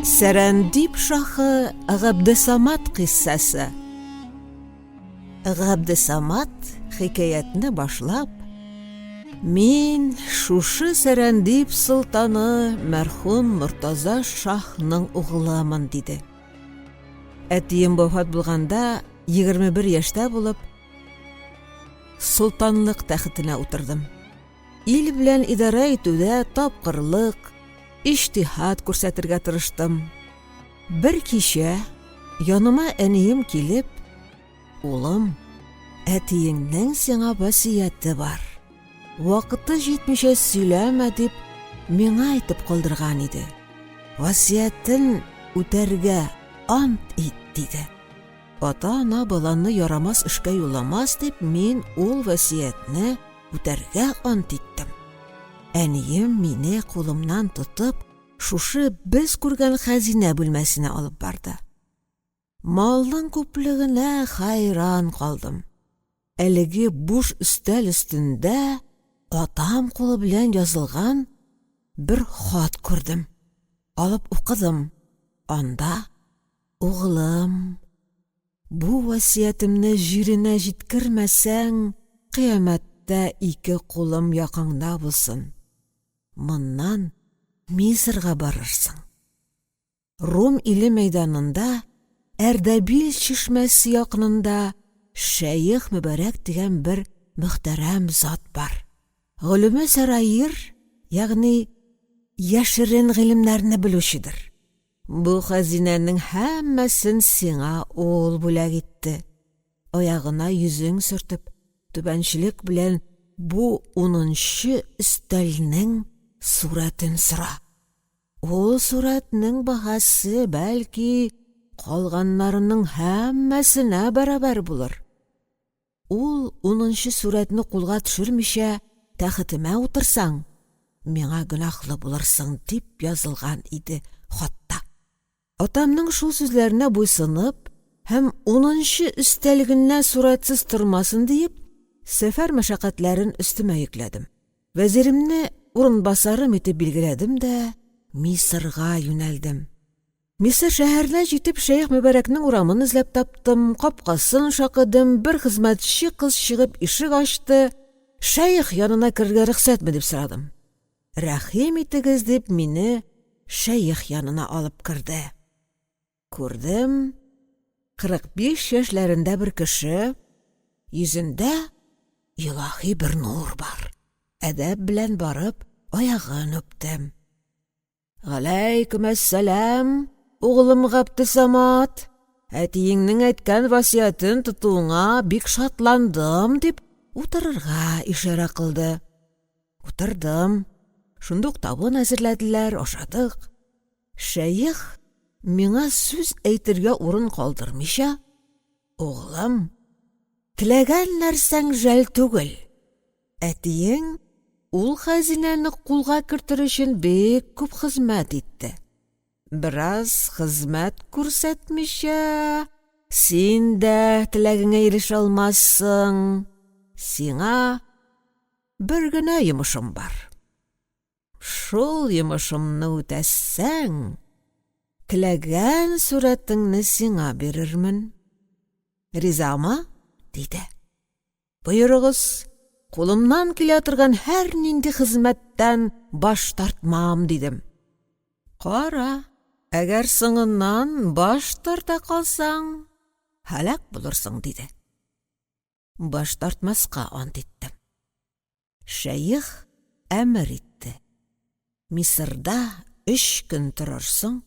Сәрәндип шаһы Габдесамат кыйссасы. Габдесамат хикәятне башлап, Мин шушы Сәрәндип солтаны мәрхүм Мортаза шаһның угылымын, диде. Әтием вафат булганда 21 яшьтә булып, солтанлык тәхетенә утырдым. Ил белән идарә итүдә тапкырлык, иҗтиһад күрсәтергә тырыштым. Бер кичә яныма әнием килеп, Улым, әтиеңнең сиңа васыяте бар. Вакыты җитмичә сөйләмә, дип миңа әйтеп калдырган иде. Васыятен үтәргә ант ит, диде. Ата-ана баланы ярамас эшкә юлламас дип, мин ул васыятьне үтәргә ант иттем. Әнием мине кулымнан тотып, шушы без күргән хәзинә бүлмәсенә алып барды. Малның күплегенә хайран калдым. Әлеге буш өстәл өстендә атам кулы белән язылган бер хат күрдем. Алып укыдым. Анда Угылым, бу васыятемне җиренә җиткермәсәң, кыямәттә ике кулым якаңда булсын. Моннан Мисырга барырсың. Рум иле мәйданында Әрдәбил чишмәсе якынында Шәех Мөбарәк дигән бер мөхтәрәм зат бар. Голүме сәраир, ягъни яшерен гыйлемнәрне белүчедер. Бу хәзинәнең һәммәсен сиңа ул бүләк итте. Аягына йөзең сөртеп, түбәнчелек белән бу унынчы өстәлнең сурәтен сора. Ул сурәтнең баһасы, бәлки, калганнарының һәммәсенә бәрабәр булыр. Ул унынчы сурәтне кулга төшермичә тәхетемә утырсаң, миңа гөнаһлы булырсың, дип язылган иде хатта. Атамның шул сүзләренә буйсынып һәм унынчы өстәл генә сурәтсез тормасын диеп, сәфәр мәшәкатьләрен өстемә йөкләдем. Вәзиремне урынбасарым итеп билгеләдем дә Мисырга юнәлдем. Мисыр шәһәренә җитеп, Шәех Мөбарәкнең урамын эзләп таптым, капкасын шакыдым, бер хезмәтче кыз чыгып ишек ачты. Шәех янына керергә рөхсәтме дип сорадым. Рәхим итегез дип мине шәех янына алып керде. Күрдем, 45 яшьләрендә бер кеше, йөзендә илаһи бер нур бар. Әдәп белән барып, аягын үптем. Галәйкүмәссәлам, углым Габдесамат. Әтиеңнең әйткән васыятен тотуыңа бик шатландым, дип утырырга ишарә кылды. Утырдым. Шундук табын әзерләделәр, ашадык. Шәех миңа сүз әйтергә урын калдырмыйча, Углым, теләгән нәрсәң жәл түгел. Әтиең ул хәзинәне кулга кертер өчен бик күп хезмәт итте. Бераз хезмәт күрсәтмичә, син дә теләгеңә ирешә алмассың. Сиңа бер генә йомышым бар. Шул йомышымны үтәсәң, теләгән сурәтеңне сиңа бирермен. Ризамы? диде. Боерыгыз, кулымнан килә торган һәрнинди хезмәттән баш тартмам, дидем. Кара, әгәр соңыннан баш тарта калсаң, һәлак булырсың, диде. Баш тартмаска ант иттем. Шәех әмер итте. Мисырда өч көн торырсың,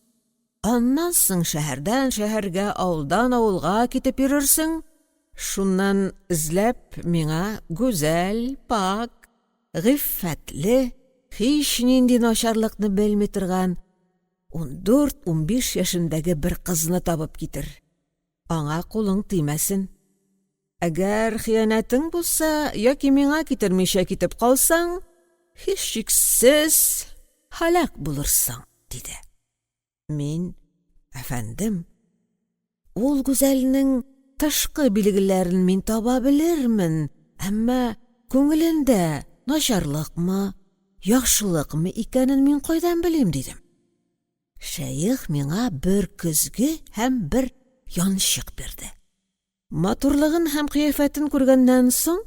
аннан соң шәһәрдән шәһәргә, авылдан авылга китеп йөрерсең, шуннан эзләп миңа гүзәл, пакь, гыйффәтле, һичнинди начарлыкны белми торган 14-15 яшендәге бер кызны табып китер. Аңа кулың тимәсен. Әгәр хыянәтең булса яки миңа китермичә китеп калсаң, һичшиксез, һәлак булырсың, диде. Мин, әфәндем, ул гүзәлнең тышкы билгеләрен мин таба белермен, әмма күңелендә начарлыкмы, яхшылыкмы икәнен мин кайдан белим, дидем. Шәех миңа бер көзге һәм бер янчык бирде. Матурлыгын һәм кыяфәтен күргәннән соң,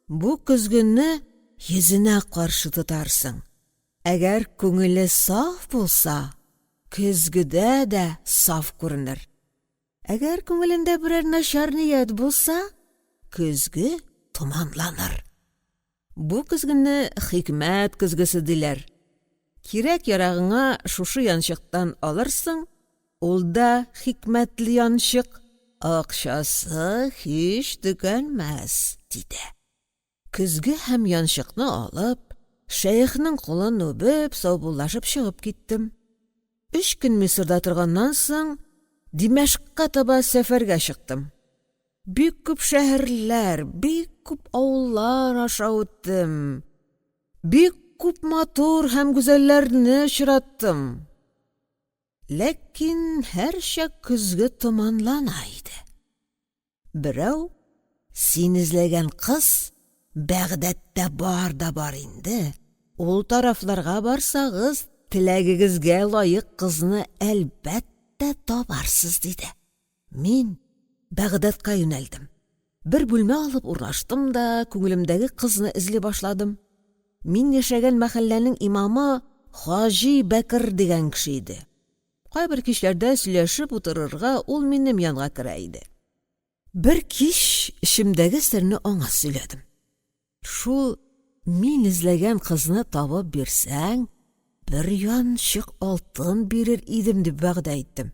бу көзгене йөзенә каршы тотарсың. Әгәр күңеле саф булса, көзгедә дә саф күренер. Әгәр күңелендә берәр начар ният булса, көзге томанланыр. Бу көзгене хикмәт көзгесе диләр. Кирәк-ярагыңа шушы янчыктан алырсың, ул да хикмәтле янчык, акчасы һич төкәнмәс, диде. Көзге һәм янчыкны алып, шәехнең кулын үбеп, саубуллашып чыгып киттем. Өч көн Мисырда торганнан соң, Димәшкка таба сәфәргә чыктым. Бик күп шәһәрләр, бик күп авыллар аша үттем. Бик күп матур һәм гүзәлләрне очраттым. Ләкин һәрчак көзге томанлана иде. Берәү, син эзләгән кыз Бәгъдәдтә бар да бар инде, ул тарафларга барсагыз, теләгегезгә лаек кызны әлбәттә табарсыз, диде. Мин Бәгъдәдка юнәлдем. Бер бүлмә алып урнаштым да күңелемдәге кызны эзли башладым. Мин яшәгән мәхәлләнең имамы Хаҗи Бәкер дигән кеше иде. Кайбер кичләрдә сөйләшеп утырырга ул минем янга керә иде. Бер кич эчемдәге серне аңа сөйләдем. Шул мин эзләгән кызны табып бирсәң, бер янчык алтын бирер идем дип вәгъдә иттем.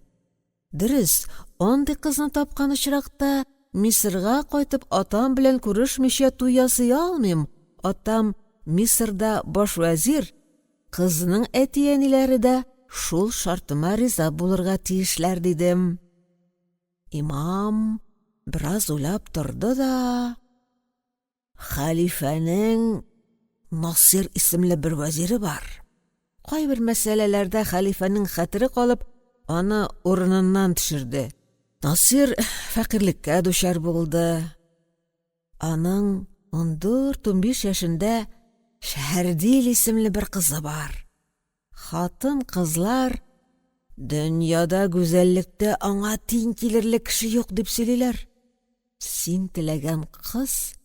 Дөрес, андый кызны тапкан очракта Мисырга кайтып атам белән күрешмичә туй ясый алмыйм. Атам Мисырда баш вәзир, кызның әти-әниләре дә шул шартыма риза булырга тиешләр, дидем. Имам бераз уйлап торды да, хәлифәнең Насир исемле бер вәзире бар. Кайбер мәсьәләләрдә хәлифәнең хәтере калып, аны урыныннан төшерде. Насир фәкыйрьлеккә дучар булды. Аның 14-15 яшендә Шәһәрдил исемле бер кызы бар. Хатын-кызлар дөньяда гүзәллектә аңа тиң килерлек кеше юк дип сөйлиләр. Син теләгән кыз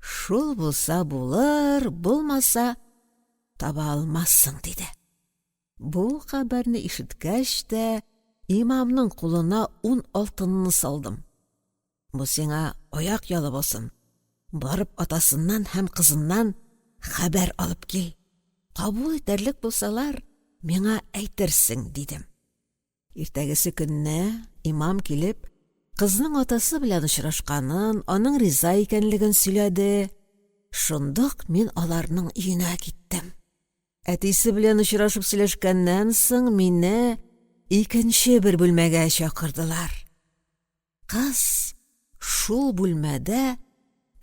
шул булса булыр, булмаса таба алмассың, диде. Бу хәбәрне ишеткәч тә, имамның кулына ун алтынны салдым. Бу сиңа аяк ялы булсын. Барып атасыннан һәм кызыннан хәбәр алып кил. Кабул итәрлек булсалар, миңа әйтерсең, дидем. Иртәгесе көнне имам килеп, кызның атасы белән очрашканын, аның риза икәнлеген сөйләде. Шундук мин аларның өенә киттем. Әтисе белән очрашып сөйләшкәннән соң мине икенче бер бүлмәгә чакырдылар. Кыз шул бүлмәдә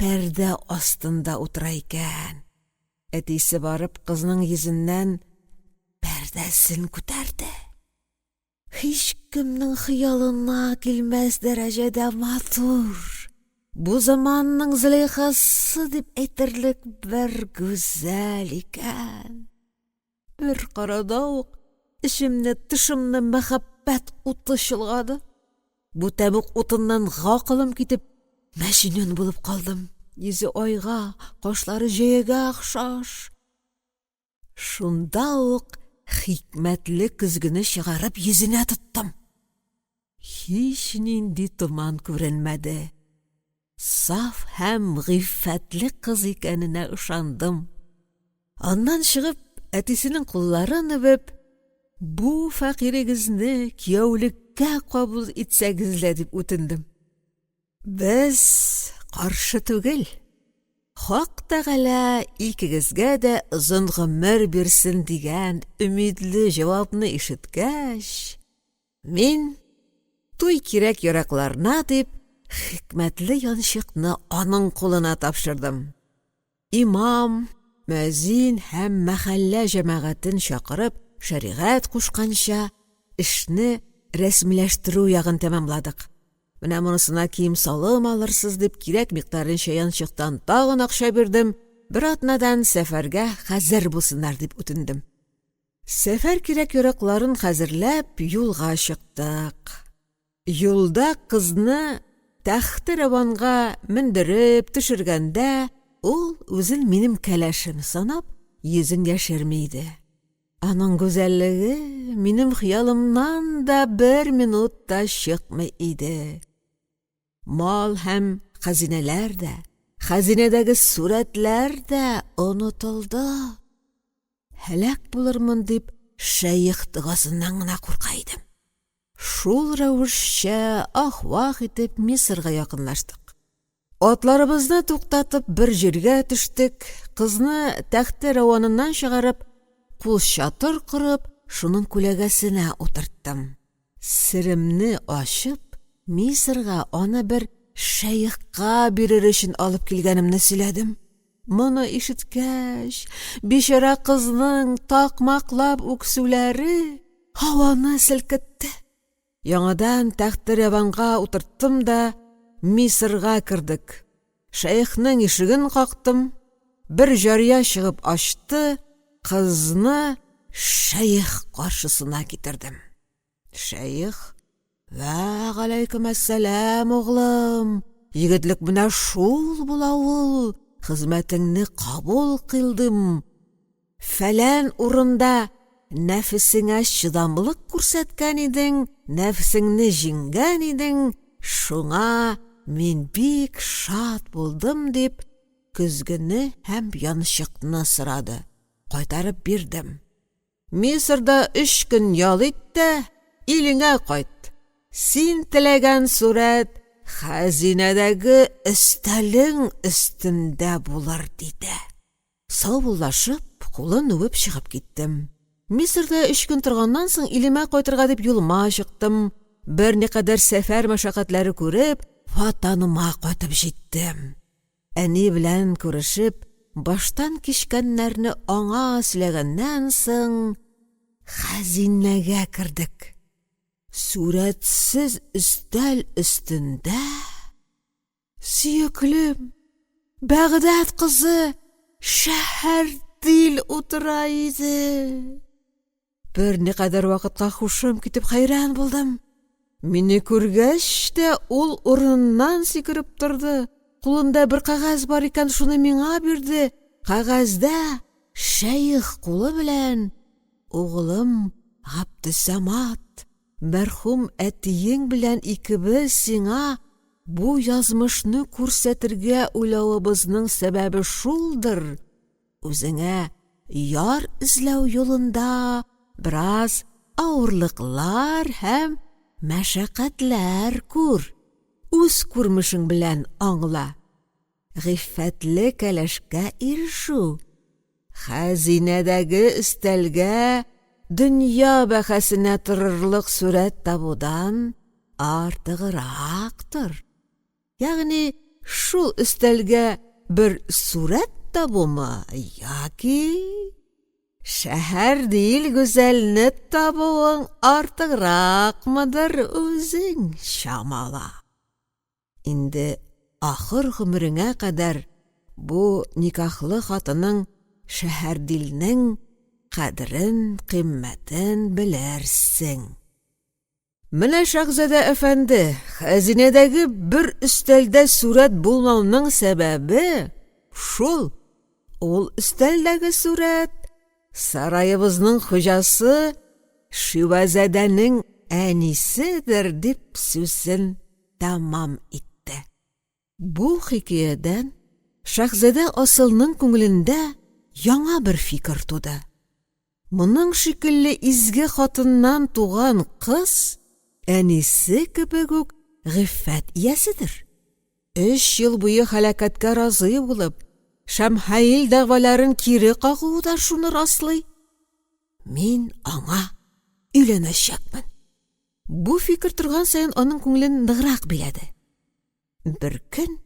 пәрдә астында утыра икән. Әтисе барып кызның йөзеннән пәрдәсен күтәрде. Һичкемнең хыялына килмәс дәрәҗәдә матур, бу заманның Зөләйхасы дип әйтерлек бер гүзәл икән. Бер карада ук эчемне, тышымны мәхәббәт уты чолгады. Бу тәмуг утыннан гакылым китеп, мәҗнүн булып калдым. Йөзе айга, кашлары җәягә охшаш. Шунда ук хикмәтле көзгене чыгарып йөзенә тоттым. Һичнинди томан күренмәде. Саф һәм гыйффәтле кыз икәненә ышандым. Аннан чыгып, әтисенең кулларын үбеп, бу фәкыйрегезне кияүлеккә кабул итсәгез лә дип үтендем. Без каршы түгел. Хак Тәгалә икегезгә дә озын гомер бирсен дигән өмидле җавапны ишеткәч, мин туй кирәк-яракларына дип хикмәтле янчыкны аның кулына тапшырдым. Имам, Мөәзин һәм мәхәллә җәмәгатен чакырып, шәригать кушканча, эшне рәсмиләштерү ягын тәмамладык. Менә монысына кием-салым алырсыз дип, кирәк микъдарынча янчыктан тагын акча бирдем, бер атнадан сәфәргә хәзер булсыннар дип үтендем. Сәфәр кирәк-яракларын хәзерләп юлга чыктык. Юлда кызны тәхте-рәванга мендереп төшергәндә ул үзен минем кәләшем санап, йөзен яшерми иде. Аның гүзәллеге минем хыялымнан да бер минут та чыкмый иде. Мал һәм хәзинәләр дә, хәзинәдәге сурәтләр дә онытылды. Һәлак булырмын дип шәех догасыннан гына курка идем. Шул рәвешчә ах-вах итеп Мисырга якынлаштык. Атларыбызны туктатып бер җиргә төштек, кызны тәхте рәваныннан чыгарып, кулчатыр корып, шуның күләгәсенә утырттым. Серемне ачып, Мисырга аны бер шәехка бирер өчен алып килгәнемне сөйләдем. Моны ишеткәч, бичара кызның такмаклап үксүләре һаваны селкетте. Яңадан тәхте-рәванга утырттым да Мисырга кердек. Шәехнең ишеген кактым, бер җария чыгып ачты, кызны шәех каршысына китердем. Шәех: "Вә галәйкүмәссәлам, углым, егетлек менә шул була ул, хезмәтеңне кабул кыйлдым. Фәлән урында нәфесеңә чыдамлык күрсәткән идең, нәфесеңне җиңгән идең, шуңа мин бик шат булдым", дип, көзгене һәм янчыкны сорады, кайтарып бирдем. Мисырда өч көн ял ит тә илеңә кайт. Син теләгән сурәт хәзинәдәге өстәлең өстендә булыр, диде. Саубуллашып, кулын үбеп чыгып киттем. Мисырда өч көн торганнан соң илемә кайтырга дип юлыма чыктым. Берникадәр сәфәр мәшәкатьләре күреп, ватаныма кайтып җиттем. Әни белән күрешеп, баштан кичкәннәрне аңа сөйләгәннән соң, хәзинәгә кердек. Сурәтсез өстәл өстендә сөеклем, Бәгъдәд кызы Шәһәрдил утыра иде. Берникадәр вакытка хушым китеп хәйран булдым. Мине күргәч тә ул урыныннан сикереп торды. Кулында бер кәгазь бар икән, шуны миңа бирде. Кәгазьдә шәех кулы белән: "Угылым Габдесамат, мәрхүм әтиең белән икебез сиңа бу язмышны күрсәтергә уйлавыбызның сәбәбе шулдыр, Үзеңә яр эзләү юлында бераз авырлыклар һәм мәшәкатьләр күр, үз күрмешең белән аңла. Гыйффәтле кәләшкә ирешү, хәзинәдәге өстәлгә дөнья бәһасенә торырлык сурәт табудан артыграктыр. Ягъни шул өстәлгә бер сурәт табумы яки Шәһәрдил гүзәлне табуың артыгракмыдыр, үзең чамала. Инде ахыр гомереңә кадәр бу никахлы хатының Шәһәрдилнең кадерен-кыйммәтен белерсең. Менә, шаһзадә әфәнде, хәзинәдәге бер өстәлдә сурәт булмауның сәбәбе шул. Ул өстәлдәге сурәт сараебызның хуҗасы Шивазадәнең әниседер, дип сүзен тәмам итте. Бу хикәядән шаһзадә Асылның күңелендә яңа бер фикер туды. Моның шикелле изге хатыннан туган кыз әнисе кебек үк гыйффәт ияседер. Өч ел буе һәлакәткә разый булып, Шәмхәил дәгъваларын кире кагуы да шуны раслый. Мин аңа өйләнәчәкмен. Бу фикер торган саен аның күңелен ныграк биләде. Бер көн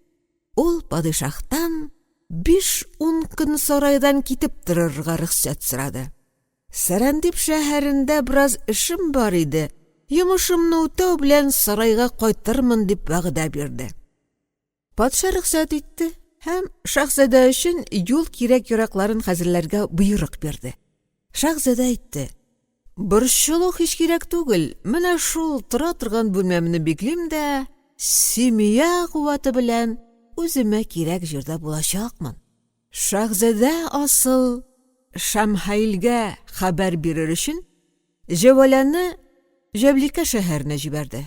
ул падишаһтан биш-ун көн сарайдан китеп торырга рөхсәт сорады. Сәрәндип шәһәрендә бераз эшем бар иде, йомышымны үтәү белән сарайга кайтырмын дип вәгъдә бирде. Патша рөхсәт итте һәм шаһзадә өчен юл кирәк-яракларын хәзерләргә боерык бирде. Шаһзадә әйтте: "Борчылу һич кирәк түгел, менә шул тора торган бүлмәмне биклим дә, симия куәте белән үземә кирәк җирдә булачакмын". Шаһзадә асыл Шәмхәилгә хәбәр бирер өчен Җәвәләне Җәбликә шәһәренә җибәрде.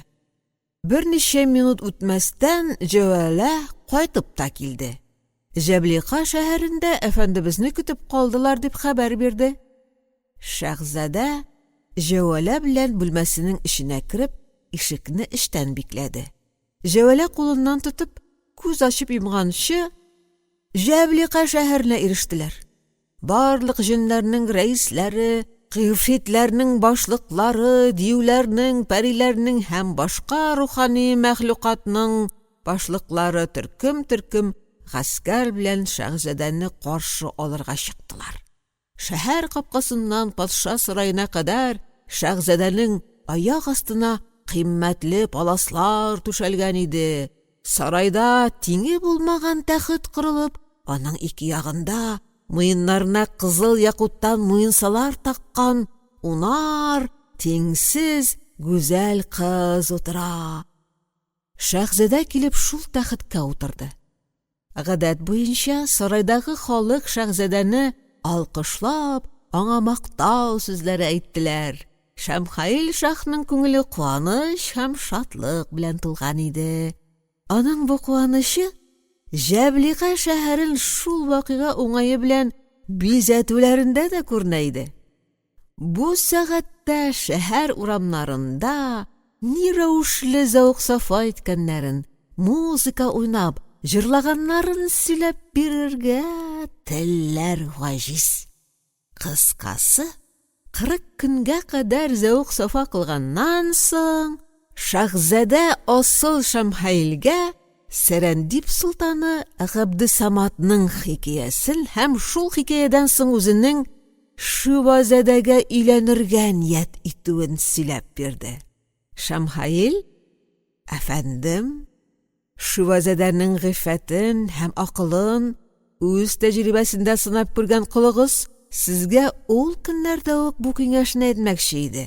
Берничә минут үтмәстән Җәвәлә кайтып та килде. Җәблика шәһәрендә әфәндебезне көтеп калдылар дип хәбәр бирде. Шәһзадә Җәвәлә белән бүлмәсенең эченә кереп, ишекне эчтән бикләде. Җәвәлә кулыннан тотып, күз ачып йомганчы, Җәблика шәһәренә ирештеләр. Барлык җеннәрнең рәисләре, гыйфритләрнең башлыклары, диюләрнең, пәриләрнең һәм башка рухани мәхлукатның башлыклары төркем-төркем гаскәр белән шәһзадәне каршы алырга чыктылар. Шәһәр капкасыннан патша сараена кадәр шәһзадәнең аяк астына кыйммәтле паласлар түшәлгән иде. Сарайда тиңе булмаган тәхет корылып, аның ике ягында муеннарына кызыл якуттан муенсалар таккан унар тиңсез гүзәл кыз утыра. Шәһзадә килеп шул тәхеткә утырды. Гадәт буенча сарайдагы халык шәһзадәне алкышлап, аңа мактау сүзләре әйттеләр. Шәмхаил шаһның күңеле куаныч һәм шатлык белән тулган иде. Аның бу куанычы Җәблика шәһәрен шул вакыйга уңае белән бизәтүләрендә дә күренә иде. Бу сәгатьтә шәһәр урамнарында ни рәвешле зәвык-сафа иткәннәрен, музыка уйнап, җырлаганнарын сөйләп бирергә телләр гаҗиз. Кыскасы, 40 көнгә кадәр зәвык-сафа кылганнан соң, шаһзадә Асыл Шәмхәилгә Сәрәндип солтаны Габдесаматның хикәясен һәм шул хикәядән соң үзенең Шивазадәгә өйләнергә ният итүен сөйләп бирде. Шамхаил, әфәндем, Шивазадәнең гыйффәтен һәм акылын үз тәҗрибәсендә сынап күргән колыгыз сезгә ул көннәрдә үк бу киңәшне әйтмәкче иде.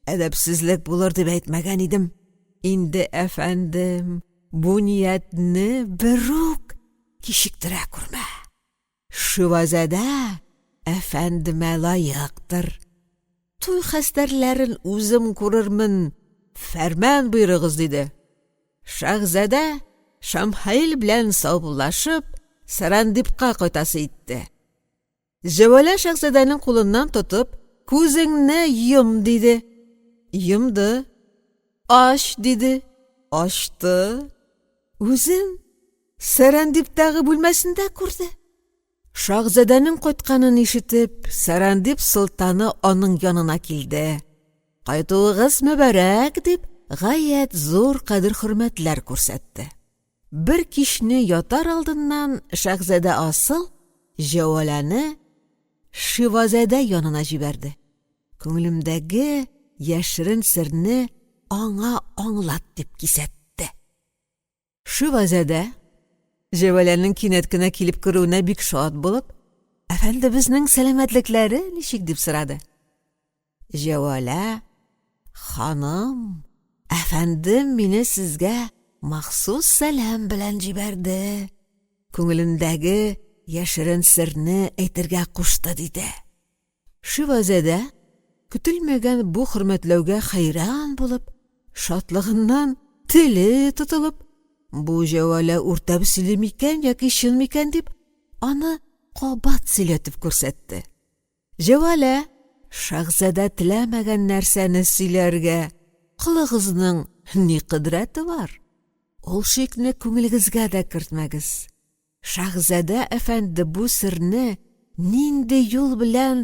Әдәпсезлек булыр дип әйтмәгән идем. Инде, әфәндем, бу ниятне берүк кичектерә күрмә. Шивазадә әфәндемә лаектыр. Туй хәстәрләрен үзем күрермен, фәрман боерыгыз, диде. Шаһзадә Шамхаил белән саубуллашып, Сарандипка кайтасы итте. Җәвәлә шаһзадәнең кулыннан тотып, күзеңне йом, диде. Йомды. Ач, диде. Ачты. Үзен Сәрәндиптәге бүлмәсендә күрде. Шаһзадәнең кайтканын ишетеп, Сәрәндип солтаны аның янына килде. Кайтуыгыз мөбарәк, дип, гаять зур кадер-хөрмәтләр күрсәтте. Бер кичне ятар алдыннан шаһзадә Асыл Җәваләне Шивазадә янына җибәрде. Күңелемдәге яшерен серне аңа аңлат, дип кисәтте. Шивазадә, Җәвәләнең кинәт кенә килеп керүенә бик шат булып, әфәндебезнең сәламәтлекләре ничек дип сорады. Җәвәлә, ханым, әфәндем мине сезгә махсус сәлам белән җибәрде. Күңелендәге яшерен серне әйтергә кушты, диде. Шивазадә, көтелмәгән бу хөрмәтләүгә хәйран булып, шатлыгыннан теле тотылып, бу җәвалә үртәп сөйли микән яки чын микән дип, аны кабат сөйләтеп күрсәтте. Җәвалә, шахзадә теләмәгән нәрсәне сөйләргә колыгызның ни кодрәте бар? Ул шикне күңелегезгә дә кертмәгез. Шаһзадә әфәнде бу серне нинди юл белән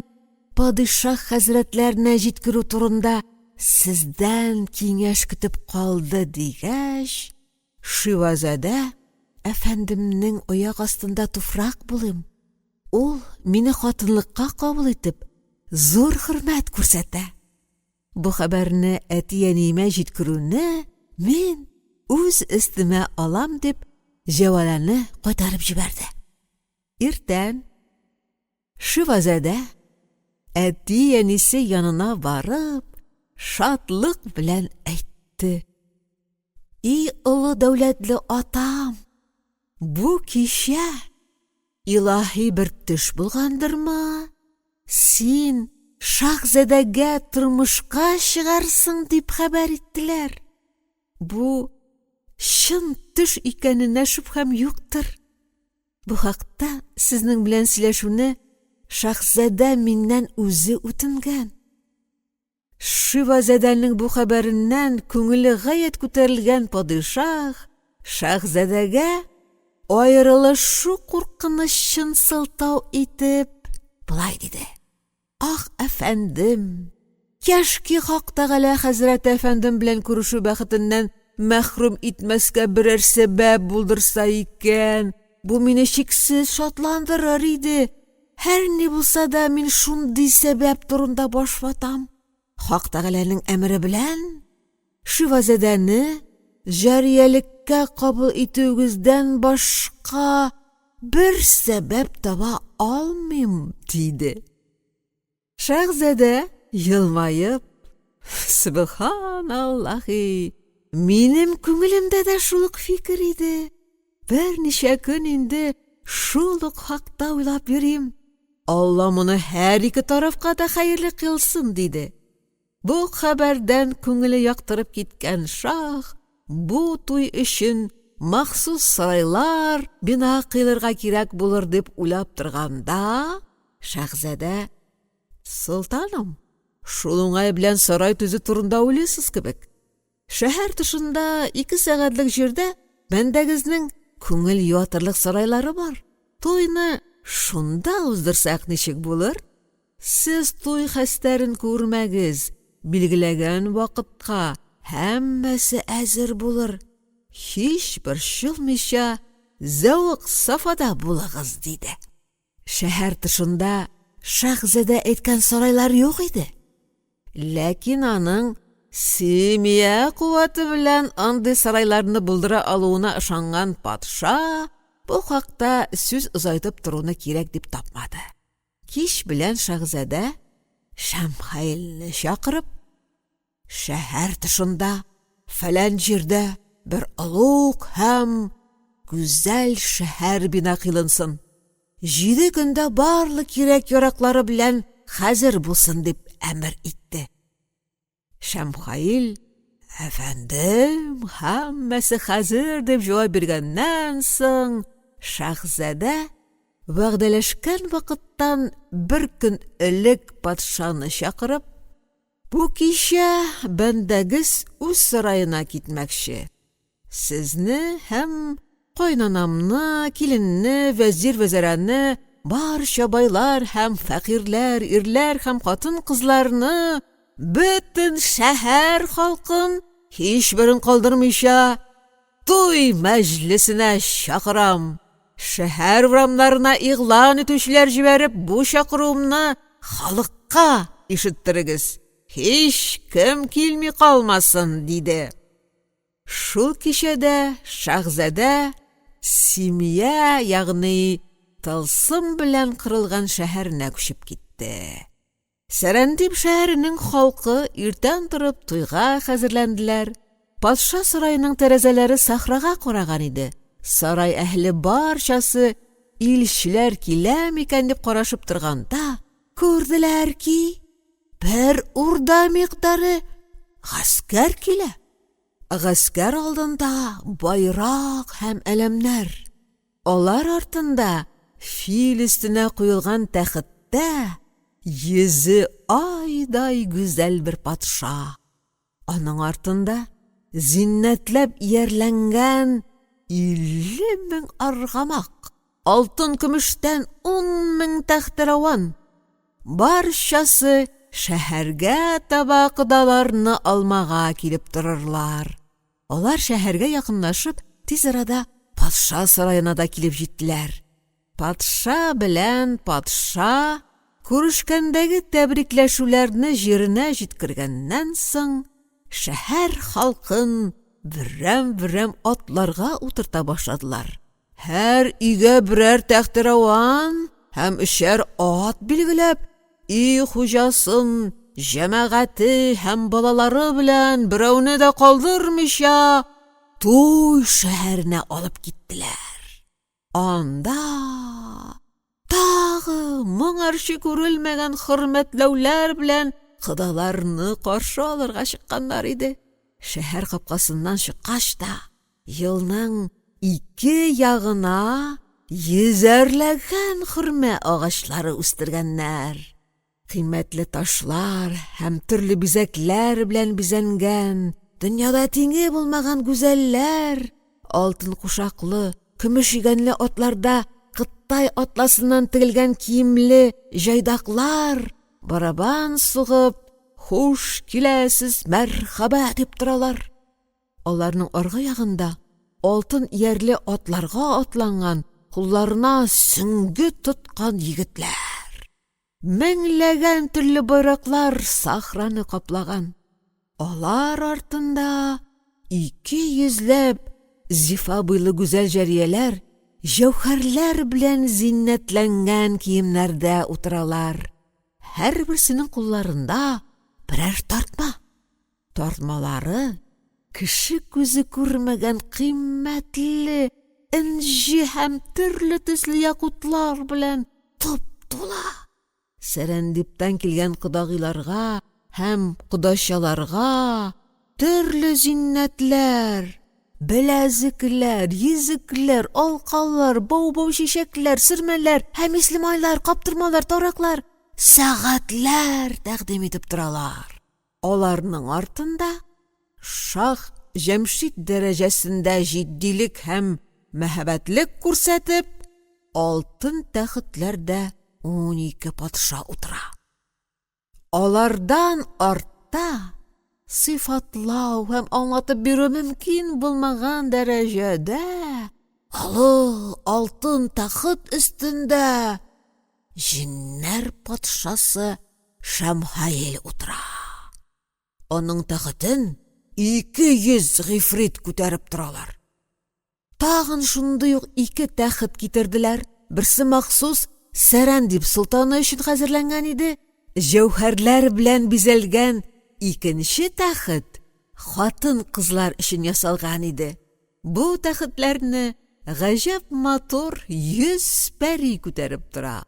падишаһ хәзрәтләренә җиткерү турында сездән киңәш көтеп калды дигәч, Шивазадә әфәндемнең аяк астында туфрак булыйм, ул мине хатынлыкка кабул итеп, зур хөрмәт күрсәтә. Бу хәбәрне әти-әниемә җиткерүне мин үз өстемә алам, дип Җәваләне кайтарып җибәрде. Иртән Шивазадә әти-әнисе янына барып, шатлык белән әйтте: "И олы дәүләтле атам, бу кичә илаһи бер төш булгандырмы, син шаһзадәгә тормышка чыгарсың дип хәбәр иттеләр. Бу чын төш икәненә шөбһәм юктыр. Бу хакта сезнең белән сөйләшүне шаһзадә миннән үзе үтенгән. Шивазадәнең бу хәбәреннән күңеле гаять күтәрелгән падишаһ шаһзадәгә аерылышу куркынычын сылтау итеп болай диде: "Ах, әфәндем, кяшки Хак Тәгалә хәзрәте әфәндем белән күрешү бәхетеннән мәхрүм итмәскә берәр сәбәп булдырса икән, бу мине чиксез шатландырыр иде. Һәр ни булса да мин шундый сәбәп турында баш ватам. Хак Тәгаләнең әмере белән Шивазадәне җариялekкә кабул итүегездән башка бер сәбәп таба алмыйм, диде. Шаһзадә елмаеп, Сөбханаллаһи, минем күңелемдә дә шул ук фикер иде. Берничә көн инде шул ук хакта уйлап йөрим. Алла моны һәр ике тарафка да хәерле кылсын, диде. Бу хәбәрдән күңеле яктырып киткән шаһ бу туй өчен махсус сарайлар бина кыйлырга кирәк булыр дип уйлап торганда, шаһзадә: "Солтаным, шул уңай белән сарай төзү турында уйлыйсыз кебек. Шәһәр тышында 2 сәгатьлек җирдә бәндәгезнең күңел юатырлык сарайлары бар. Туйны шунда уздырсак ничек булыр? Сез туй хәстәрен күрмәгез, билгеләгән вакытка һәммәсе әзер булыр. Һич борчылмыйча зәвык-сафада булыгыз, диде. Шәһәр тышында шаһзадә әйткән сарайлар юк иде. Ләкин аның симия куәте белән андый сарайларны булдыра алуына ышанган патша бу хакта сүз озайтып торуны кирәк дип тапмады. Кич белән шаһзадә Шәмхәилне чакырып, шәһәр тышында, фәлән җирдә бер олуг һәм гүзәл шәһәр бина кыйлынсын. 7 көндә барлык кирәк-яраклары белән хәзер булсын дип әмер итте. Шәмхаил: "Әфәндем, һәммәсе хәзер", дип җавап биргәннән соң, шаһзадә вәгъдәләшкән вакыттан бер көн элек патшаны чакырып: "Бу кичә бәндәгез үз сараена китмәкче. Сезне һәм кайнанамны, киленне, вәзир-вәзәрәне, барча байлар һәм фәкыйрьләр, ирләр һәм хатын-кызларны, бөтен шәһәр халкын, һичберен калдырмыйча, туй мәҗлесенә чакырам. Шәһәр урамнарына игълан итүчеләр җибәреп, бу чакыруымны халыкка ишеттерегез. Һичкем килми калмасын, диде. Шул кичәдә шаһзадә симия, ягъни тылсым белән корылган шәһәренә күчеп китте. Сәрәндип шәһәренең халкы иртән торып туйга хәзерләнделәр. Патша сараеның тәрәзәләре сахрага караган иде. Сарай әһеле барчасы илчеләр килә микән дип карашып торганда, күрделәр ки, бер урда микъдары гаскәр килә. Гаскәр алдында байрак һәм әләмнәр. Алар артында фил өстенә куелган тәхеттә йөзе айдай гүзәл бер патша. Аның артында зиннәтләп иярләнгән 50 мең аргамак, алтын-көмештән 10 мең тәхтераван. Барчасы шәһәргә таба кодаларны алмага килеп торырлар. Алар шәһәргә якынлашып, тиз арада патша сараена да килеп җиттеләр. Патша белән патша күрешкәндәге тәбрикләшүләрне җиренә җиткергәннән соң, шәһәр халкын берәм-берәм атларга утырта башладылар, һәр өйгә берәр тәхтераван һәм өчәр ат билгеләп, өй хуҗасын җәмәгате һәм балалары белән берәүне дә калдырмыйча туй шәһәренә алып киттеләр. Анда тагы моңарчы күрелмәгән хөрмәтләүләр белән кодаларны каршы алырга чыкканнар иде. Шәһәр капкасыннан чыккач та юлның ике ягына йөзәрләгән хөрмә агачлары үстергәннәр. Кыйммәтле ташлар һәм төрле бизәкләр белән бизәнгән, дөньяда тиңе булмаган гүзәлләр алтын кушаклы, көмеш йөгәнле атларда кытай атласыннан тегелгән киемле җайдаклар барабан сугып, «Хуш киләсез, мәрхәбә!» дип торалар. Аларның аргы ягында алтын иярле атларга атланган, кулларына сөңге тоткан егетләр. Меңләгән төрле байраклар сахраны каплаган. Алар артында 200 ләп зифа буйлы гүзәл җарияләр җәүһәрләр белән зиннәтләнгән киемнәрдә утыралар. Һәрберсенең кулларында берәр тартма. Тартмалары кеше күзе күрмәгән кыйммәтле энҗе һәм төрле төсле якутлар белән туп-тула. Сәрәндиптән килгән кодагыйларга һәм кодачаларга төрле зиннәтләр, беләзекләр, йөзекләр, алкалар, бау-бау чәчәкләр, сөрмәләр һәм ислемайлар, каптырмалар, тараклар, сәгатьләр тәкъдим итеп торалар. Аларның артында шаһ Җәмшид дәрәҗәсендә җитдилек һәм мәһабәтлек күрсәтеп, алтын тәхетләрдә 12 патша утыра. Алардан артта сыйфатлау һәм аңлатып бирү мөмкин булмаган дәрәҗәдә олы алтын тәхет өстендә җеннәр патшасы Шәмхаил утыра. Аның тәхетен 200 гыйфрит күтәреп торалар. Тагын шундый ук ике тәхет китерделәр. Берсе махсус Сәрәндип солтаны өчен хәзерләнгән иде. Җәүһәрләр белән бизәлгән икенче тәхет хатын-кызлар өчен ясалган иде. Бу тәхетләрне гаҗәп матур 100 пәри күтәреп тора.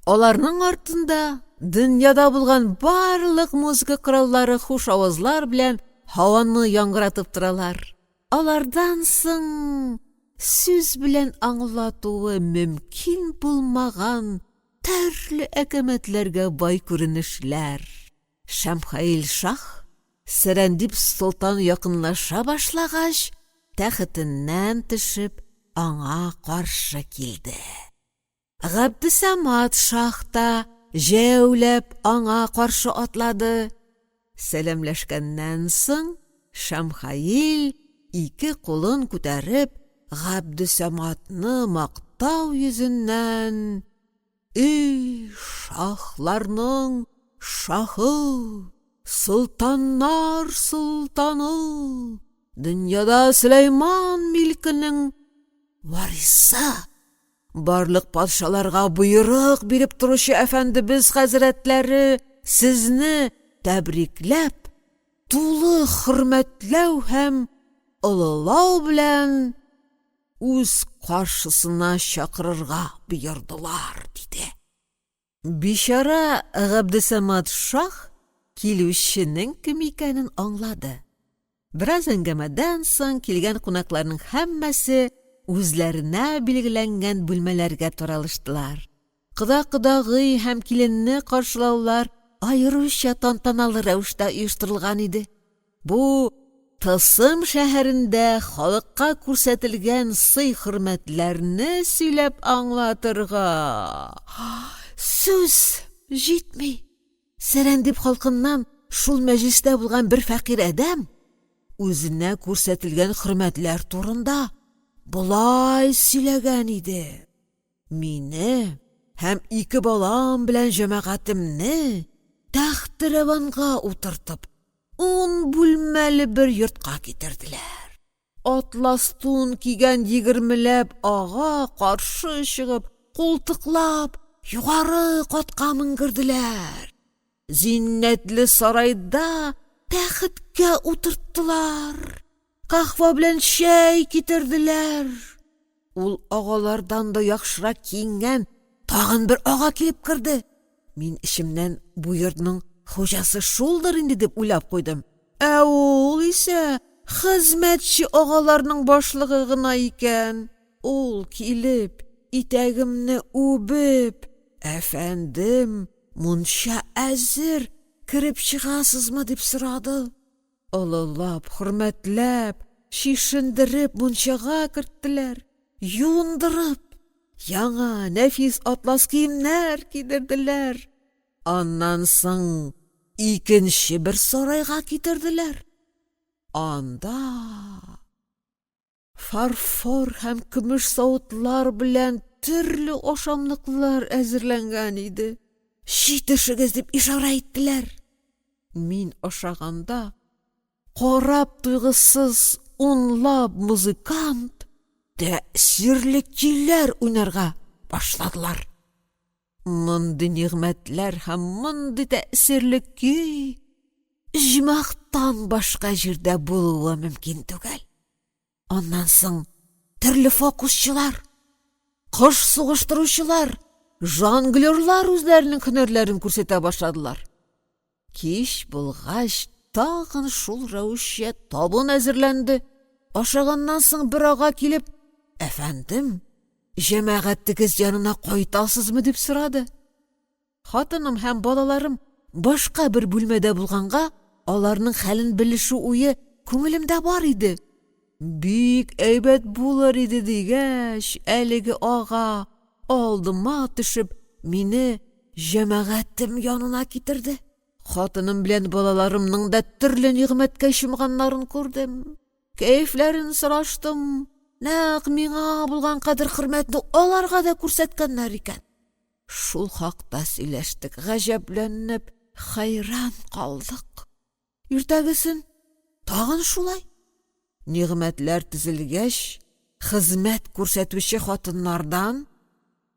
Аларның артында дөньяда булган барлык музыка кораллары хуш авазлар белән һаваны яңгыратып торалар. Алардан соң сүз белән аңлатуы мөмкин булмаган төрле әкәмәтләргә бай күренешләр. Шәмхаил шаһ Сәрәндип солтан якынлаша башлагач, тәхетеннән төшеп, аңа каршы килде. Габдесамат шаһ та җәяүләп аңа каршы атлады. Сәламләшкәннән соң Шәмхаил ике кулын күтәреп Габдесаматны мактау йөзеннән: «Эй, шаһларның шаһы, солтаннар солтаны, дөньяда Сөләйман милкенең варисы!» Барлык патшаларга боерык биреп торучы әфәндебез хәзрәтләре сезне тәбрикләп, тулы хөрмәтләү һәм олылау белән үз каршысына чакырырга боердылар, диде. Бичара Габдесамат шаһ килүченең кем икәнен аңлады. Бераз әңгәмәдән соң килгән кунакларның һәммәсе үзләренә билгеләнгән бүлмәләргә таралыштылар. Кода-кодагый һәм киленне каршылаулар аеруча тантаналы рәвештә оештырылган иде. Бу Тылсым шәһәрендә халыкка күрсәтелгән сый-хөрмәтләрне сөйләп аңлатырга сүз җитми. Сәрәндип халкыннан шул мәҗлестә булган бер фәкыйрь адәм үзенә күрсәтелгән хөрмәтләр турында болай сөйләгән иде: «Мине һәм ике балам белән җәмәгатемне тәхтерәванга утыртып, ун бүлмәле бер йортка китерделәр. Атлас тун кигән егермеләп ага каршы чыгып, култыклап югары катка менгерделәр, зиннәтле сарайда тәхеткә утырттылар, каһвә белән чәй китерделәр. Ул агалардан да яхшырак киенгән тагын бер ага килеп керде, мин эчемнән бу йортның хуҗасы шулдыр инде дип уйлап куйдым, ә ул исә хезмәтче агаларның башлыгы гына икән, ул килеп, итәгемне үбеп: «Әфәндем, мунча әзер, кереп чыгасызмы?» — дип сорады. Олылап, хөрмәтләп, чишендереп мунчага керттеләр, юындырып, яңа нәфис атлас киемнәр кидерделәр, аннан соң икенче бер сарайга китерделәр. Анда фарфор һәм көмеш савытлар белән төрле ашамлыклар әзерләнгән иде, җитешегез дип ишарә иттеләр. Мин ашаганда карап туйгысыз унлап музыкант тәэсирле көйләр уйнарга башладылар. Мондый нигъмәтләр һәм мондый тәэсирле көй оҗмахтан башка җирдә булуы мөмкин түгел. Аннан соң төрле фокусчылар, кош сугыштыручылар, жонглерлар үзләренең һөнәрләрен күрсәтә башладылар. Кич булгач, тагын шул рәвешчә табын әзерләнде. Ашаганнан соң бер ага килеп: «Әфәндем, җәмәгатегез янына кайтасызмы?» — дип сорады. Хатыным һәм балаларым башка бер бүлмәдә булганга, аларның хәлен белешү уе күңелемдә бар иде. Бик әйбәт булыр иде дигәч, әлеге ага алдыма төшеп, мине җәмәгатем янына китерде. Хатыным белән балаларымның да төрле нигъмәткә чумганнарын күрдем, кәефләрен сораштым, нәкъ миңа булган кадер-хөрмәтне аларга да күрсәткәннәр икән. Шул хакта сөйләштек, гаҗәпләнеп, хәйран калдык. Иртәгесен тагын шулай. Нигъмәтләр тезелгәч, хезмәт күрсәтүче хатыннардан: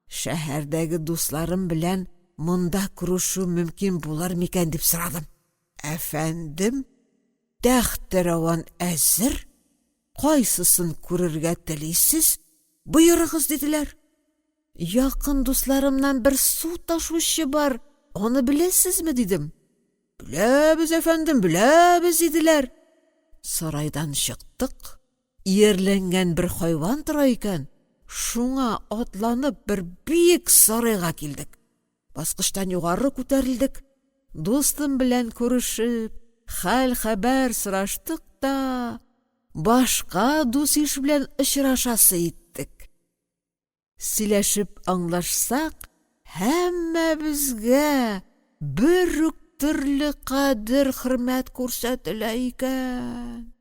«Шәһәрдәге дусларым белән монда күрешү мөмкин булыр микән?» — дип сорадым. «Әфәндем, тәхтерәван әзер, кайсысын күрергә телисез, боерыгыз», — диделәр. «Якын дусларымнан бер су ташучы бар, аны беләсезме?» — дидем. «Беләбез, әфәндем, беләбез», — диделәр. Сарайдан чыктык, иярләнгән бер хайван тора икән, шуңа атланып бер биек сарайга килдек. Баскычтан югары күтәрелдек, дустым белән күрешеп, хәл-хәбәр сораштык та башка дус-иш белән очрашасы иттек. Сөйләшеп аңлашсак, һәммәбезгә бер үк төрле кадер-хөрмәт күрсәтелә икән.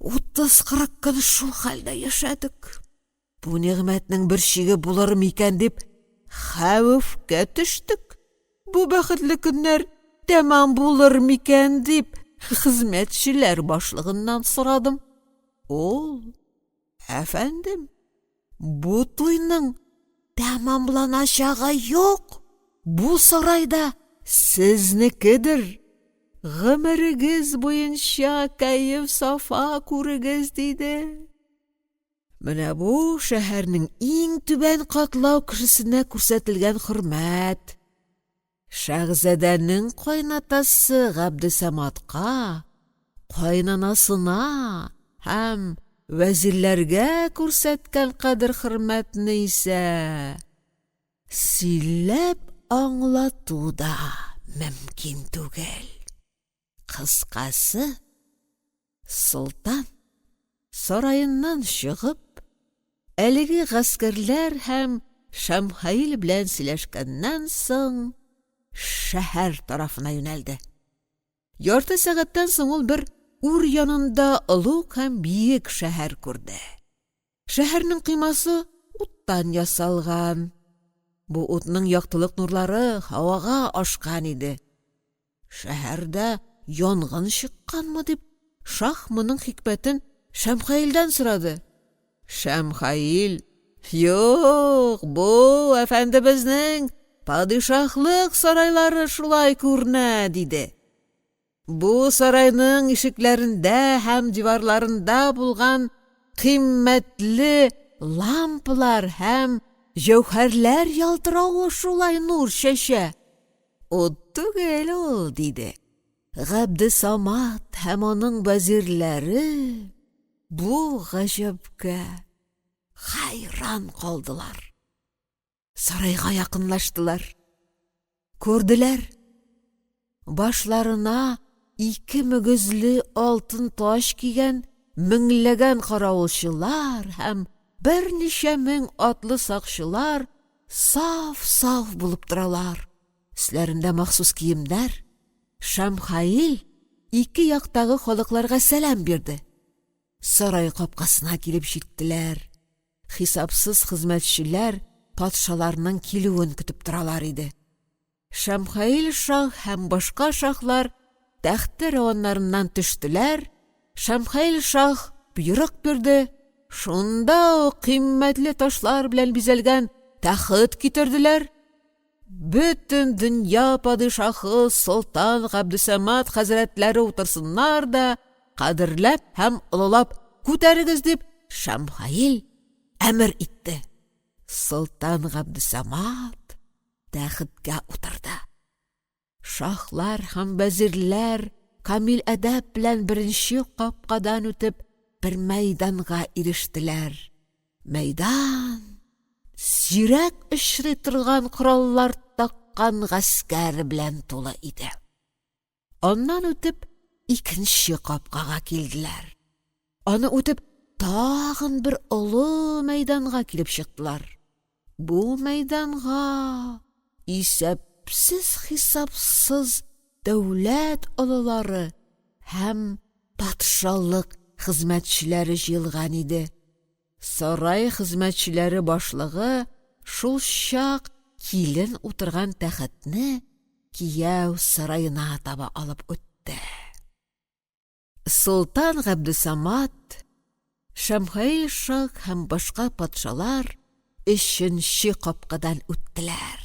30-40 көн шул хәлдә яшәдек. Бу нигъмәтнең бер чиге булыр микән дип хәвефкә төштек. Бу бәхетле көннәр тәмам булыр микән дип хезмәтчеләр башлыгыннан сорадым. Ул: «Әфәндем, бу туйның тәмамланачагы юк, бу сарай да сезнекедер, гомерегез буенча кәеф-сафа күрегез», — диде. Менә бу шәһәрнең иң түбән катлау кешесенә күрсәтелгән хөрмәт. Шәһзадәнең кайнатасы Габдесаматка, кайнанасына һәм вәзирләргә күрсәткән кадер-хөрмәтне исә сөйләп аңлату да мөмкин түгел. Кыскасы, Солтан сараеннан чыгып, әлеге гаскәрләр һәм Шәмхаил белән сөйләшкәннән соң, шәһәр тарафына юнәлде. Ярты сәгатьтән соң ул бер үр янында олуг һәм биек шәһәр күрде. Шәһәрнең коймасы уттан ясалган, бу утның яктылык нурлары һавага ашкан иде, шәһәрдә янгын чыкканмы дип, шаһ моның хикмәтен Шәмхаилдән сорады, Шәмхаил: «Юк, бу әфәндебезнең падишаһлык сарайлары шулай күренә», диде. Бу сарайның ишекләрендә һәм диварларында булган кыйммәтле лампалар һәм җәүһәрләр ялтыравы шулай нур чәчә, ут түгел ул, диде. Габдесамат һәм аның вәзирләре бу гаҗәпкә хәйран калдылар. Сарайга якынлаштылар. Күрделәр, башларына ике мөгезле алтын таҗ кигән меңләгән каравылчылар һәм берничә мең атлы сакчылар саф-саф булып торалар, өсләрендә махсус киемнәр. Шәмхаил ике яктагы халыкларга сәлам бирде. Сарай капкасына килеп җиттеләр. Хисапсыз хезмәтчеләр патшаларның килүен көтеп торалар иде. Шәмхаил шаһ һәм башка шаһлар тәхте рәваннарыннан төштеләр, Шәмхаил шаһ боерык бирде, шунда ук кыйммәтле ташлар белән бизәлгән тәхет китерделәр. Бөтен дөнья падишаһы солтан Габдесамат хәзрәтләре утырсыннар да, кадерләп һәм олылап күтәрегез дип Шәмхаил әмер итте. Солтан Габдесамат тәхеткә утырды. Шаһлар һәм вәзирләр камил әдәп белән беренче капкадан үтеп бер мәйданга ирештеләр. Мәйдан сирәк очрый торган кораллар таккан гаскәр белән тулы иде. Аннан үтеп икенче капкага килделәр. Аны үтеп тагын бер олы мәйданга килеп чыктылар. Бу мәйданга исәпсез-хисапсыз дәүләт олылары һәм патшалык хезмәтчеләре җыелган иде. Сарай хезмәтчеләре башлыгы шул чак килен утырган тәхетне кияү сараена таба алып үтте. Солтан Габдесамат, Шәмхаил шах һәм башка патшалар өченче капкадан үттеләр.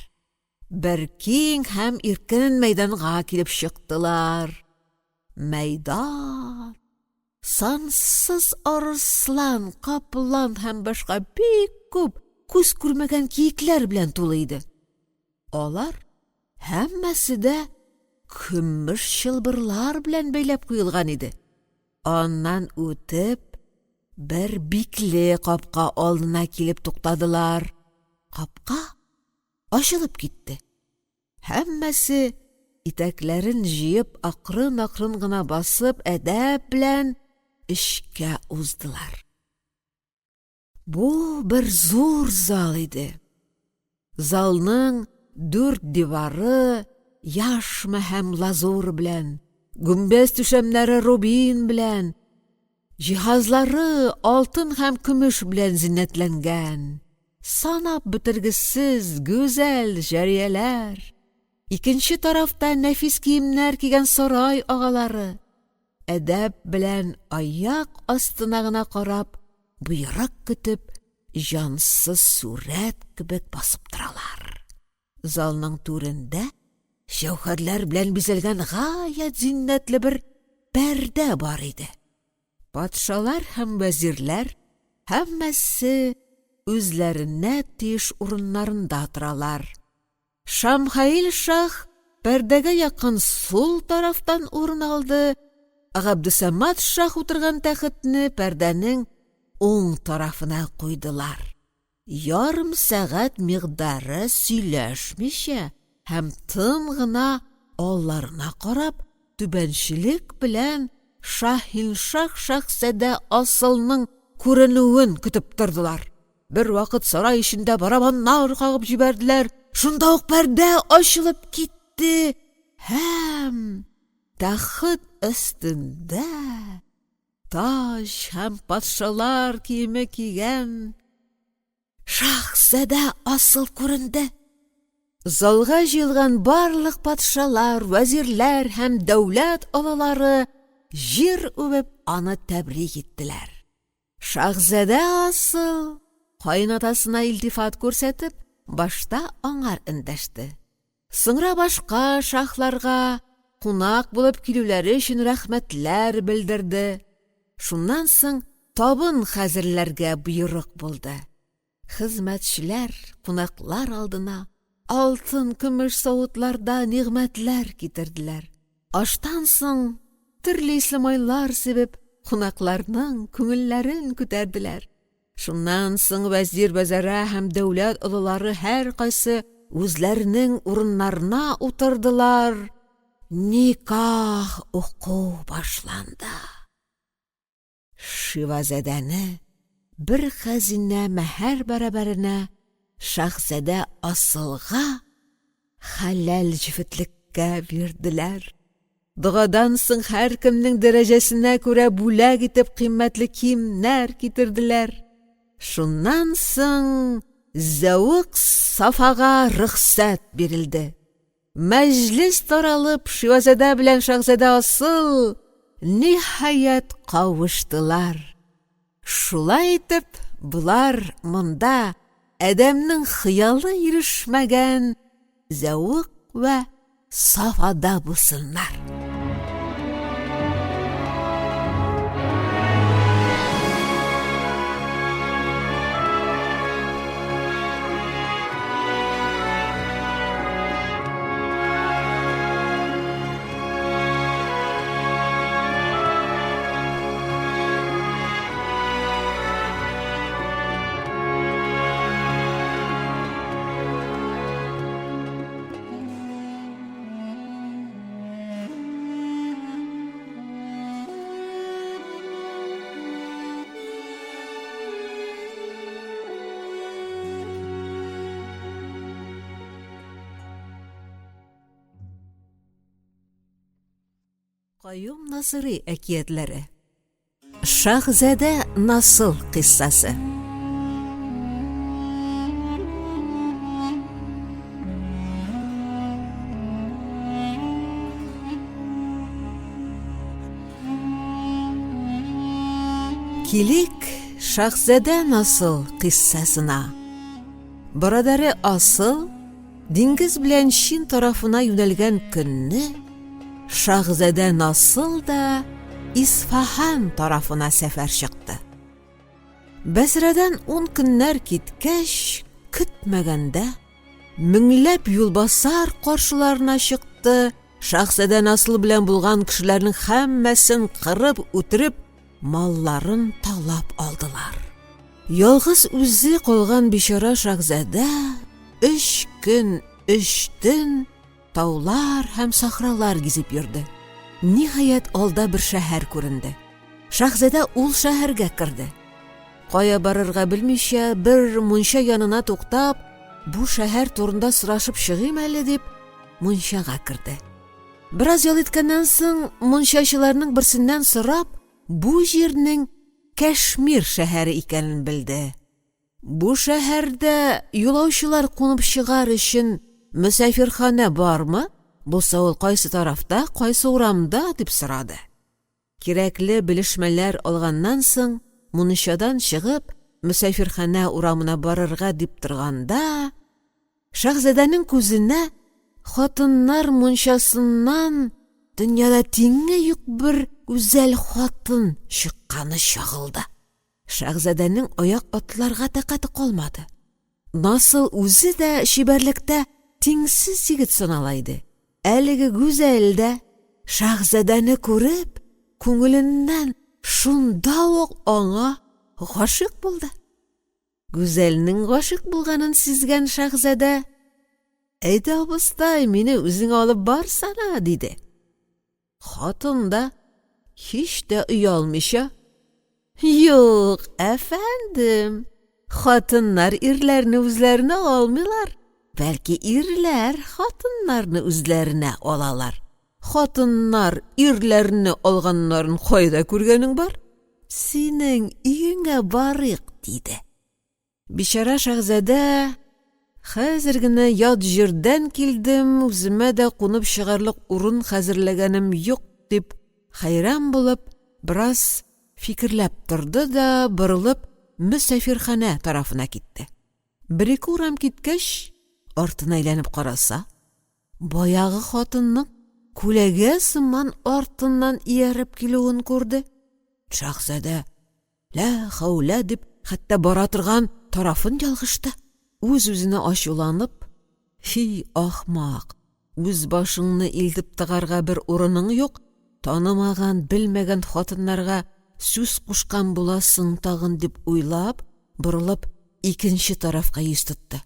Бер киң һәм иркен мәйданга килеп чыктылар. Мәйдан сансыз арыслан, каплан һәм башка бик күп күз күрмәгән киекләр белән тулы иде. Алар һәммәсе дә көмеш чылбырлар белән бәйләп куелган иде. Аннан үтеп, бер бикле капка алдына килеп туктадылар. Капка ачылып китте. Һәммәсе итәкләрен җыеп, акрын-акрын гына басып, әдәп белән эчкә уздылар. Бу бер зур зал иде. Залның дүрт дивары яшма һәм лазур белән, гөмбәз түшәмнәре рубин белән, җиһазлары алтын һәм көмеш белән зиннәтләнгән. Санап бетергесез гүзәл җарияләр, икенче тарафта нәфис киемнәр кигән сарай агалары, әдәп белән аяк астына гына карап, боерык көтеп, җансыз сурәт кебек басып торалар. Залның түрендә җәүһәрләр белән бизәлгән гаять зиннәтле бер пәрдә бар иде. Патшалар һәм вәзирләр һәммәсе үзләренә тиеш урыннарында торалар. Шамхаил шах пәрдәгә якын сул тарафтан урын алды, Габдесамат шах утырган тәхетне пәрдәнең уң тарафына куйдылар. Ярым сәгать микъдары сөйләшмичә һәм тын гына алларына карап, түбәнчелек белән шаһиншаһ шаһзадә Асылның күренүен көтеп тордылар. Бервакыт сарай эчендә барабаннар кагып җибәрделәр, шунда ук пәрдә ачылып китте һәм тәхет өстендә. Таҗ һәм патшалар киеме кигән шаһзадә Асыл күренде. Залга җыелган барлык патшалар, вәзирләр һәм дәүләт олылары җир үбеп аны тәбрик иттеләр. Шаһзадә Асыл, каенатасына илтифат күрсәтеп, башта аңар эндәште. Соңра башка шаһларга кунак булып килүләре өчен рәхмәтләр белдерде. Шуннан соң табын хәзерләргә боерык булды. Хезмәтчеләр кунаклар алдына алтын-көмеш савытларда нигъмәтләр китерделәр. Аштан соң төрле исле майлар сибеп, кунакларның күңелләрен күтәрделәр. Шуннан соң вәзир-вәзара һәм дәүләт олылары һәркайсы үзләренең урыннарына утырдылар. Никах уку башланды. Шивазадәне бер хәзинә мәһәр бәрабәренә шаһзадә Асылга хәләл җефетлеккә бирделәр. Догадан соң һәркемнең дәрәҗәсенә күрә бүләк итеп кыйммәтле киемнәр китерделәр. Шуннан соң зәвык-сафага рөхсәт бирелде. Мәҗлес таралып, Шивазадә белән шаһзадә Асыл, ниһаять, кавыштылар. Шулай итеп, болар монда адәмнең хыялы ирешмәгән зәвык вә сафада булсыннар. Каюм Насыйри әкиятләре. Шаһзадә Насыл кыйссасы. Килик Шаһзадә Насыл кыйссасына. Барадаре Асыл диңгез белән Чин тарафына юнәлгән көнне Шаһзадә Насыл да Исфаһан тарафына сәфәр чыкты. Бәсрәдән ун көннәр киткәч, көтмәгәндә меңләп юлбасар каршыларына чыкты, Шаһзадә Насыл белән булган кешеләрнең һәммәсен кырып үтереп, малларын талап алдылар. Ялгыз үзе калган бичара шаһзадә өч көн, өч төн таулар һәм сахралар гизеп йөрде. Ниһаять, алда бер шәһәр күренде. Шаһзадә ул шәһәргә керде. Кая барырга белмичә, бер мунча янына туктап, бу шәһәр турында сорашып чыгыйм әле дип, мунчага керде. Бераз ял иткәннән соң, мунчачыларның берсеннән сорап, бу җирнең Кәшмир шәһәре икәнен белде. Бу шәһәрдә юлаучылар кунып чыгар өчен мөсафирханә бармы? Булса ул кайсы тарафта, кайсы урамда, дип сорады. Кирәкле белешмәләр алганнан соң, мунчадан чыгып, мөсафирханә урамына барырга дип торганда, шаһзадәнең күзенә хатыннар мунчасыннан дөньяда тиңе юк бер гүзәл хатын чыкканы чагылды. Шаһзадәнең аяк атларга тәкате калмады. Насыл үзе дә чибәрлектә тиңсез егет санала иде. Әлеге гүзәл дә шаһзадәне күреп, күңеленнән шунда ук аңа гашыйк булды. Гүзәлнең гашыйк булганын сизгән шаһзадә: "Әйдә, абыстай, мине үзеңә алып барсана", диде. Хатын да һич тә оялмыйча: "Юк, әфәндем, хатыннар ирләрне үзләренә алмыйлар, бәлки ирләр хатыннарны үзләренә алалар. Хатыннар ирләрне алганнарын кайда күргәнең бар? синең өеңә барыйк, диде. Бичара шәһзадә, хәзер генә ят җирдән килдем, үземә дә кунып чыгарлык урын хәзерләгәнем юк, дип хәйран булып, бераз фикерләп торды да, борылып, мөсафирханә тарафына китте. Бер-ике урам киткәч, артына әйләнеп караса, баягы хатынның күләгә сыман артыннан ияреп килүен күрде. Шаһзадә лә хәүлә дип хәтта бара торган тарафын ялгышты. Үз-үзенә ачуланып, «Һи, ахмак, үз башыңны илтеп тыгарга бер урының юк, танымаган, белмәгән хатыннарга сүз кушкан буласың тагын», дип уйлап, борылып икенче тарафка йөз тотты.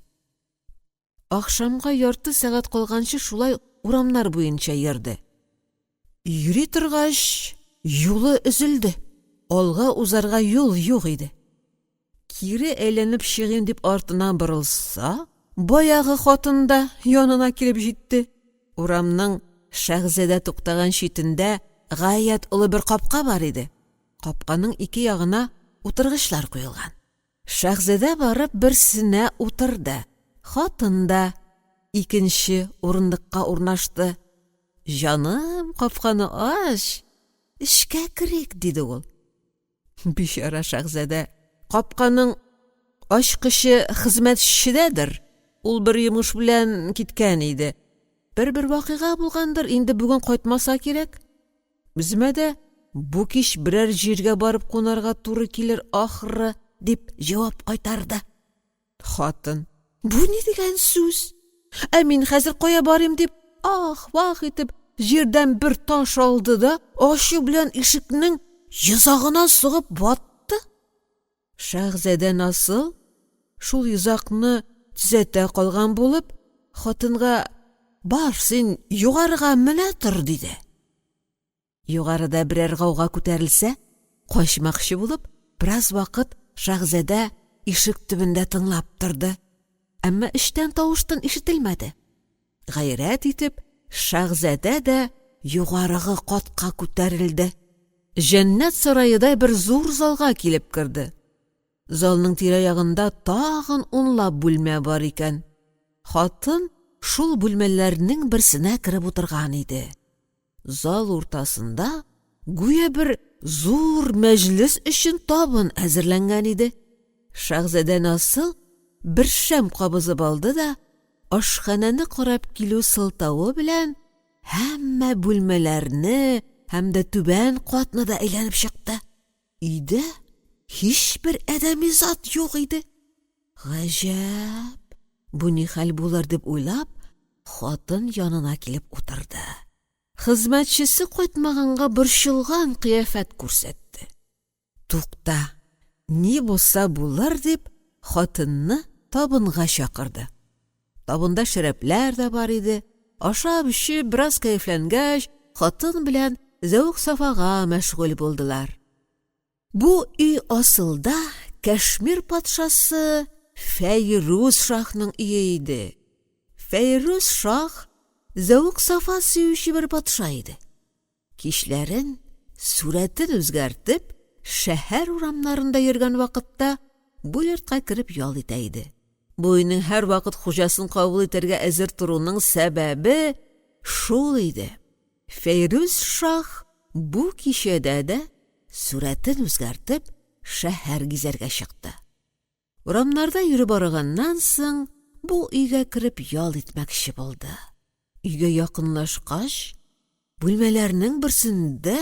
Ахшамга ярты сәгать калганчы шулай урамнар буенча йөрде. Йөри торгач, юлы өзелде, алга узарга юл юк иде. Кире әйләнеп чыгыйм дип артына борылса, баягы хатын да янына килеп җитте. Урамның Шәһзадә туктаган читендә гаять олы бер капка бар иде. Капканың ике ягына утыргычлар куелган. Шәһзадә барып берсенә утырды, хатын да икенче урындыкка урнашты. «Җаным, капканы ач, эчкә керик», — диде ул. Бичара шәһзадә, капканың ачкычы хезмәтчедәдер, ул бер йомыш белән киткән иде. Бер-бер вакыйга булгандыр, инде бүген кайтмаса кирәк. Үземә дә бу кич берәр җиргә барып кунарга туры килер ахры, дип җавап кайтарды. Хатын, бу ни дигән сүз? Ә мин хәзер кая барыйм дип, ах-вах итеп, җирдән бер таш алды да, ачу белән ишекнең йозагына сугып ватты. Шәһзадә Насыл шул йозакны төзәтә калган булып, хатынга: «Бар, син югарыга менә тор», — диде. Югарыда берәр гауга күтәрелсә, качмакчы булып, бераз вакыт Шәһзадә ишек төбендә тыңлап торды. Әмма эчтән тавыш-тын ишетелмәде. Гайрәт итеп, Шәһзадә дә югарыгы катка күтәрелде. Җәннәт сараедай бер зур залга килеп керде. Залның тирә-ягында тагын унлап бүлмә бар икән. Хатын шул бүлмәләрнең берсенә кереп утырган иде. Зал уртасында гүя бер зур мәҗлес өчен табын әзерләнгән иде. Шәһзадә Насыл бер шәм кабызып алды да, ашханәне карап килү сылтавы белән һәммә бүлмәләрне һәм дә түбән катны да әйләнеп чыкты. Өйдә һичбер адәми зат юк иде. Гаҗәп, бу ни хәл булыр дип уйлап, хатын янына килеп утырды. Хезмәтчесе кайтмаганга борчылган кыяфәт күрсәтте. Тукта, ни булса булыр дип, хатынны табынга чакырды. Табында шәрәпләр дә бар иде. Ашап-эчеп, бераз кәефләнгәч, хатын белән зәвык-сафага мәшгуль булдылар. Бу өй асылда Кәшмир патшасы Фәйрүз шаһның өе иде. Фәйрүз шаһ зәвык-сафа сөюче бер патша иде. Кичләрен сурәтен үзгәртеп, шәһәр урамнарында йөргән вакытта бу йортка кереп ял итә иде. Бу өйнең һәрвакыт хуҗасын кабул итәргә әзер торуның сәбәбе шул иде. Фәйрүз шаһ бу кичәдә дә сурәтен үзгәртеп шәһәр гизәргә чыкты. Урамнарда йөреп арыганнан соң бу өйгә кереп ял итмәкче булды. Өйгә якынлашкач, бүлмәләрнең берсендә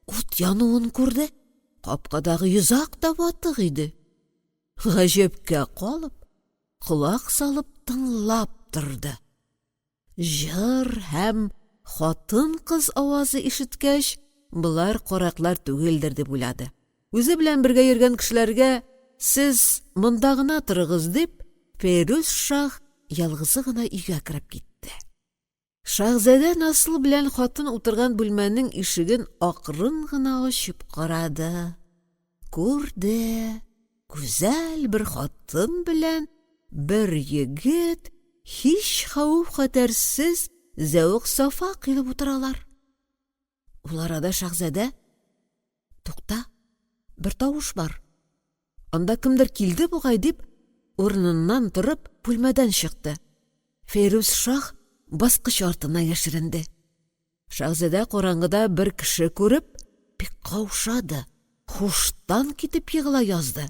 ут януын күрде. Капкадагы йозак та ватык иде. Гаҗәпкә калып, колак салып тыңлап торды. Җыр һәм хатын-кыз авазы ишеткәч, болар караклар түгелдер дип уйлады. Үзе белән бергә йөргән кешеләргә сез монда гына торыгыз дип, Фәйрүз шаһ ялгызы гына өйгә кереп китте. Шаһзадә Насыл белән хатын утырган бүлмәнең ишеген акрын гына ачып карады. Күрде, гүзәл бер хатын белән бер егет һич хәвеф-хәтәрсез зәвык-сафа кыйлып утыралар. Ул арада шаһзадә: "Тукта, Бер тавыш бар. Анда кемдер килде бугай дип, урыныннан торып бүлмәдән чыкты. Фәйрүз шаһ баскыч артына яшеренде. Шаһзадә караңгыда бер кеше күреп, бик каушады, һуштан китеп егыла язды.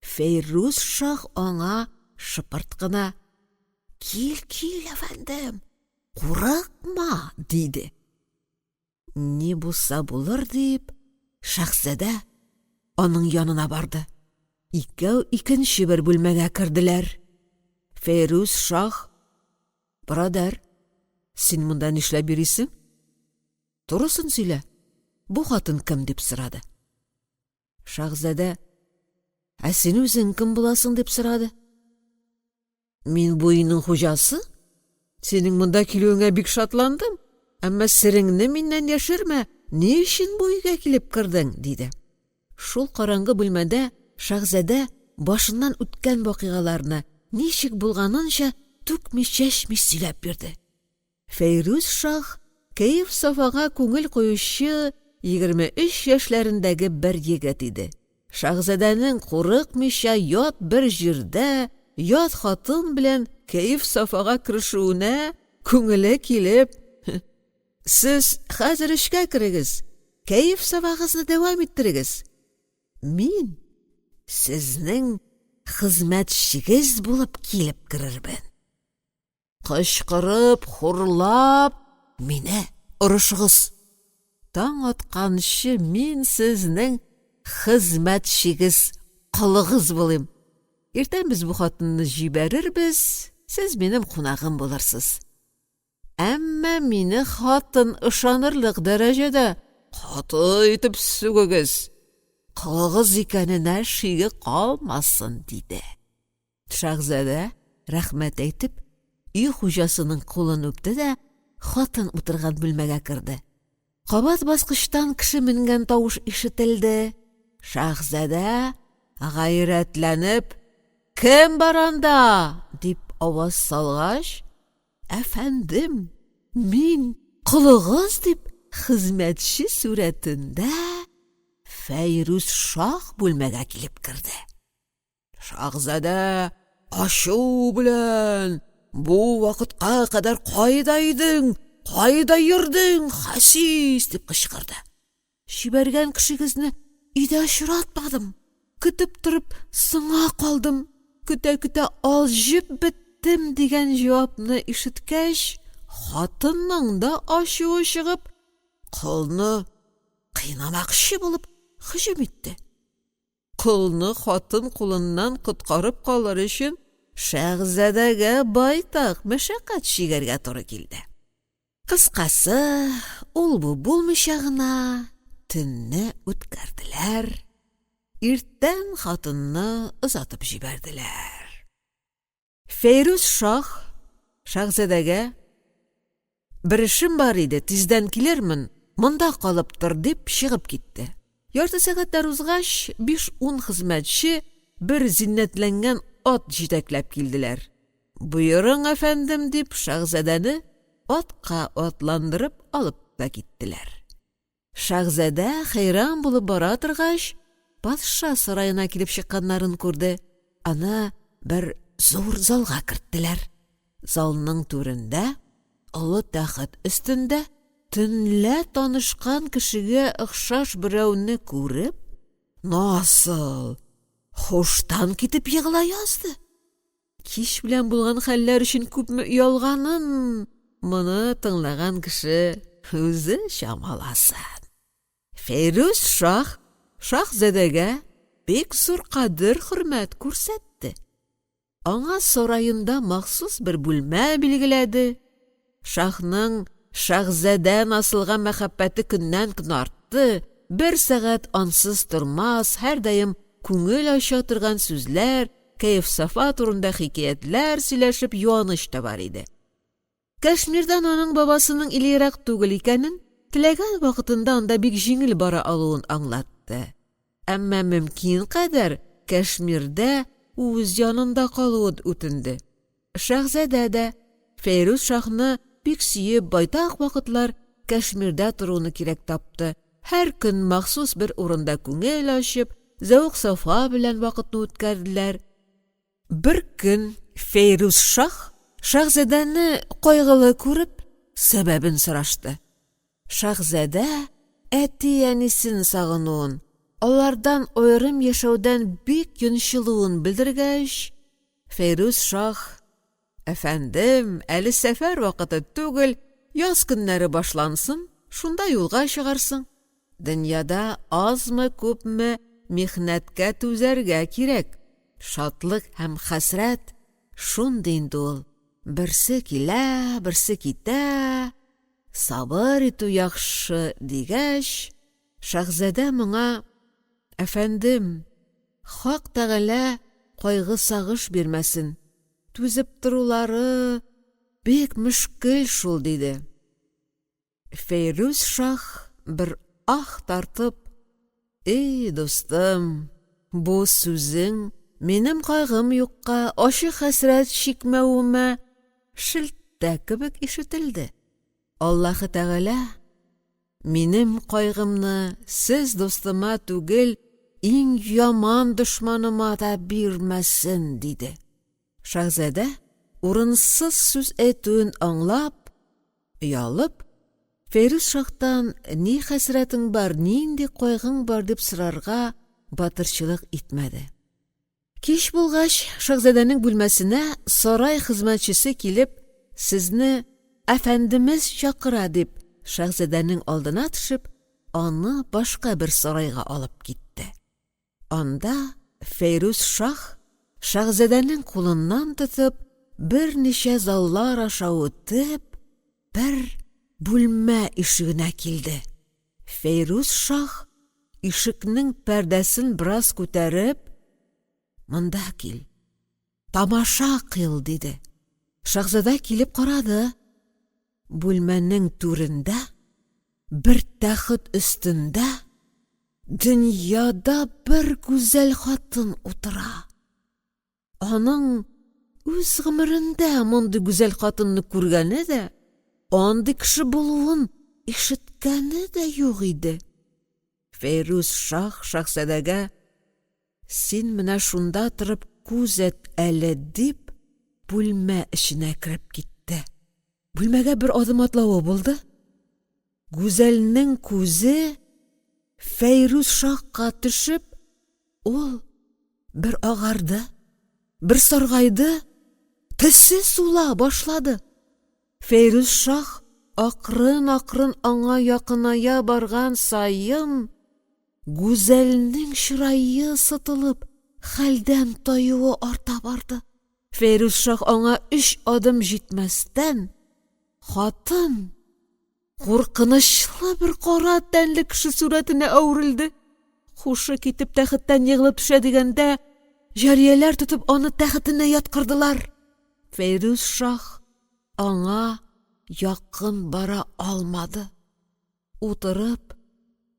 Фәйрүз шаһ аңа шыпырт кына: «Кил, кил, әфәндем, курыкма!» — диде. Ни булса булыр дип, шаһзадә аның янына барды. Икәү икенче бер бүлмәгә керделәр. Фәйрүз шаһ: «Борадәр, син монда нишләп йөрисең? Турысын сөйлә, бу хатын кем?» — дип сорады. Шаһзадә: «Ә син үзең кем буласың?» — дип сорады. Мин бу өйнең хуҗасы. Синең монда килүеңә бик шатландым, әмма сереңне миннән яшермә, ни өчен бу өйгә килеп кердең? — диде. Шул караңгы бүлмәдә шаһзадә башыннан үткән вакыйгаларны ничек булганынча түкми-чәчми сөйләп бирде. Фәйрүз шаһ кәеф-сафага күңел куючы 23 яшьләрендәге бер егет иде. Шаһзадәнең курыкмыйча ят бер җирдә ят хатын белән кәеф-сафага керешүенә күңеле килеп: "Сез хәзер эчкә керегез, кәеф-сафагызны дәвам иттерегез. Мин сезнең хезмәтчегез булып килеп керермен. Кычкырып, хурлап, мине орышыгыз. Таң атканчы мин сезнең хезмәтчегез, колыгыз булыйм. Иртән без бу хатынны җибәрербез, сез минем кунагым булырсыз. Әмма мине хатын ышанырлык дәрәҗәдә каты итеп сүгегез. Колыгыз икәненә шиге калмасын, диде. Шаһзадә, рәхмәт әйтеп, өй хуҗасының кулын үпте дә хатын утырган бүлмәгә керде. Кабат баскычтан кеше менгән тавыш ишетелде. Шаһзадә, гайрәтләнеп, «Кем бар анда?» дип аваз салгач, «Әфәндем, мин колыгыз» дип хезмәтче сурәтендә Фәйрүз шаһ бүлмәгә килеп керде. Шаһзадә ачу белән: «Бу вакытка кадәр кайда идең, кайда йөрдең, хәсис?» — дип кычкырды. «Җибәргән кешегезне өйдә очратмадым, көтеп торып соңа калдым, көтә-көтә алҗып беттем», — дигән җавапны ишеткәч, хатынның да ачуы чыгып, колны кыйнамакчы булып һөҗүм итте. Колны хатын кулыннан коткарып калыр өчен шәһзадәгә байтак мәшәкать чигәргә туры килде. Кыскасы, ул-бу булмыйча гына төнне үткәрделәр, иртән хатынны озатып җибәрделәр. Фәйрүз шаһ шаһзадәгә: "Бер эшем бар иде, тиздән килермен, монда калып тор", дип чыгып китте. Ярты сәгатьләр узгач, биш-ун хезмәтче бер зиннәтләнгән ат җитәкләп килделәр. "Боерың, әфәндем", дип шаһзадәне атка атландырып алып та киттеләр. Шаһзадә хәйран булып бара торгач, патша сараена килеп чыкканнарын күрде. Аны бер зур залга керттеләр. Залның түрендә, олы тәхет өстендә төнлә танышкан кешегә охшаш берәүне күреп, Насыл һуштан китеп егыла язды. Кич белән булган хәлләр өчен күпме оялганын моны тыңлаган кеше үзе чамаласын. Фәйрүз шаһ шаһзадәгә бик зур кадер-хөрмәт күрсәтте. Аңа сараенда махсус бер бүлмә билгеләде. Шаһның шаһзадә Насылга мәхәббәте көннән-көн артты, бер сәгать ансыз тормас, һәрдаим күңел ача торган сүзләр, кәеф-сафа турында хикәятләр сөйләшеп юаныч табар иде. Кәшмирдән аның бабасының иле ерак түгел икәнен, теләгән вакытында анда бик җиңел бара алуын аңлатты. Әмма мөмкин кадәр Кәшмирдә үз янында калуын үтенде. Шаһзадә дә Фәйрүз шаһны бик сөеп байтак вакытлар Кәшмирдә торуны кирәк тапты. Һәр көн махсус бер урында күңел ачып, зәвык-сафа белән вакытны үткәрделәр. Бер көн Фәйрүз шаһ шаһзадәне кайгылы күреп, сәбәбен сорашты. Шаһзадә әти-әнисен сагынуын, алардан аерым яшәүдән бик йончылуын белдергәч, Фәйрүз шаһ: «Әфәндем, әле сәфәр вакыты түгел, яз көннәре башлансын, шунда юлга чыгарсың. Дөньяда азмы-күпме михнәткә түзәргә кирәк, шатлык һәм хәсрәт шундый инде ул, берсе килә, берсе китә, сабыр итү яхшы», — дигәч, шаһзадә моңа: «Әфәндем, Хак Тәгалә кайгы-сагыш бирмәсен, түзеп торулары бик мөшкел шул», — диде. Фәйрүз шаһ бер аһ тартып: «И дустым, бу сүзең минем кайгым юкка, ачы хәсрәт чикмәвемә шелтә кебек ишетелде. Аллаһы Тәгалә минем кайгымны сез дустыма түгел, иң яман дошманыма да бирмәсен», — диде. Шаһзадә урынсыз сүз әйтүен аңлап, оялып, Фәйрүз шаһтан ни хәсрәтең бар, нинди кайгың бар дип сорарга батырчылык итмәде. Кич булгач, шаһзадәнең бүлмәсенә сарай хезмәтчесе килеп, сезне әфәндемез чакыра дип, шаһзадәнең алдына төшеп, аны башка бер сарайга алып китте. Анда Фәйрүз шаһ шаһзадәнең кулыннан тотып, берничә заллар аша үтеп, бер бүлмә ишегенә килде. Фәйрүз шаһ ишекнең пәрдәсен бераз күтәреп: «Монда кил, тамаша кыйл», — диде. Шаһзадә килеп карады. Бүлмәнең түрендә, бер тәхет өстендә дөньяда бер гүзәл хатын утыра. Аның үз гомерендә мондый гүзәл хатынны күргәне дә, андый кеше булуын ишеткәне дә юк иде. Фәйрүз шаһ шаһзадәгә: «Син менә шунда торып күзәт әле», — дип, бүлмә эченә кереп китте. Бүлмәгә бер адым атлавы булды, Гүзәлнең күзе Фәйрүз шаһка төшеп, ул бер агарды, бер саргайды, төсе сула башлады. Фәйрүз шаһ акрын-акрын аңа якыная барган саен, Гүзәлнең чырае сытылып, хәлдән таюы арта барды. Фәйрүз шаһ аңа өч адым җитмәстән, хатын куркынычлы бер кара тәнле кеше сурәтенә әверелде. Хушы китеп тәхеттән егылып төшә дигәндә, җарияләр тотып аны тәхетенә яткырдылар. Фәйрүз шаһ аңа якын бара алмады. Утырып,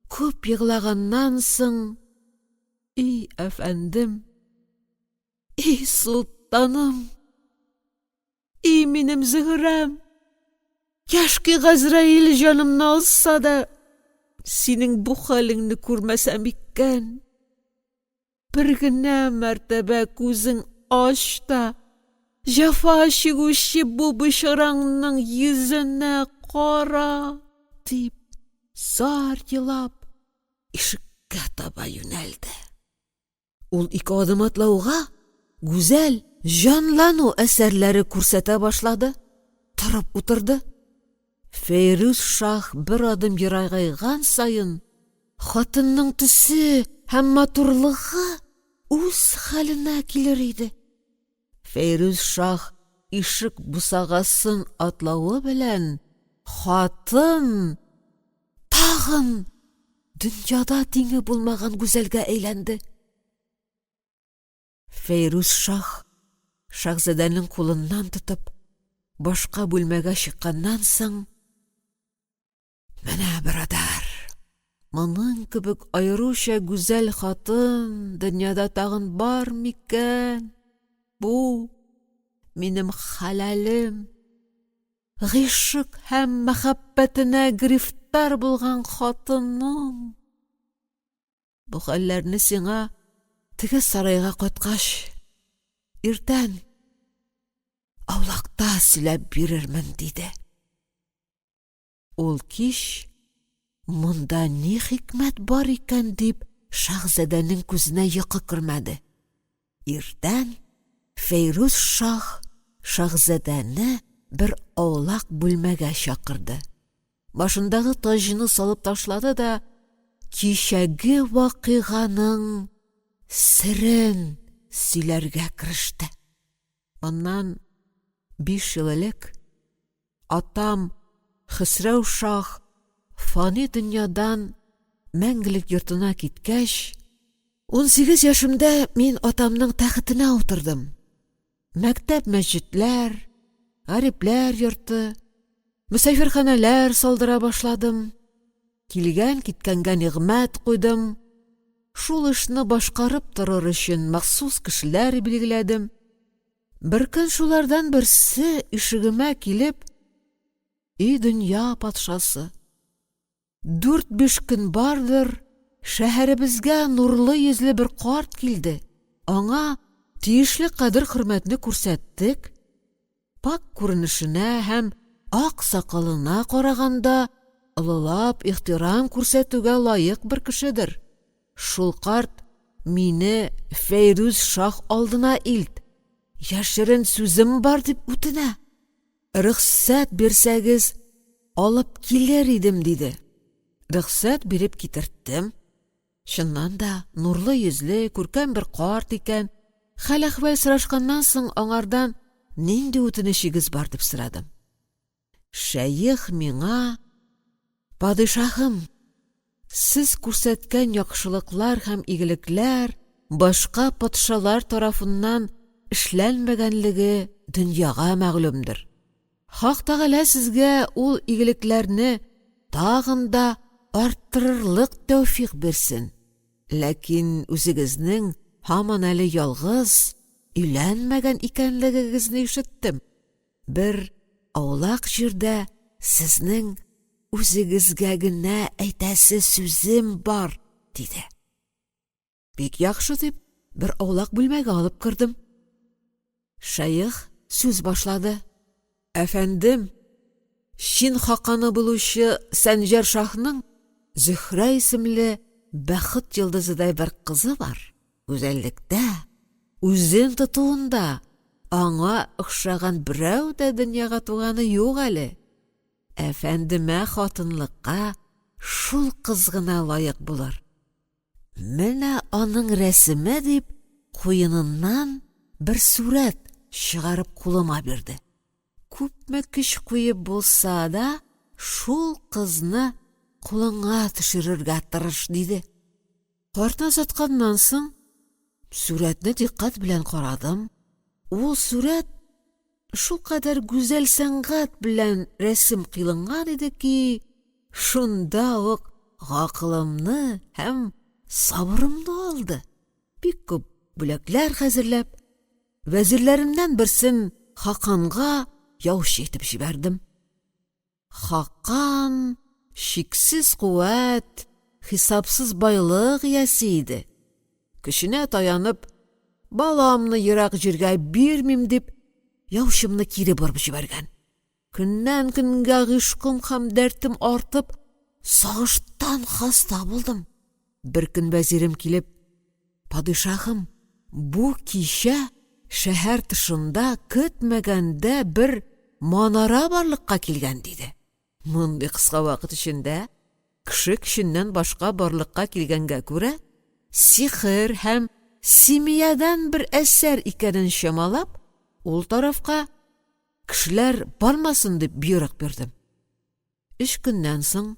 күп еглаганнан соң: «И әфәндем, и солтаным, и минем Зөһрәм, кяшки Газраил җанымны алса да, синең бу хәлеңне күрмәсәм икән! Бер генә мәртәбә күзең ач та, җәфа чигүче бу бичараңның йөзенә кара!» — дип, зар елап, ишеккә таба юнәлде. Ул ике адым атлауга, Гүзәл җанлану әсәрләре күрсәтә башлады, торып утырды. Фәйрүз шаһ бер адым ерагайган саен, хатынның төсе һәм матурлыгы үз хәленә килер иде. Фәйрүз шаһ ишек бусагасын атлавы белән хатын тагын дөньяда тиңе булмаган гүзәлгә әйләнде. Фәйрүз шаһ шаһзадәнең кулыннан тотып башка бүлмәгә чыкканнан соң: «Менә, борадар, моның кебек аеруча гүзәл хатын дөньяда тагын бар микән? Бу минем хәләлем, гыйшык һәм мәхәббәтенә грифтар!» грифтар булган хатыным! Бу хәлләрне сиңа теге сарайга кайткач, иртән аулакта сөйләп бирермен, диде. Ул кич монда ни хикмәт бар икән дип шаһзадәнең күзенә йокы кермәде. Иртән Фәйрүз шаһ шаһзадәне бер аулак бүлмәгә чакырды. Башындагы таҗны салып ташлады да кичәге вакыйганың серен сөйләргә кереште. Моннан 5 ел элек атам Хөсрәү шаһ фани дөньядан мәңгелек йортына киткәч, 18 яшемдә мин атамның тәхетенә утырдым. Мәктәп-мәчетләр, гарипләр йорты, мөсафирханәләр салдыра башладым. Килгән-киткәнгә нигъмәт куйдым. Шул эшне башкарып торыр өчен махсус кешеләр билгеләдем. Беркөн шулардан берсе ишегемә килеп, "И дөнья патшасы, 4-5 көн бардыр, шәһәребезгә нурлы йөзле бер карт килде. Аңа тиешле кадер-хөрмәтне күрсәттек. Пакь күренешенә һәм ак сакалына караганда, олылап ихтирам күрсәтүгә лаек бер кешедер. Шул карт мине Фәйрүз шаһ алдына илт, яшерен сүзем бар дип үтенә. Рөхсәт бирсәгез, алып килер идем, диде. Рөхсәт биреп китерттем. Чыннан да, нурлы йөзле, күркәм бер карт икән. Хәл-әхвәл сорашканнан соң аңардан нинди үтенечегез бар дип сорадым. Шәех миңа: "Падишаһым, сез күрсәткән яхшылыклар һәм игелекләр башка патшалар тарафыннан эшләнмәгәнлеге дөньяга мәгълүмдер. Хак Тәгалә сезгә ул игелекләрне тагын да арттырырлык тәүфикъ бирсен. Ләкин үзегезнең һаман әле ялгыз, өйләнмәгән икәнлегегезне ишеттем. Бер аулак җирдә сезнең үзегезгә генә әйтәсе сүзем бар, диде. Бик яхшы дип, бер аулак бүлмәгә алып кердем. Шәех сүз башлады. Әфәндем, Чин хаканы булучы Сәнҗәр шаһның Зөһрә исемле бәхет йолдызыдай бер кызы бар. Гүзәллектә, үзен тотуында аңа охшаган берәү дә дөньяга туганы юк әле. Әфәндемә хатынлыкка шул кыз гына лаек булыр. Менә аның рәсеме дип, куеныннан бер сурәт чыгарып кулыма бирде. Күпме көч куеп булса да, шул кызны кулыңа төшерергә тырыш, диде. Картны озатканнан соң, сурәтне дикъкать белән карадым. Ул сурәт шулкадәр гүзәл сәнгать белән рәсем кыйлынган иде ки, шунда ук гакылымны һәм сабырымны алды. Бик күп бүләкләр хәзерләп, вәзирләремнән берсен Хаканга яучы итеп җибәрдем. Хакан чиксез куәт, хисапсыз байлык иясе иде. Көченә таянып, баламны ерак җиргә бирмим дип, яучымны кире борып җибәргән. Көннән көнгә гыйшкым һәм дәртем артып, сагыштан хаста булдым. Бер көн вәзирем килеп, «Падишаһым, бу кичә шәһәр тышында көтмәгәндә бер манара барлыкка килгән», диде. Мондый кыска вакыт эчендә кеше көченнән башка барлыкка килгәнгә күрә, сихер һәм симиядан бер әсәр икәнен чамалап, ул тарафка кешеләр бармасын дип боерык бирдем. Өч көннән соң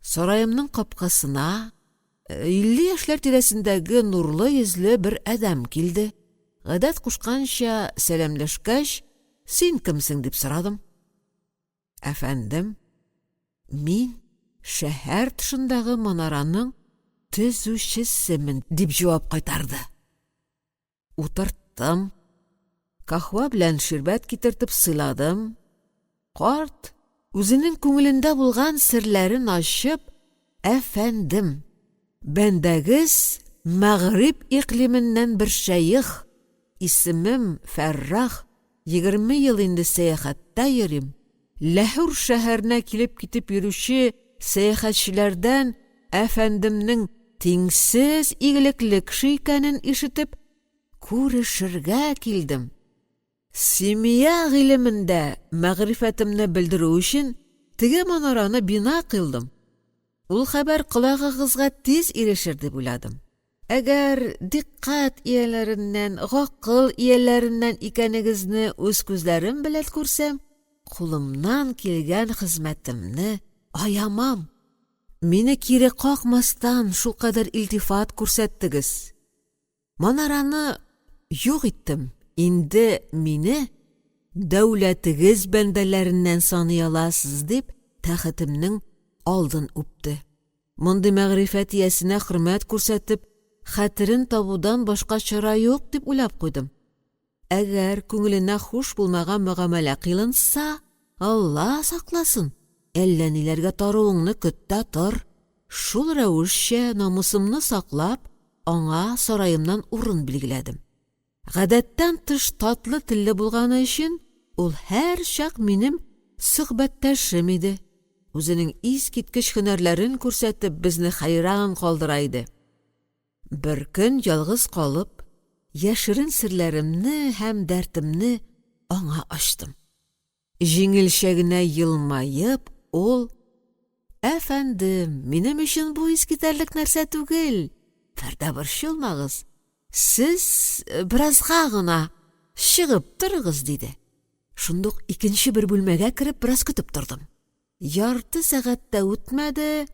сараемның капкасына 50 яшьләр тирәсендәге нурлы йөзле бер адәм килде. Гадәт кушканча сәламләшкәч, син кемсең дип сорадым. Әфәндем, мин шәһәр тышындагы манараның төзүчесемен, дип җавап кайтарды. Утырттым. Каһвә белән ширбәт китертеп сыйладым. Карт Үзенең күңелендә булган серләрен ачып: «Әфәндем, бәндәгез мәгъриб икълименнән бер шәех, исемем Фәррах, 20 ел инде сәяхәттә йөрим, Ләһүр шәһәренә килеп-китеп йөрүче сәяхәтчеләрдән әфәндемнең тиңсез игелекле кеше икәнен ишетеп, күрешергә килдем. Симия гыйлемендә мәгърифәтемне белдерү өчен теге манараны бина кыйлдым. Ул хәбәр колагыгызга тиз ирешер дип уйладым. Әгәр дикъкать ияләреннән, гакыл ияләреннән икәнегезне үз күзләрем белән күрсәм, кулымнан килгән хезмәтемне аямам. Мине кире какмастан шулкадәр илтифат күрсәттегез. Манараны юк иттем, инде мине дәүләтегез бәндәләреннән саный аласыз, дип тәхетемнең алдын үпте. Мондый мәгърифәт иясенә хөрмәт күрсәтеп, хәтерен табудан башка чара юк дип уйлап куйдым. Әгәр күңеленә хуш булмаган мөгамәлә кыйлынса, Алла сакласын, әллә ниләргә таруыңны көт тә тор. Шул рәвешчә намусымны саклап, аңа сараемнан урын билгеләдем. Гадәттән тыш татлы телле булганы өчен ул һәрчак минем сөхбәттәшем иде. Үзенең искиткеч һөнәрләрен күрсәтеп, безне хәйран калдыра иде. Бер көн ялгыз калып, яшерен серләремне һәм дәртемне аңа ачтым. Җиңелчә генә елмаеп, ул: «Әфәндем, минем өчен бу искитәрлек нәрсә түгел, бер дә борчылмагыз, сез беразга гына чыгып торыгыз», — диде. Шундук икенче бер бүлмәгә кереп бераз көтеп тордым. Ярты сәгать тә үтмәде,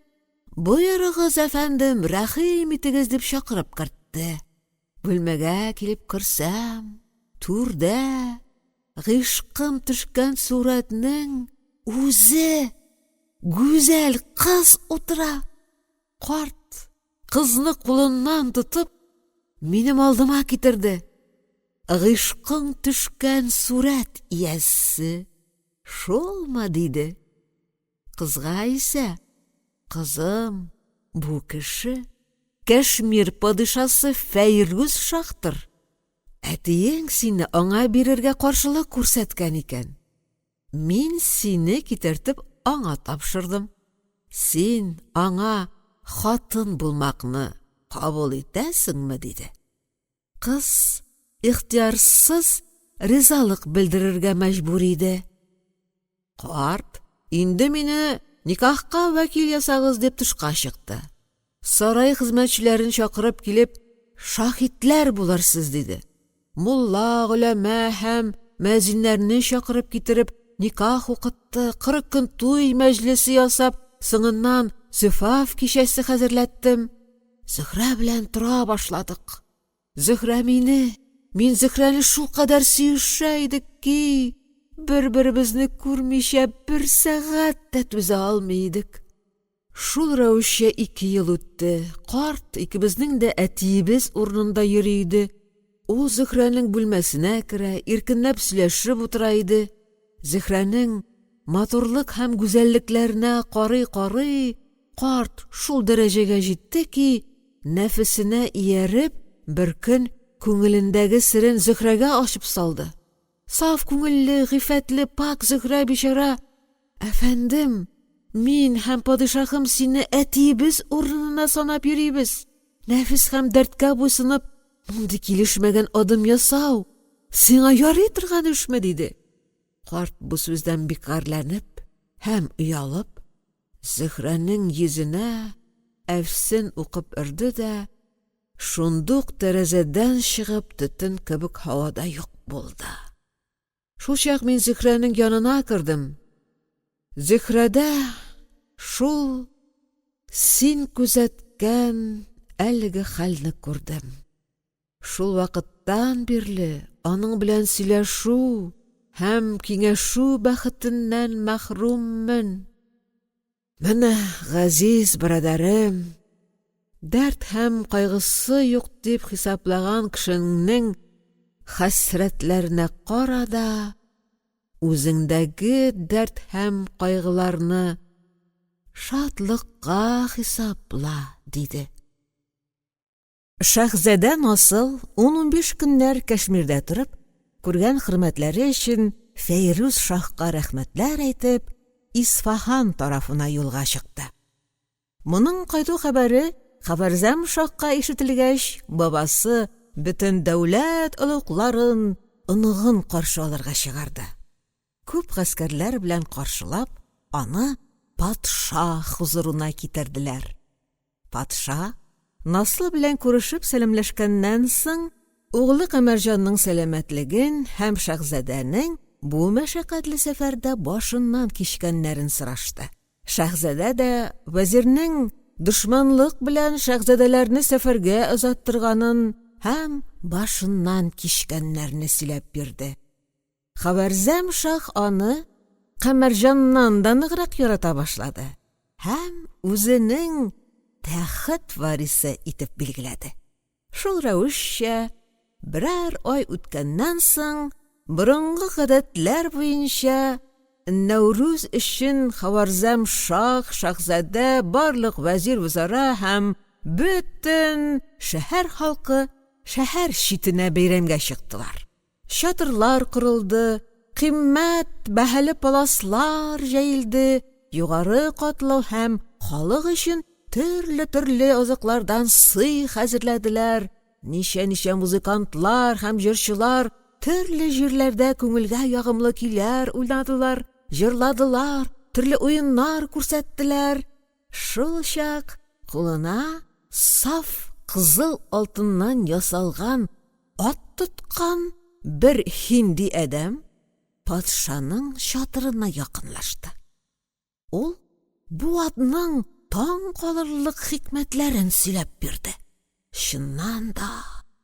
«Боерыгыз, әфәндем, рәхим итегез», дип чакырып кертте. Бүлмәгә килеп керсәм, түрдә гыйшкым төшкән сурәтнең үзе, гүзәл кыз утыра. Карт кызны кулыннан тотып, минем алдыма китерде. Гыйшкың төшкән сурәт иясе шулмы, диде. Кызга исә: «Кызым, бу кеше Кәшмир падишасы Фәйрүз шаһтыр. Әтиең сине аңа бирергә каршылык күрсәткән икән. Мин сине китертеп аңа тапшырдым. Син аңа хатын булмакны кабул итәсеңме?» — диде. Кыз ихтыярсыз ризалык белдерергә мәҗбүр иде. Карт, инде мине никахка вәкил ясагыз дип тышка чыкты. Сарай хезмәтчеләрен чакырып килеп, шаһитләр булырсыз диде. Мулла, голәмә һәм мәзиннәрне чакырып китереп, никах укытты, 40 көн туй мәҗлесе ясап, соңыннан зөфаф кичәсе хәзерләттем. Зөһрә белән тора башладык. Зөһрә мине, мин Зөһрәне шулкадәр сөешә идек ки, бер-беребезне күрмичә бер сәгать тә түзә алмый идек. Шул рәвешчә 2 ел үтте. Карт икебезнең дә әтиебез урынында йөри иде. Ул Зөһрәнең бүлмәсенә керә, иркенләп сөйләшеп утыра иде. Зөһрәнең матурлык һәм гүзәллекләренә карый-карый, карт шул дәрәҗәгә җитте ки, нәфесенә ияреп, бер көн күңелендәге серен Зөһрәгә ачып салды. Саф күңелле, гыйффәтле, пакь Зөһрә бичара: «Әфәндем, мин һәм падишаһым сине әтиебез урынына санап йөрибез. Нәфес һәм дәрткә буйсынып, мондый килешмәгән адым ясау сиңа ярый торган эшме?» — диде. Карт бу сүздән бик гарьләнеп һәм оялып, Зөһрәнең йөзенә әфсен укып өрде дә, шундук тәрәзәдән чыгып төтен кебек һавада юк булды. Шулчак мин Зөһрәнең янына кердем. Зөһрәдә шул син күзәткән әлеге хәлне күрдем. Шул вакыттан бирле аның белән сөйләшү һәм киңәшү бәхетеннән мәхрүммен. Менә, газиз берадәрем, дәрт һәм кайгысы юк дип хисаплаган кешеңнең хәсрәтләренә кара да, Үзеңдәге дәрт һәм кайгыларны шатлыкка хисапла, диде. Шәһзадә Насыл ун-унбиш көннәр Кәшмирдә торып, күргән хөрмәтләре өчен Фәйрүз шаһка рәхмәтләр әйтеп, Исфаһан тарафына юлга чыкты. Моның кайту хәбәре Хәвәрзәм шаһка ишетелгәч, бабасы бөтен дәүләт олугларын оныгын каршы алырга чыгарды. Күп гаскәрләр белән каршылап, аны патша хозурына китерделәр. Патша, Наслы белән күрешеп сәламләшкәннән соң, углы Камәрҗанның сәламәтлеген һәм шәһзадәнең бу мәшәкатьле сәфәрдә башыннан кичкәннәрен сорашты. Шәһзадә дә вәзирнең дошманлык белән шәһзадәләрне сәфәргә озаттырганын һәм башыннан кичкәннәрне сөйләп бирде. Хәвәрзәм шаһ аны Камәрҗаннан да ныграк ярата башлады һәм үзенең тәхет варисы итеп билгеләде. Шул рәвешчә, берәр ай үткәннән соң, борынгы гадәтләр буенча, Нәүрүз өчен Хаварзәм шаһ, шаһзадә, барлык вәзир-вөзара һәм бөтен шәһәр халкы шәһәр читенә бәйрәмгә чыктылар. Чатырлар корылды, кыйммәт бәһале паласлар җәелде, югары катлау һәм халык өчен төрле-төрле азыклардан сый хәзерләделәр, ничә-ничә музыкантлар һәм җырчылар төрле җирләрдә күңелгә ягымлы көйләр уйнадылар, җырладылар, төрле уеннар күрсәттеләр. Шул чак кулына саф кызыл алтыннан ясалган ат тоткан бер һинди адәм патшаның чатырына якынлашты. Ул бу атның таң калырлык хикмәтләрен сөйләп бирде. Чыннан да,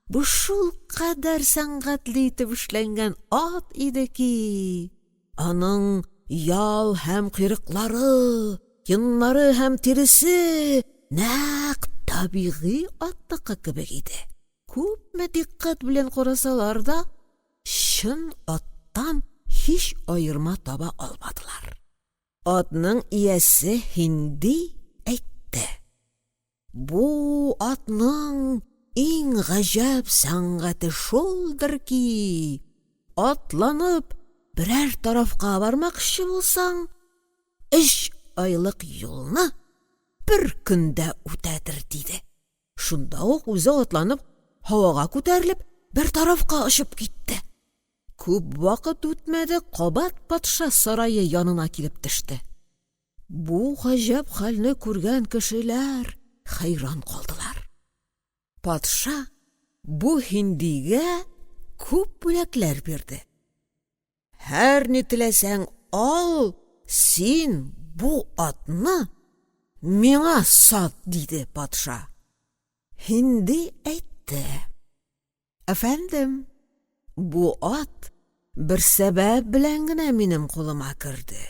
бу шулкадәр сәнгатьле итеп эшләнгән ат иде ки, аның ял һәм койрыклары, йоннары һәм тиресе нәкъ табигый атныкы кебек иде. Күпме дикъкать белән карасалар да, чын аттан һич аерма таба алмадылар. Атның иясе һинди әйтте. Бу атның иң гаҗәп сәнгате шулдыр ки, атланып берәр тарафка бармакчы булсаң, өч айлык юлны бер көндә үтәдер, диде. Шунда ук үзе атланып, һавага күтәрелеп, бер тарафка очып китте. Күп вакыт үтмәде, кабат патша сарае янына килеп төште. Бу гаҗәп хәлне күргән кешеләр хәйран калдылар. Патша бу һиндигә күп бүләкләр бирде. Һәр ни теләсәң ал, син бу атны миңа сат, диде патша. Һинди әйтте. Әфәндем, бу ат бер сәбәп белән генә минем кулыма керде.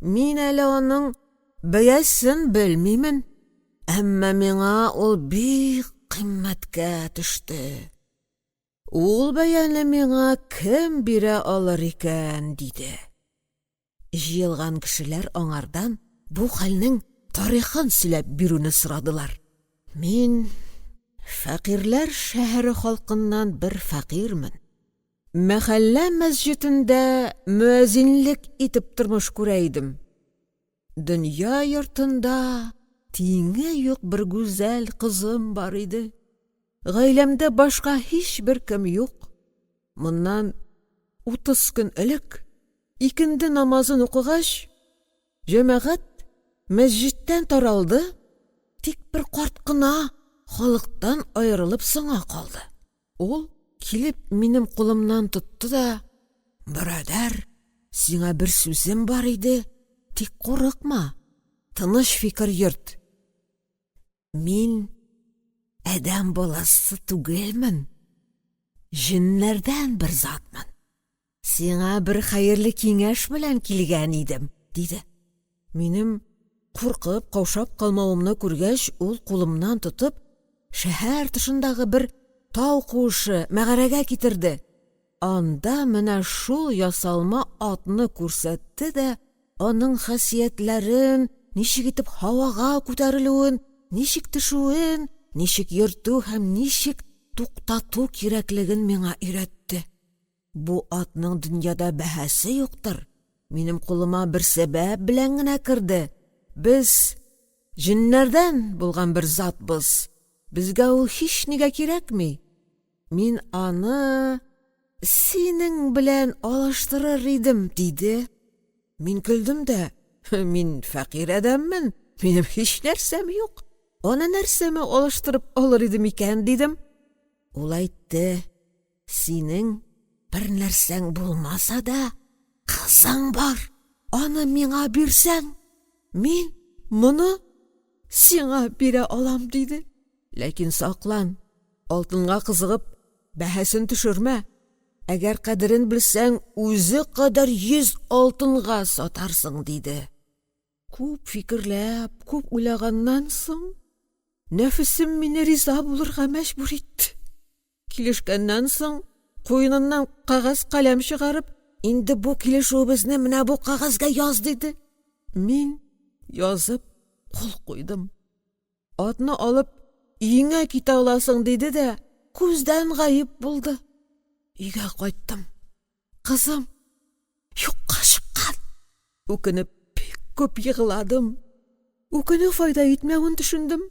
Мин әле аның бәясен белмимен, әмма миңа ул бик кыйммәткә төште. Ул бәяне миңа кем бирә алыр икән, диде. Җыелган кешеләр аңардан бу хәлнең тарихын сөйләп бирүне сорадылар. Мин фәкыйрьләр шәһәре халкыннан бер фәкыйрьмен. Мәхәллә мәсҗитендә мөәзинлек итеп тормыш күрә идем. Дөнья йортында тиңе юк бер гүзәл кызым бар иде. Гаиләмдә башка һичбер кем юк. Моннан 30 көн элек икенде намазын укыгач, җәмәгать мәсҗидтән таралды, тик бер карт кына халыктан аерылып соңа калды. Ул килеп минем кулымнан тотты да: "Борадәр, сиңа бер сүзем бар иде, тик курыкма, тыныч фикер йөрт. Мин адәм баласы түгелмен, җеннәрдән бер затмын. Сиңа бер хәерле киңәш белән килгән идем, диде. Минем куркып, каушап калмавымны күргәч, ул кулымнан тотып, шәһәр тышындагы бер тау куышы, мәгарәгә китерде. Анда менә шул ясалма атны күрсәтте дә аның хасиятләрен, ничек итеп һавага күтәрелүен, ничек төшүен, ничек йөртү һәм ничек туктату кирәклеген миңа өйрәтте. Бу атның дөньяда бәһасе юктыр, минем кулыма бер сәбәп белән генә керде, без җеннәрдән булган бер затбыз, безгә ул һичнигә кирәкми, мин аны синең белән алыштырыр идем, диде. Мин көлдем дә, мин фәкыйрь адәммен, минем һичнәрсәм юк, аны нәрсәмә алыштырып алыр идем икән, дидем. Ул әйтте, синең бер нәрсәң булмаса да, кызың бар, аны миңа бирсәң, мин моны сиңа бирә алам, диде. Ләкин саклан, алтынга кызыгып, бәһасен төшермә. Әгәр кадерен белсәң, үзе кадәр 100 алтынга сатарсың, диде. Күп фикерләп, күп уйлаганнан соң, нәфесем мине риза булырга мәҗбүр итте. Килешкәннән соң, куеныннан кәгазь каләм чыгарып, инде бу килешүебезне менә бу кәгазьгә яз, диде. Мин язып кул куйдым. Атны алып өеңә китә аласың, диде дә күздән гаип булды. Өйгә кайттым. Кызым юкка чыккан. Үкенеп бик күп егладым. Үкенү файда итмәвен төшендем.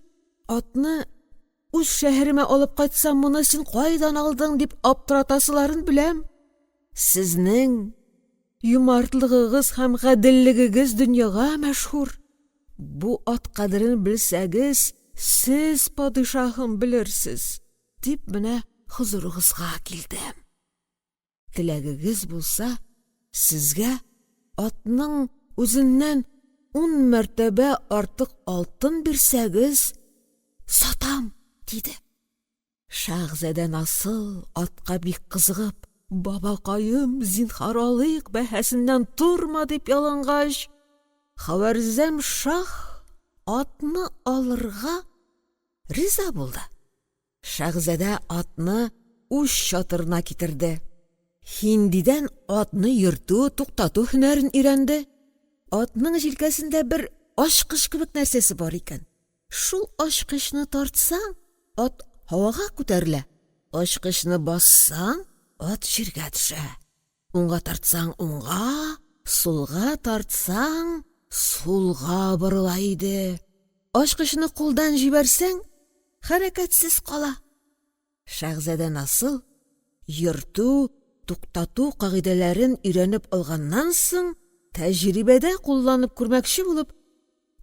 Атны үз шәһәремә алып кайтсам, моны син кайдан алдың дип аптыратасыларын беләм. Сезнең юмартлыгыгыз һәм гаделлегегез дөньяга мәшһүр. Бу ат кадерен белсәгез, сез, падишаһым, белерсез, дип менә хозурыгызга килдем. Теләгегез булса, сезгә атның үзеннән 10 мәртәбә артык алтын бирсәгез, сатам, диде. Шаһзадә Насыл атка бик кызыгып, бабакаем, зинһар алыйк, бәһасеннән торма, дип ялынгач, Хавәрзәм шаһ атны алырга риза булды. Шаһзадә атны үз чатырына китерде. Һиндидән атны йөртү, туктату һөнәрен өйрәнде. Атның җилкәсендә бер ачкыч кебек нәрсәсе бар икән. Шул ачкычны тартсаң, ат һавага күтәрелә, ачкычны бассаң, ат җиргә төшә. Уңга тартсаң уңга, сулга тартсаң сулга борыла иде. Ачкычны кулдан җибәрсәң, хәрәкәтсез кала. Шәһзадә Насыл йөртү, туктату кагыйдәләрен өйрәнеп алганнан соң, тәҗрибәдә кулланып күрмәкче булып,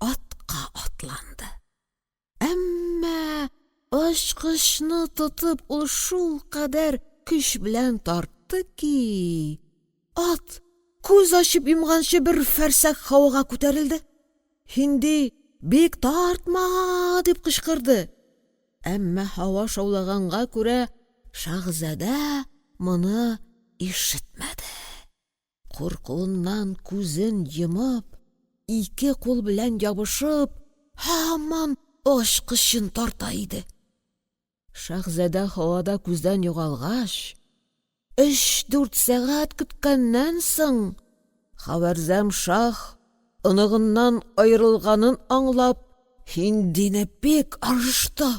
атка атланды. Әмма ачкычны тотып ул шул кадәр көч белән тартты ки, ат күз ачып йомганчы бер фәрсәх һавага күтәрелде. Һинди бик тартма дип кычкырды. Әмма һава шаулаганга күрә шаһзадә моны ишетмәде. Куркуыннан күзен йомып, ике кул белән ябышып, һаман ачкычын тарта иде. Шаһзадә һавада күздән югалгач, 3-4 сәгать көткәннән соң, Хавәрзәм шаһ оныгыннан аерылганын аңлап, Һиндине бик орышты.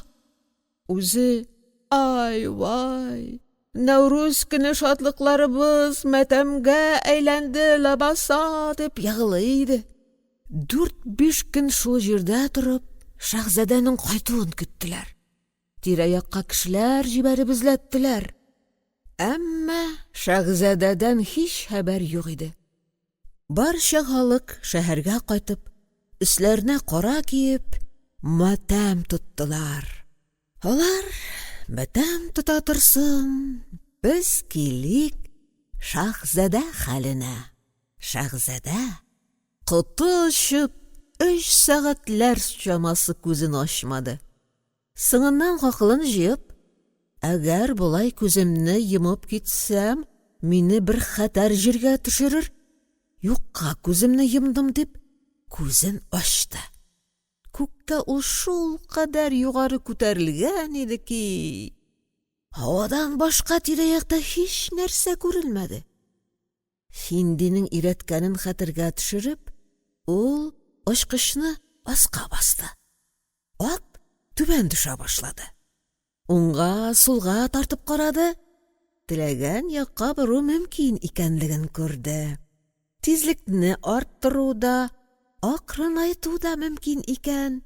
Үзе ай-вай, Нәүрүз көне шатлыкларыбыз матәмгә әйләнде ләбаса дип егълый иде. 4-5 көн шул җирдә торып, шаһзадәнең кайтуын көттеләр. Тирә-якка кешеләр җибәреп эзләттеләр. Әмма шаһзадәдән һич хәбәр юк иде. Барча халык шәһәргә кайтып, өсләренә кара киеп, матәм тоттылар. Алар матәм тота торсын, без килик шаһзадә хәленә. Шаһзадә коты очып 3 сәгатьләр чамасы күзен ачмады. Соңыннан гакылын җыеп, әгәр болай күземне йомып китсәм, мине бер хәтәр җиргә төшерер, юкка күземне йомдым дип, күзен ачты. Күккә ул шул кадәр югары күтәрелгән иде ки, Һавадан башка тирә-якта һичнәрсә күренмәде. Һиндинең өйрәткәнен хәтергә төшереп, ул ачкычны аска басты. Ат түбән төшә башлады. Уңга, сулга тартып карады, теләгән якка бору мөмкин икәнлеген күрде. Тизлекне арттыру да, акрынайту да мөмкин икән.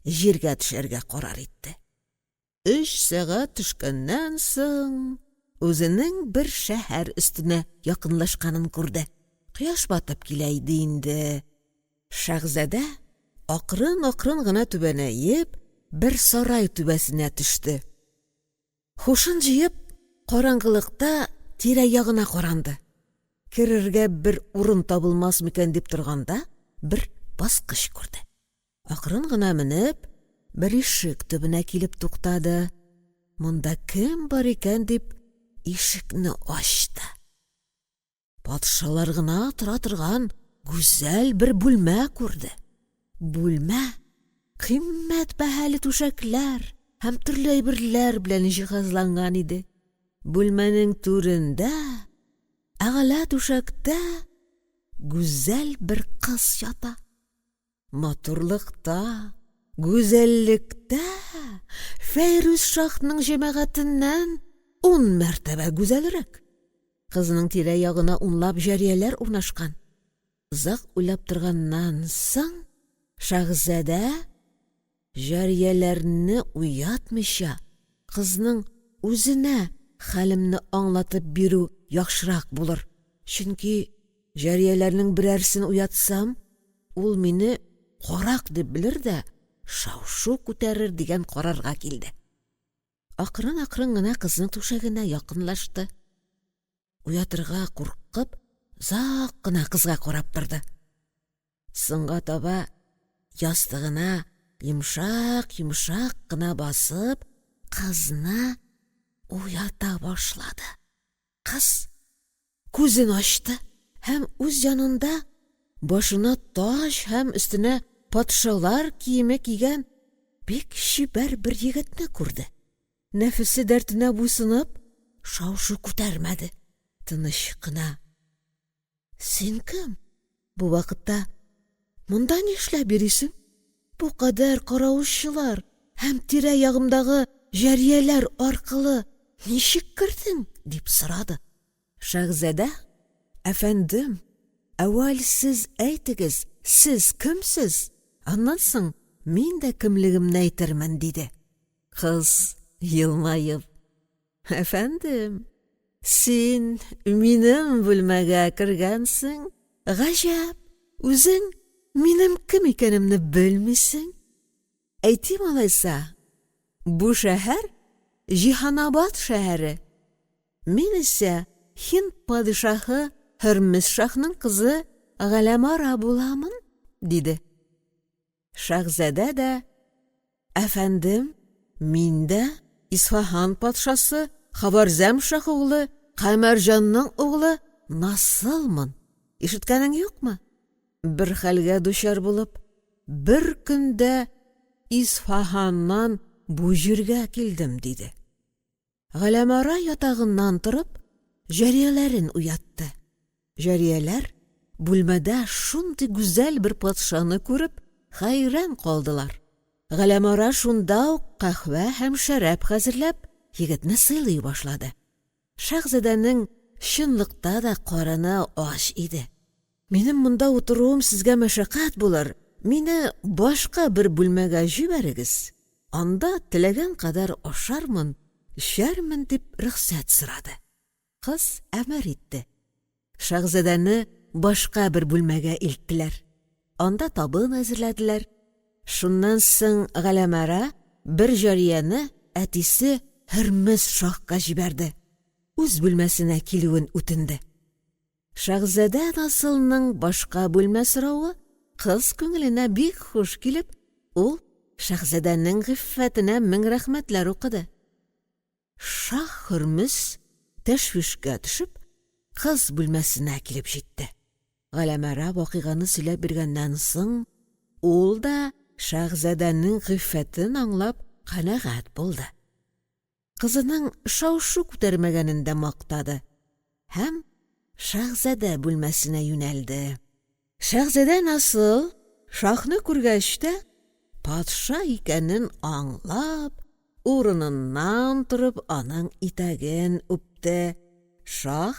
Җиргә төшәргә карар итте. Өч сәгать төшкәннән соң үзенең бер шәһәр өстенә якынлашканын күрде. Кояш батып килә иде инде. Шәһзадә акрын-акрын гына түбәнәеп, бер сарай түбәсенә төште. Хушын җыеп, караңгылыкта тирә-ягына каранды. Керергә бер урын табылмас микән дип торганда, бер баскыч күрде. Акрын гына менеп, бер ишек төбенә килеп туктады. Монда кем бар икән дип, ишекне ачты. Патшалар гына тора торган гүзәл бер бүлмә күрде. Бүлмә кыйммәт бәһале түшәкләр һәм төрле әйберләр белән җиһазланган иде. Бүлмәнең түрендә, әгъла түшәктә гүзәл бер кыз ята. Матурлыкта, гүзәллектә Фәйрүз шаһның җәмәгатеннән ун мәртәбә гүзәлрәк. Кызның тирә-ягына унлап җарияләр урнашкан. Озак уйлап торганнан соң, шаһзадә җарияләрне уятмыйча, кызның үзенә хәлемне аңлатып бирү яхшырак булыр. Чөнки җарияләрнең берәрсен уятсам, ул мине карак дип белер дә шау-шу күтәрер дигән карарга килде. Акрын-акрын гына кызның түшәгенә якынлашты. Уятырга куркып, озак кына кызга карап торды. Соңга таба ястыгына йомшак-йомшак кына басып, кызны уята башлады. Кыз күзен ачты һәм үз янында башына таҗ һәм өстенә патшалар киеме кигән бик чибәр бер егетне күрде. Нәфесе дәртенә буйсынып, шау-шу күтәрмәде, тыныч кына: "Син кем? Бу вакытта монда нишләп йөрисең? Бу кадәр каравылчылар һәм тирә-ягымдагы җарияләр аркылы ничек кердең? — дип сорады. Шәһзадә: "Әфәндем, әүвәл сез әйтегез, сез кемсез? Аннан соң мин дә кемлегемне әйтермен", диде. Кыз елмаеп: "Әфәндем, син минем бүлмәгә кергәнсең, гаҗәп, үзең минем кем икәнемне белмисең. Әйтим алайса, бу шәһәр Җиһанабад шәһәре. Мин исә Һинд падишаһы Һөрмез шаһның кызы Галәмара буламын, диде. Шаһзадә дә: "Әфәндем, мин дә Исфаһан патшасы Хаварзәм шаһ углы Камәрҗанның углы Насылмын. Ишеткәнең юкмы? Бер хәлгә дучар булып, бер көндә Исфаһаннан бу җиргә килдем", диде. Галәмара ятагыннан торып, җарияләрен уятты. Җарияләр бүлмәдә шундый гүзәл бер патшаны күреп, хәйран калдылар. Галәмара шунда ук каһвә һәм шәраб хәзерләп, егетне сыйлый башлады. Шаһзадәнең чынлыкта да карыны ач иде. Минем монда утыруым сезгә мәшәкать булыр, мине башка бер бүлмәгә җибәрегез, анда теләгән кадәр ашармын, эчәрмен, дип рөхсәт сорады. Кыз әмер итте. Шаһзадәне башка бер бүлмәгә илттеләр. Анда табын әзерләделәр. Шуннан соң Галәмара бер җарияне әтисе Һөрмез шаһка җибәрде. Үз бүлмәсенә килүен үтенде. Шаһзадә Насылның башка бүлмә соравы кыз күңеленә бик хуш килеп, ул шаһзадәнең гыйффәтенә мең рәхмәтләр укыды. Шаһ Хөрмез тәшвишкә төшеп, кыз бүлмәсенә килеп җитте. Галәмара вакыйганы сөйләп биргәннән соң, ул да шаһзадәнең гыйффәтен аңлап канәгать булды. Кызының шау-шу күтәрмәгәнен дә мактады һәм шаһзадә бүлмәсенә юнәлде. Шаһзадә Насыл шаһны күргәч тә, патша икәнен аңлап, урыныннан торып аның итәген үпте. Шаһ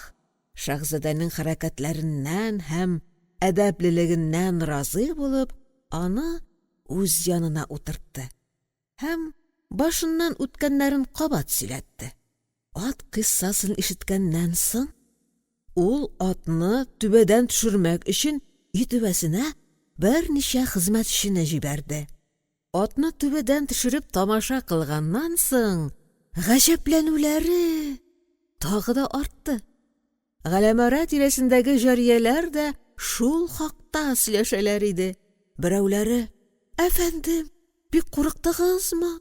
шаһзадәнең хәрәкәтләреннән һәм әдәплелегеннән разый булып, аны үз янына утыртты һәм башыннан үткәннәрен кабат сөйләтте. Ат кыйссасын ишеткәннән соң, ул атны түбәдән төшермәк өчен өй түбәсенә берничә хезмәтчене җибәрде. Атны түбәдән төшереп тамаша кылганнан соң, гаҗәпләнүләре тагы да артты. Галәмара тирәсендәге җарияләр дә шул хакта сөйләшәләр иде. Берәүләре: "Әфәндем, бик курыктыгызмы?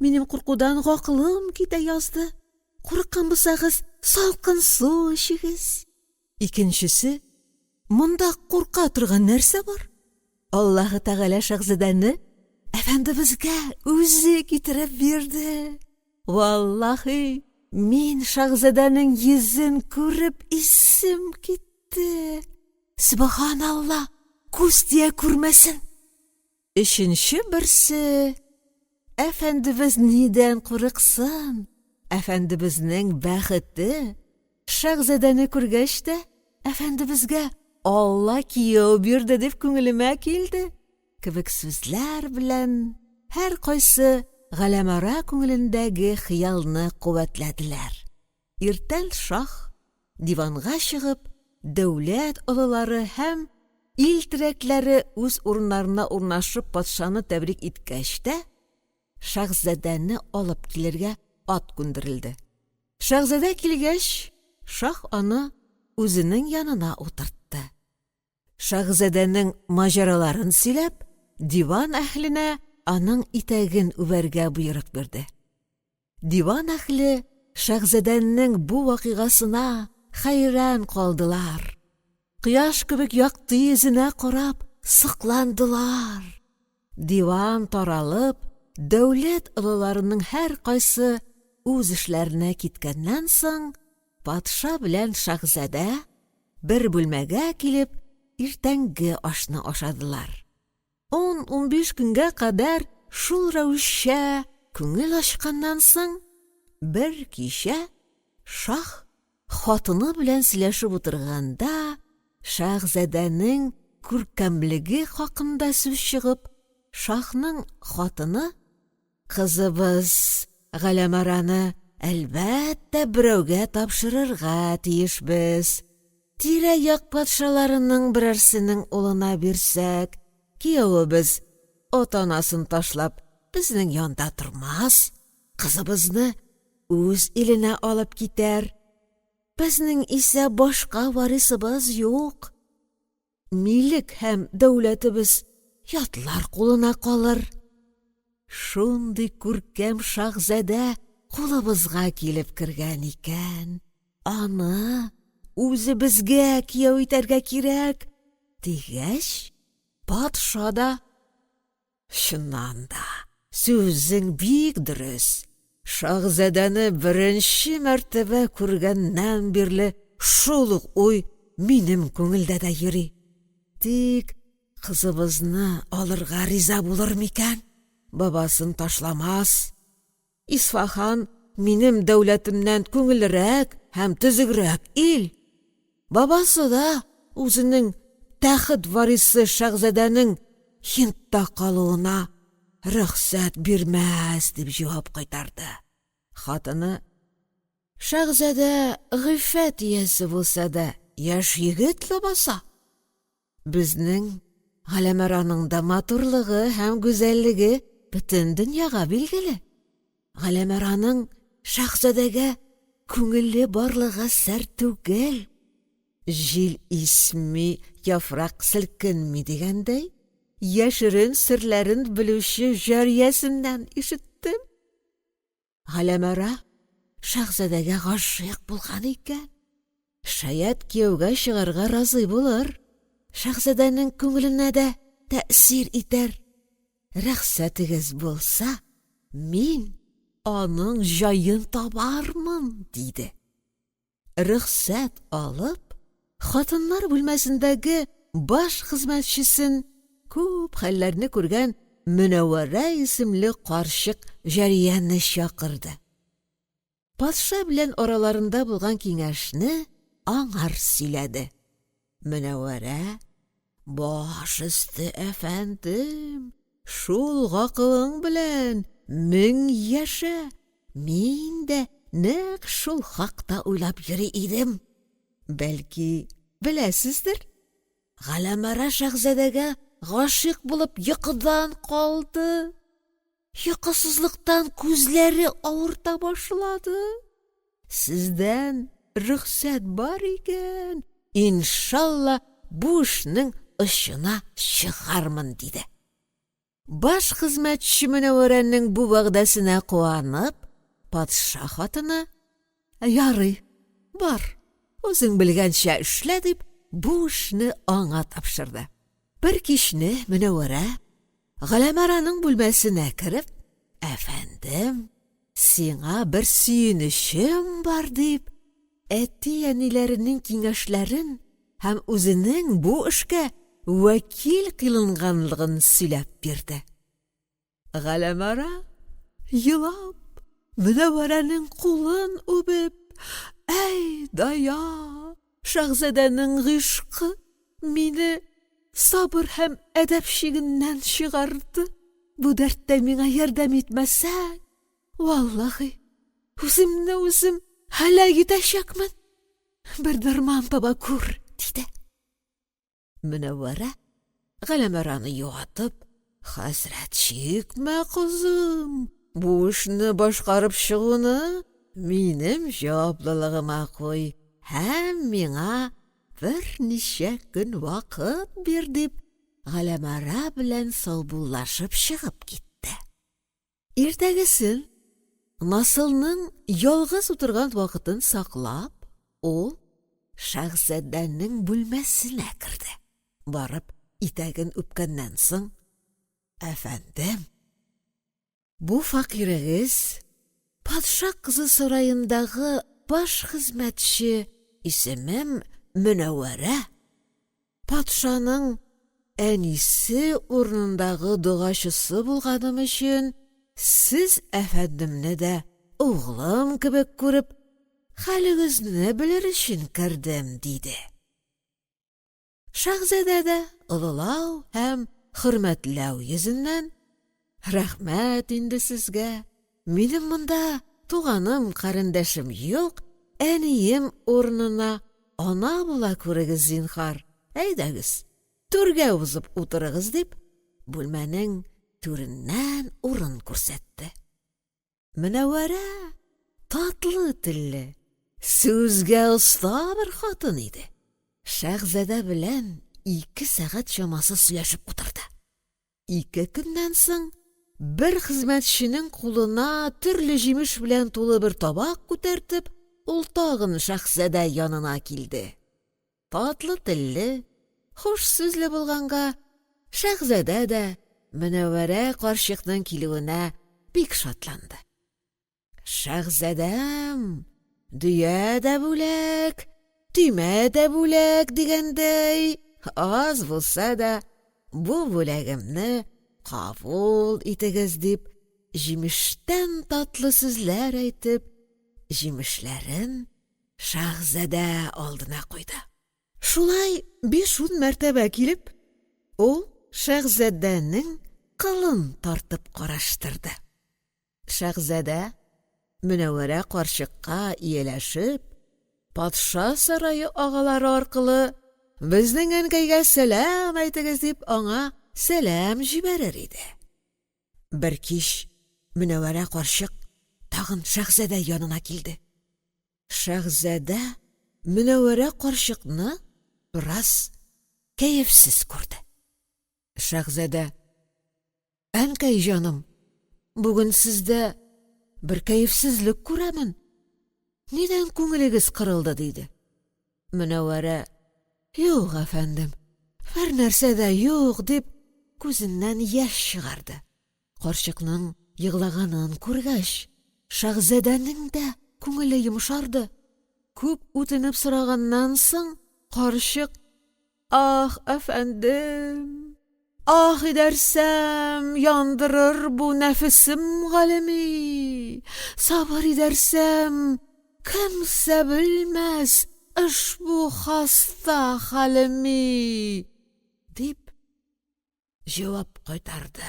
Минем куркудан гакылым китә язды. Курыккан булсагыз, салкын су эчегез." Икенчесе: "Монда курка торган нәрсә бар? Аллаһы Тәгалә шәһзадәне әфәндебезгә үзе китереп бирде. Валлаһи, мин шәһзадәнең йөзен күреп исем китте. Сөбханалла, күз тия күрмәсен. Өченче берсе, әфәндебез нидән курыксын? Әфәндебезнең бәхете. Шәһзадәне күргәч тә, әфәндебезгә Алла кияү бирде дип күңелемә килде, кебек сүзләр белән һәркайсы галәмара күңелендәге хыялны куәтләделәр. Иртән шаһ, диванга чыгып, дәүләт олылары һәм ил терәкләре үз урыннарына урнашып патшаны тәбрик иткәч тә, шаһзадәне алып килергә ат күндерелде. Шаһзадә килгәч, шаһ аны үзенең янына утыртты. Шаһзадәнең маҗараларын сөйләп, диван әһленә аның итәген үбәргә боерык бирде. Диван әһле шаһзадәнең бу вакыйгасына хәйран калдылар. Кояш кебек якты йөзенә карап сокландылар. Диван таралып, дәүләт олыларының һәркайсы үз эшләренә киткәннән соң, патша белән шаһзадә бер бүлмәгә килеп, иртәнге ашны ашадылар. Ун-унбиш көнгә кадәр шул рәвешчә күңел ачканнан соң, бер кичә шаһ хатыны белән сөйләшеп утырганда, шаһзадәнең күркәмлеге хакында сүз чыгып, шаһның хатыны: "Кызыбыз Галәмараны, әлбәттә, берәүгә тапшырырга тиешбез. Тирә-як патшаларының берәрсенең улына бирсәк, киявебез ата-анасын ташлап безнең янда тормас, кызыбызны үз иленә алып китәр. Безнең исә башка варисыбыз юк. Милек һәм дәүләтебез ятлар кулына калыр. Шундый күркәм шаһзадә кулыбызга килеп кергән икән, аны үзебезгә кияү итәргә кирәк, дигәч, патша да: Чыннан да, сүзең бик дөрес. Шаһзадәне беренче мәртәбә күргәннән бирле шул ук уй минем күңелдә дә йөри. Тик кызыбызны алырга риза булыр микән? Бабасын ташламас. Исфахан минем дәүләтемнән күңеллерәк һәм төзегрәк ил. Бабасы да үзенең тәхет варисы шәһзадәнең Һиндта калуына рөхсәт бирмәс, дип җавап кайтарды. Хатыны: "Шәһзадә гыйффәт иясе булса да, яшь егет ләбаса. Безнең Галәмәраның да матурлыгы һәм гүзәллеге бөтен дөньяга билгеле. Галәмәраның шаһзадәгә күңеле барлыгы сер түгел. Җил исми, яфрак селкенми дигәндәй, яшерен серләрен белүче җариясеннән ишеттем. Галәмара шаһзадәгә гашыйк булган икән. Шаять кияүгә чыгарга разый булыр. Шаһзадәнең күңеленә дә тәэсир итәр. Рәхсәтегез булса, мин Аның җаен табармын, диде. Рөхсәт алып, хатыннар бүлмәсендәге баш хезмәтчесен, күп хәлләрне күргән Мөнәвәрә исемле карчык җарияне чакырды. Патша белән араларында булган киңәшне аңар сөйләде. Мөнәвәрә: «Баш өсте, әфәндем, шул гакылың белән 1000 яшә, мин дә нәкъ шул хакта уйлап йөри идем. Бәлки, беләсездер, Галәмара шәһзадәгә гашыйк булып йокыдан калды. Йокысызлыктан күзләре авырта башлады. Сездән рөхсәт бар икән, иншалла, бу эшнең очына чыгармын, диде. Баш хезмәтче Мөнәвәрәнең бу вәгъдәсенә куанып, патша хатыны: «Ярый, бар, үзең белгәнчә эшлә», дип, бу эшне аңа тапшырды. Бер кичне Мөнәвәрә Галәмараның бүлмәсенә кереп, «Әфәндем, сиңа бер сөенечем бар», дип, әти-әниләренең киңәшләрен һәм үзенең бу эшкә вәкил кыйлынганлыгын сөйләп бирде. Галәмара елап, Мөнәвәрәнең кулын үбеп, «Әй дая, шаһзадәнең гыйшкы мине сабыр һәм әдәп чигеннән чыгарды, бу дәрттә миңа ярдәм итмәсәң, валлаһи, үземне үзем һәлак итәчәкмен, бер дәрман таба күр», диде. Мөнәвәрә Галәмәраны юатып, «Хәсрәт чикмә, кызым, бу эшне башкарып чыгуны минем җаваплылыгыма куй һәм миңа берничә көн вакыт бир», дип, Галәмара белән саубуллашып чыгып китте. Иртәгесен Насылның ялгыз утырган вакытын саклап, ул шәһзадәнең бүлмәсенә керде. Барып итәген үпкәннән соң: «Әфәндем, бу фәкыйрегез патша кызы сараендагы баш хезмәтче, исемем Мөнәвәрә. Патшаның әнисе урынындагы догачысы булганым өчен сез әфәндемне дә углым кебек күреп, хәлегезне белер өчен кердем, диде. Шаһзадә дә олылау һәм хөрмәтләү йөзеннән: «Рәхмәт инде сезгә, минем монда туганым, карендәшем юк, әнием урынына ана була күрегез, зинһар, әйдәгез, түргә узып утырыгыз», дип, бүлмәнең түреннән урын күрсәтте. Мөнәвәрә татлы телле, сүзгә оста бер хатын иде. Шәһзадә белән 2 сәгать чамасы сөйләшеп утырды. 2 көннән соң бер хезмәтченең кулына төрле җимеш белән тулы бер табак күтәртеп, ул тагын шәһзадә янына килде. Татлы телле, хуш сүзле булганга шәһзадә дә Мөнәвәрә карчыкның килүенә бик шатланды. Шәһзадәм, дөя дә бүләк, төймә дә бүләк дигәндәй, аз булса да бу бүләгемне кабул итегез, дип, җимештән татлы сүзләр әйтеп, җимешләрен шәһзадә алдына куйды. Шулай 5-10 мәртәбә килеп, ул шәһзадәнең кылын тартып караштырды. Шәһзадә Мөнәвәрә карчыкка ияләшеп, патша сарае агалары аркылы безнең әнкәйгә сәлам әйтегез дип аңа сәлам җибәрер иде. Бер кич Мөнәвәрә карчык тагын шәһзадә янына килде. Шәһзадә Мөнәвәрә карчыкны бераз кәефсез күрде. Шәһзадә: «Әнкәй җаным, бүген сездә бер кәефсезлек күрәмен. Нидән күңелегез кырылды?» диде. Мөнәвәрә: «Юк, әфәндем, бер нәрсә дә юк», дип күзеннән яшь чыгарды. Карчыкның еглаганын күргәч: Шаһзадәнең дә күңеле йомшарды. Күп үтенеп сораганнан соң карчык: «Ах, әфәндем, ах идәрсәм, яндырыр бу нәфесем галеми, сабыр идәрсәм, кемсә белмәс ошбу хаста хәлеми», — дип җавап кайтарды.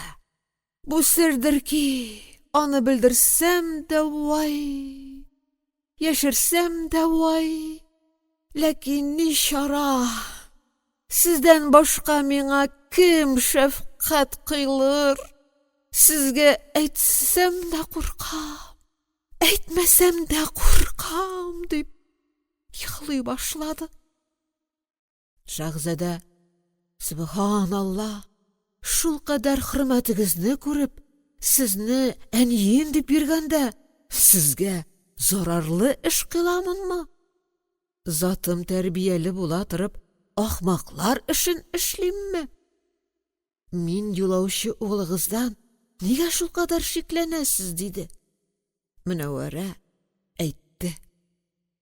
Бу сердер ки, аны белдерсәм дә вай, яшерсәм дә вай, ләкин ни чара, сездән башка миңа кем шәфкать кыйлыр, сезгә әйтсәм дә куркам, әйтмәсәм дә куркам, дип елый башлады. Шаһзадә: «Сөбханалла, шулкадәр хөрмәтегезне күреп, сезне әнием дип йөргәндә, сезгә зарарлы эш кыйламынмы? Затым тәрбияле була торып, ахмаклар эшен эшлимме? Мин юлаучы углыгыздан нигә шулкадәр шикләнәсез?» — диде. Мөнәвәрә әйтте: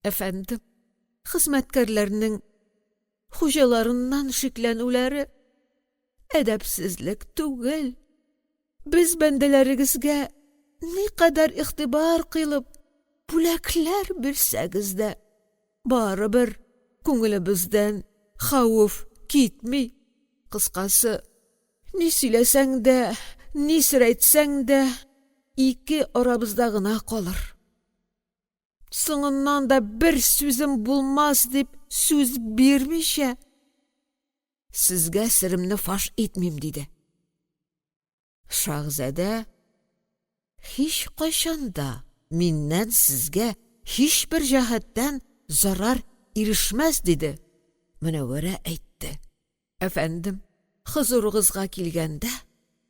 «Әфәндем, хезмәткәрләрнең хуҗаларыннан шикләнүләре әдәпсезлек түгел. Без бәндәләрегезгә никадәр игътибар кыйлып, бүләкләр бирсәгез дә, барыбер күңелебездән хәвеф китми. Кыскасы, ни сөйләсәң дә, ни сер әйтсәң дә, ике арабызда гына калыр. Соңыннан да бер сүзем булмас дип сүз бирмичә, сезгә серемне фаш итмим, диде. Шаһзадә: «Һичкайчан да миннән сезгә һичбер җәһәттән зарар ирешмәс», — диде. Мөнәвәрә әйтте: «Әфәндем, хозурыгызга килгәндә,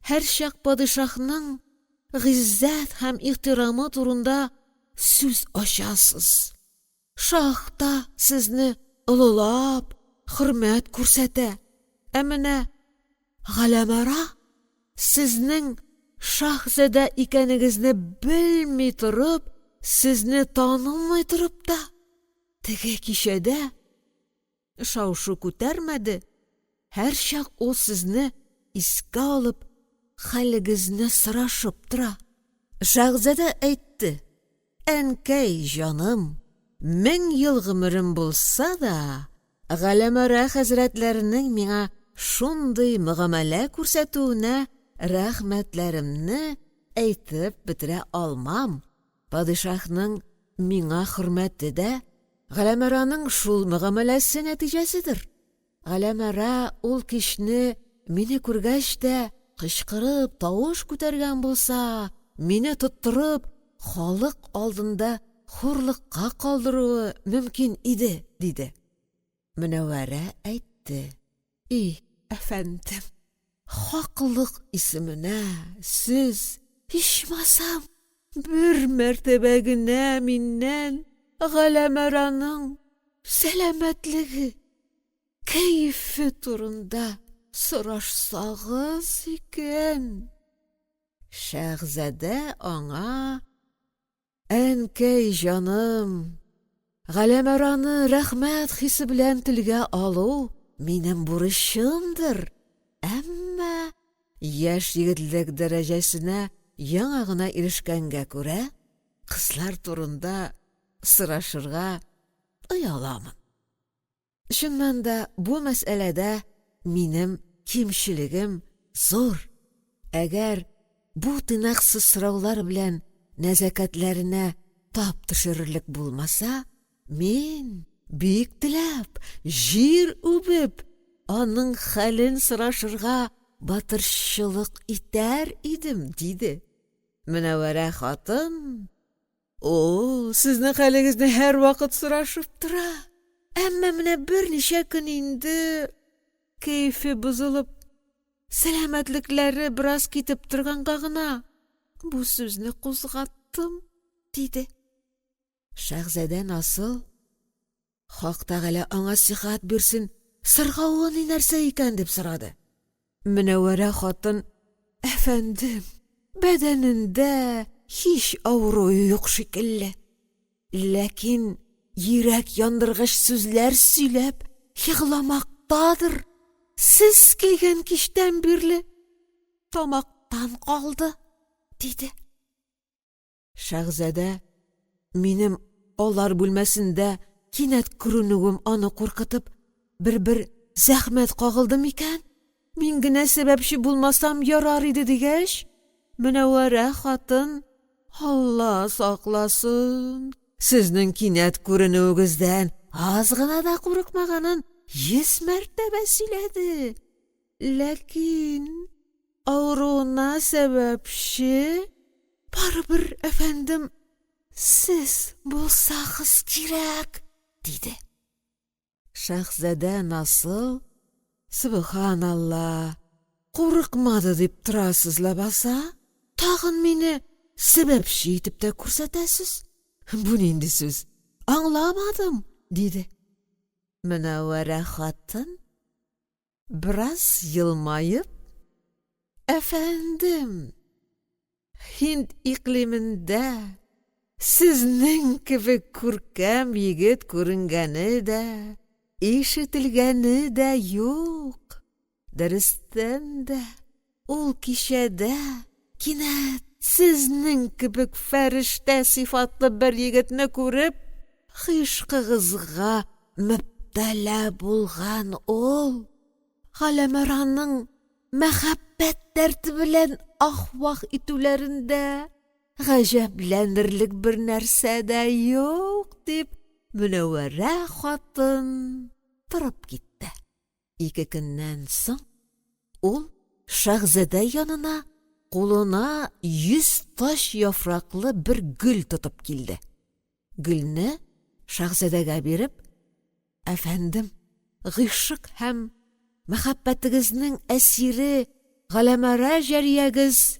һәрчак падишаһның гыйззәт һәм ихтирамы турында сүз ачасыз. Шаһ та сезне олылап, хөрмәт күрсәтә. Ә менә Галәмара сезнең шаһзадә икәнегезне белми торып, сезне танымый торып та, теге кичәдә шау-шу күтәрмәде, һәрчак ул сезне искә алып, хәлегезне сорашып тора. Шаһзадә әйтте: «Әнкәй җаным, 1000 ел гомерем булса да, Галәмара хәзрәтләренең миңа шундый мөгамәлә күрсәтүенә рәхмәтләремне әйтеп бетерә алмам. Падишаһның миңа хөрмәте дә Галәмәраның шул мөгамәләсе нәтиҗәседер. Галәмәра ул кичне мине күргәч тә кычкырып тавыш күтәргән булса, мине тоттырып, халык алдында хурлыкка калдыруы мөмкин иде, диде. Мөнәвәрә әйтте: И, әфәндем, хаклык исеменә сез, ичмасам, бер мәртәбә генә миннән Галәмәраның сәламәтлеге, кәефе турында сорашсагыз икән. Шәһзадә аңа: «Әнкәй җаным, Галәмәраны рәхмәт хисе белән телгә алу минем бурычымдыр, әмма яшь егетлек дәрәҗәсенә яңа гына ирешкәнгә күрә, кызлар турында сорашырга ояламын. Чыннан да, бу мәсьәләдә минем кимчелегем зур. Әгәр бу тыйнаксыз сораулар белән нәзакәтләренә тап төшерерлек булмаса, мин бик теләп, җир үбеп, аның хәлен сорашырга батырчылык итәр идем, диде. Мөнәвәрә хатын: Ул сезнең хәлегезне һәрвакыт сорашып тора. Әмма менә берничә көн инде кәефе бозылып, сәламәтлекләре бераз китеп торганга гына бу сүзне кузгаттым, диде. Шәһзадә Насыл: Хак Тәгалә аңа сихәт бирсен, сырхавы ни нәрсә икән, дип сорады. Мөнәвәрә хатын: «Әфәндем, бәдәнендә, һич авыруы юк шикелле. Ләкин йөрәк яндыргыч сүзләр сөйләп егламактадыр. Сез килгән кичтән бирле тамактан калды, диде. Шәһзадә минем алар бүлмәсендә кинәт күренүем аны куркытып, бер-бер зәхмәт кагылды микән, мин генә сәбәпче булмасам ярар иде дигәч, Мөнәвәрә хатын: «Алла сакласын, сезнең кинәт күренүегездән аз гына да курыкмаганын 100 мәртәбә сөйләде. Ләкин авыруына сәбәпче барыбер, әфәндем, сез булсагыз кирәк, диде. Шәһзадә Насыл, сөбханалла, курыкмады дип торасыз ләбаса, тагын мине сәбәпче итеп тә күрсәтәсез. Бу нинди сүз? Аңламадым, диде. Мөнәвәрә хатын бераз елмаеп, әфәндем, Һинд икълимендә сезнең кебек күркәм егет күренгәне дә, ишетелгәне дә юк. Дөрестән дә, ул кичәдә кинәт сезнең кебек фәрештә сыйфатлы бер егетне күреп, гыйшкыгызга мөбтәлә булган ул. Галәмәраның мәхәббәт дәрте белән ах-вах итүләрендә гаҗәпләнерлек бер нәрсә дә юк, дип Мөнәвәрә хатын торып китте. Ике көннән соң ул шаһзадә янына кулына 100 тач яфраклы бер гөл тотып килде. Гөлне шаһзадәгә биреп, «Әфәндем, гыйшык һәм мәхәббәтегезнең әсире галәмара җәриягез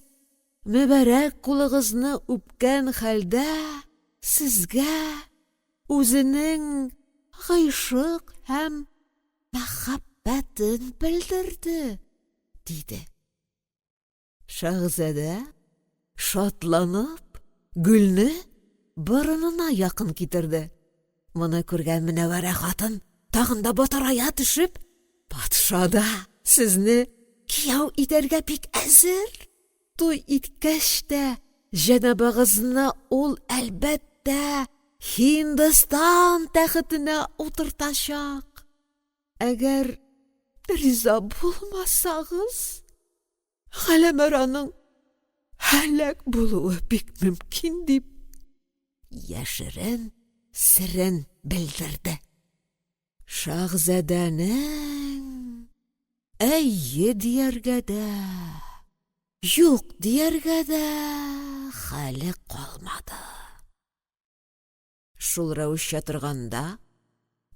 мөбарәк кулыгызны үпкән хәлдә сезгә үзенең гыйшык һәм мәхәббәтен белдерде», диде. Шаһзадә, шатланып, гөлне борынына якын китерде. Моны күргән Мөнәвәрә хатын тагын да батырая төшеп, «Патша да сезне кияү итәргә бик әзер. Туй иткәч тә җәнабыгызны ул, әлбәттә, Һиндстан тәхетенә утыртачак. Әгәр риза булмасагыз, Галәмәраның һәлак булуы бик мөмкин, дип, яшерен серен белдерде. Шаһзадәнең әйе дияргә дә, юк дияргә дә хәле калмады. Шул рәвешчә торганда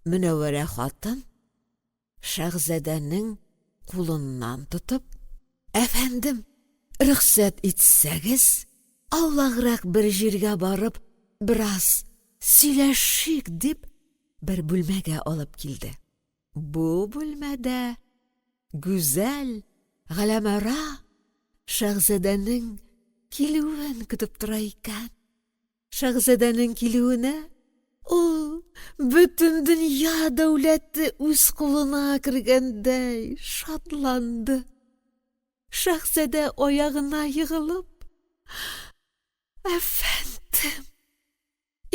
Мөнәвәрә хатын шәһзадәнең кулыннан тотып, «Әфәндем, рөхсәт итсәгез, аулаграк бер җиргә барып, бераз сөйләшик», дип, бер бүлмәгә алып килде. Бу бүлмәдә гүзәл Галәмара шәһзадәнең килүен көтеп тора икән. Шәһзадәнең килүенә ул бөтен дөнья дәүләте үз кулына кергәндәй шатланды. Шәһзадә аягына егылып, «Әфәндем,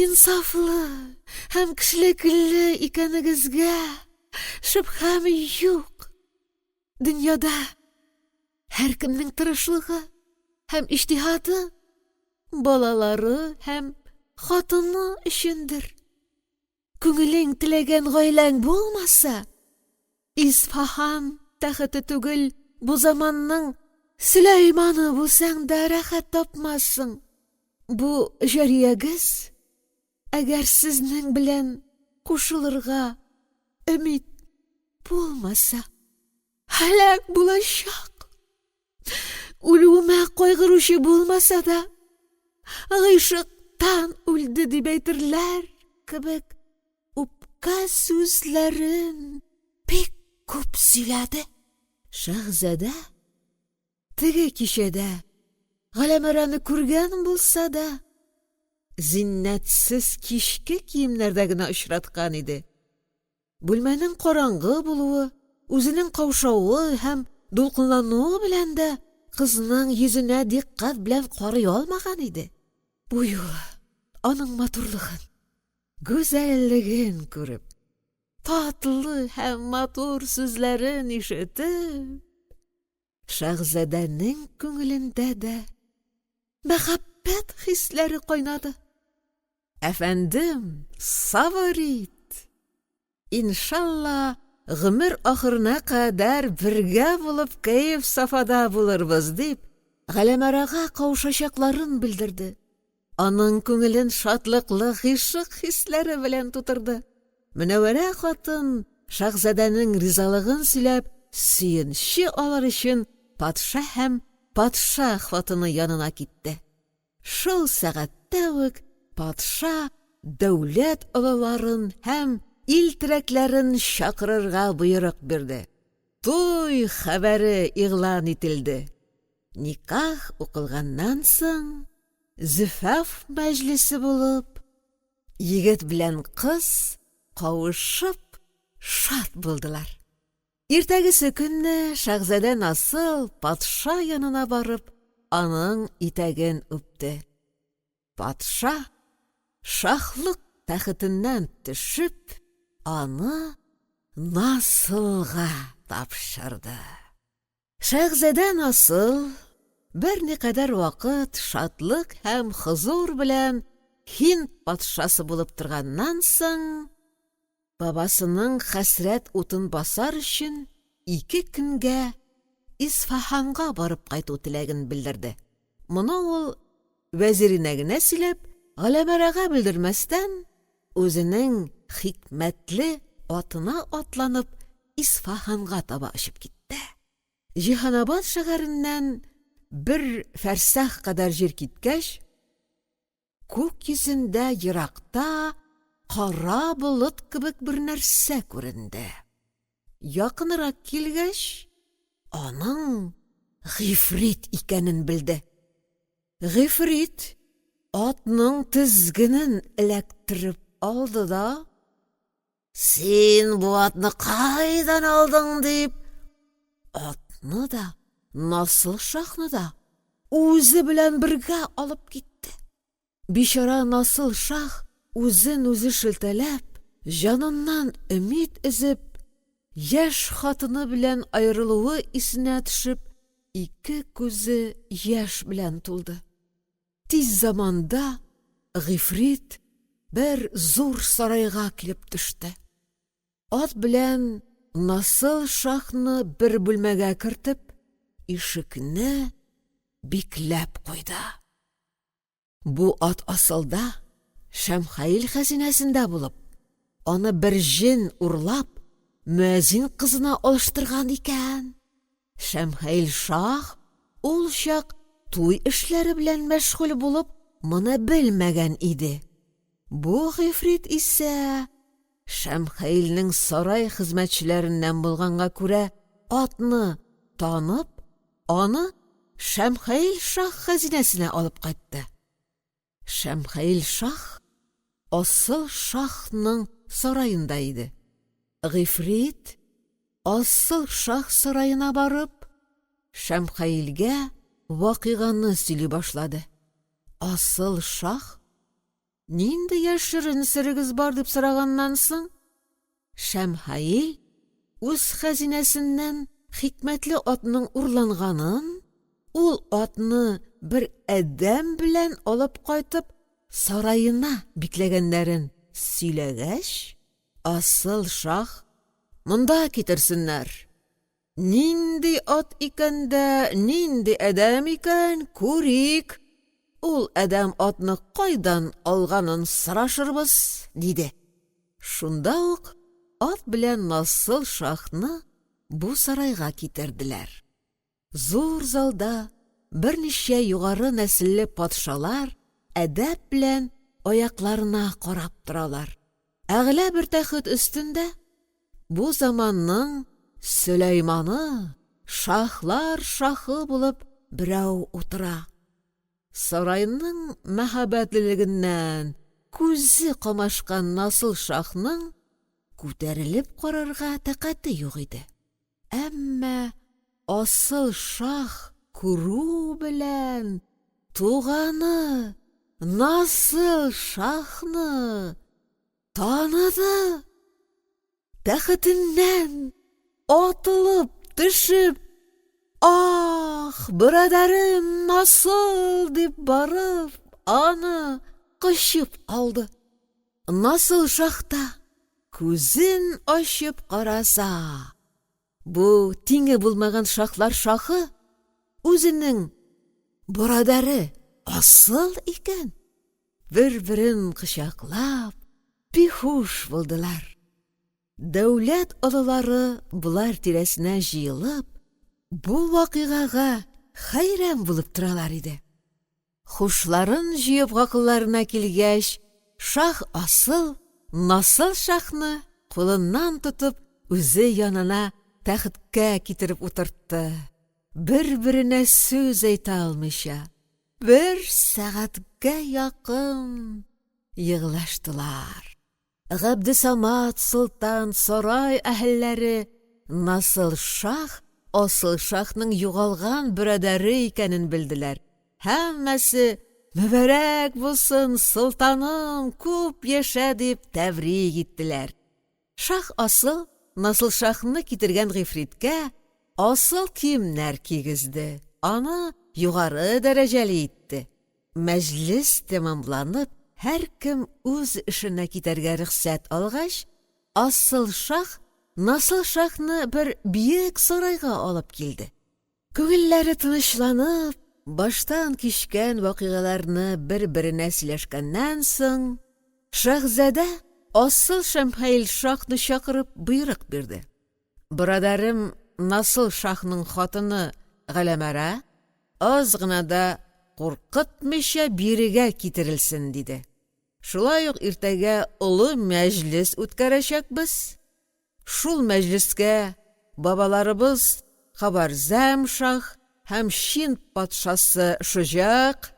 инсафлы һәм кешелекле икәнегезгә шөбһәм юк. Дөньяда һәркемнең тырышлыгы һәм иҗтиһады балалары һәм хатыны өчендер. Күңелең теләгән гаиләң булмаса, Исфаһан тәхете түгел, бу заманның Сөләйманы булсаң да рәхәт тапмассың. Бу җариягез, әгәр сезнең белән кушылырга өмид булмаса, һәлак булачак. Үлүемә кайгыручы булмаса да, гыйшыктан үлде дип әйтерләр кебек үпкә сүзләрен бик күп сөйләде. Шәһзадә теге кичәдә Галәмәрәне күргән булса да, зиннәтсез кичке киемнәрдә генә очраткан иде. Бүлмәнең караңгы булуы, үзенең каушавы һәм дулкынлануы белән дә кызның йөзенә дикъкать белән карый алмаган иде. Бу юлы аның матурлыгын, гүзәллеген күреп, татлы һәм матур сүзләрен ишетеп, Шәһзадәнең күңелендә дә мәхәббәт хисләре кайнады. Әфәндем, сабыр ит! Иншалла, гомер ахырына кадәр бергә булып кәеф-сафада булырбыз, дип, Галәмәрага кавышачакларын белдерде. Аның күңелен шатлыклы гыйшык хисләре белән тутырды. Мөнәвәрә хатын шаһзадәнең ризалыгын сөйләп, сөенче алыр өчен патша һәм патша хатыны янына китте. Шул сәгатьтә үк патша дәүләт олыларын һәм ил терәкләрен чакырырга боерык бирде. Туй хәбәре игълан ителде. Никах укылганнан соң, зөфаф мәҗлесе булып, егет белән кыз кавышып шат булдылар. Иртәгесе көнне шаһзадә Насыл патша янына барып, аның итәген үпте. Патша шаһлык тәхетеннән төшеп, аны Насылга тапшырды. Шаһзадә Насыл берникадәр вакыт шатлык һәм хозур белән Һинд патшасы булып торганнан соң, Бабасының хәсрәт утын басар өчен ике көнгә Исфаһанга барып кайту теләген белдерде. Моны ул вәзиренә генә сөйләп, Галәмәрага белдермәстән, үзенең хикмәтле атына атланып Исфаһанга таба очып китте. Җиһанабад шәһәреннән бер фәрсәх кадәр җир киткәч, Күк йөзендә еракта кара болыт кебек бер нәрсә күренде. Якынрак килгәч, аның гыйфрит икәнен белде. Гыйфрит атның тезгенен эләктереп алды да, «Син бу атны кайдан алдың?» дип, атны да, Насыл шаһны да үзе белән бергә алып китте. Бичара Насыл шаһ үзен-үзе шелтәләп, җаныннан өмид өзеп, яшь хатыны белән аерылуы исенә төшеп, ике күзе яшь белән тулды. Тиз заманда Гыйфрит бер зур сарайга килеп төште. Ат белән Насыл шаһны бер бүлмәгә кертеп, ишекне бикләп куйды. Бу ат асылда Шәмхәил хәзинәсендә булып, аны бер җен урлап, мөәзин кызына алыштырган икән. Шәмхәил шаһ ул чак туй эшләре белән мәшгуль булып, моны белмәгән иде. Бу гыйфрит исә Шәмхәилнең сарай хезмәтчеләреннән булганга күрә атны танып, аны Шәмхәил шаһ хәзинәсенә алып кайтты. Шәмхәил шаһ Асыл шаһның сараенда иде. Гыйфрит Асыл шаһ сараена барып, Шәмхәилгә вакыйганы сөйли башлады. Асыл шаһ нинди яшерен серегез бар дип сораганнан соң, Шәмхәил үз хәзинәсеннән хикмәтле атның урланганын, ул атны бер адәм белән алып кайтып сараена бикләгәннәрен сөйләгәч, Асыл шаһ: «Монда китерсеннәр, Нинди ат икән дә, нинди адәм икән, күрик, ул адәм атны кайдан алганын сорашырбыз, диде. Шунда ук ат белән Насыл шаһны бу сарайга китерделәр. Зур залда берничә югары нәселле патшалар әдәп белән аякларына карап торалар. Әгълә бер тәхет өстендә бу заманның Сөләйманы, шаһлар шаһы булып берәү утыра. Сарайның мәһабәтлелегеннән күзе камашкан Насыл шаһның күтәрелеп карарга тәкате юк иде, әмма Асыл шаһ күрү белән туганы Насыл шаһны таныды, тәхетеннән атылып төшеп: «Ах, бөрадәрем Насыл!» — дип барып, аны кочып алды. Насыл шаһ та күзен ачып караса, бу тиңе булмаган шаһлар шаһы үзенең борадәре Асыл икән! Бер-берен кочаклап биһуш булдылар. Дәүләт олылары болар тирәсенә җыелып, бу вакыйгага хәйран булып торалар иде. Хушларын җыеп гакылларына килгәч, шаһ Асыл Насыл шаһны кулыннан тотып үзе янына тәхеткә китереп утыртты, бер-беренә сүз әйтә алмыйча бер сәгатькә якын еглаштылар. Габдесамат солтан, сарай әһелләре Насыл шаһ Асыл шаһның югалган борадәре икәнен белделәр, һәммәсе: «Мөбарәк булсын, солтаным, күп яшә!» — дип тәбрик иттеләр. Шаһ Асыл Насылшаһны китергән гыйфриткә асыл киемнәр кигезде, аны югары дәрәҗәле итте. Мәҗлес тәмамланып, һәркем үз эшенә китәргә рөхсәт алгач, Асыл шаһ Насылшаһны бер биек сарайга алып килде. Күңелләре тынычланып, баштан кичкән вакыйгаларны бер-беренә сөйләшкәннән соң, шаһзадә Асыл Шәмхәил шаһны чакырып боерык бирде: «Борадәрем Насыл шаһның хатыны Галәмәра аз гына да куркытмыйча бирегә китерелсен», — диде. «Шулай ук иртәгә олы мәҗлес үткәрәчәкбез. Шул мәҗлескә бабаларыбыз Хабарзәм шаһ һәм Чин патшасы Шөҗак,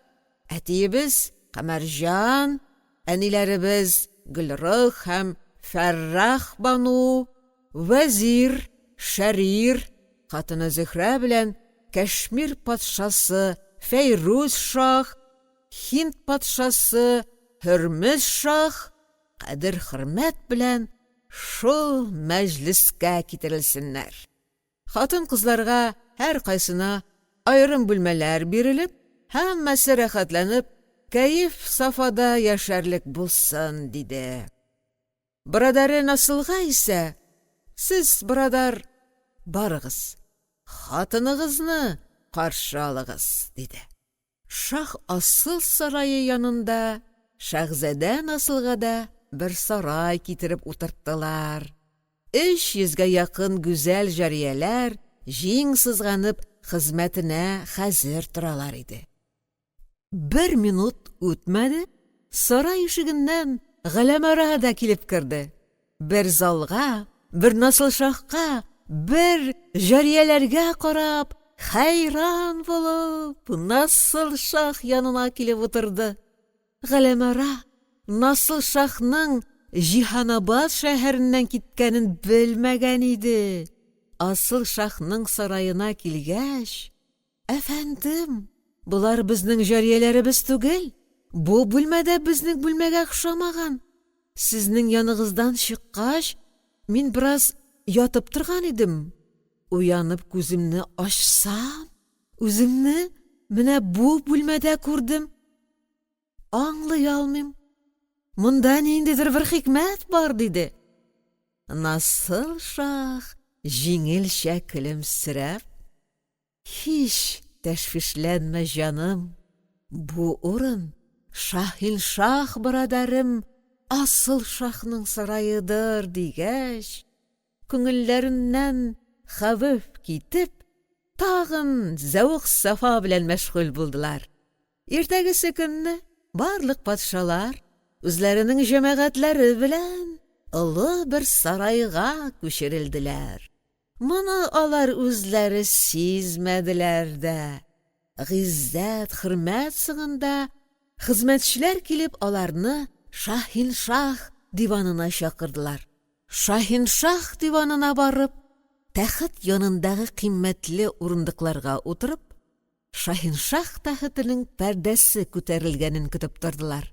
әтиебез Камәрҗан, әниләребез Гөлрых һәм Фәррах бану, вәзир Шәрир, хатыны Зөһрә белән Кәшмир патшасы Фәйрүз шаһ, Һинд патшасы Һөрмез шаһ кадер-хөрмәт белән шул мәҗлескә китерелсеннәр. Хатын-кызларга һәркайсына аерым бүлмәләр бирелеп, һәммәсе рәхәтләнеп кәеф-сафада яшәрлек булсын, диде. Борадәре Насылга исә, сез, борадар, барыгыз, хатыныгызны каршы алыгыз, диде. Шаһ Асыл сарае янында шаһзадә Насылга да бер сарай китереп утырттылар. Өч йөзгә якын гүзәл җарияләр җиң сызганып хезмәтенә хәзер торалар иде. Бер минут үтмәде, сарай ишегеннән Галәмара да килеп керде. Бер залга, бер Насылшаһка, бер җарияләргә карап, хәйран булып, Насылшаһ янына килеп утырды. Галәмара Насылшаһның Җиһанабад шәһәреннән киткәнен белмәгән иде. Асылшаһның сараена килгәч, «Әфәндем, болар безнең җарияләребез түгел, бу бүлмә дә безнең бүлмәгә охшамаган. Сезнең яныгыздан чыккач, мин бераз ятып торган идем. Уянып күземне ачсам, үземне менә бу бүлмәдә күрдем. Аңлый алмыйм. Монда ниндидер бер хикмәт бар, диде. Насыл шаһ җиңелчә көлемсерәп, һич тәшвишләнмә, җаным, бу урын Шаһиншаһ борадәрем Асыл шаһның сараедыр, дигәч, күңелләреннән хәвеф китеп, тагын зәвык-сафа белән мәшгуль булдылар. Иртәгесе көнне барлык патшалар үзләренең җәмәгатьләре белән олы бер сарайга күчерелделәр. Моны алар үзләре сизмәделәр дә. гыйззәт, хөрмәт соңында хезмәтчеләр килеп аларны шаһиншаһ диванына чакырдылар. Шаһиншаһ диванына барып, тәхет янындагы кыйммәтле урындыкларга утырып, шаһиншаһ тәхетенең пәрдәсе күтәрелгәнен көтеп тордылар.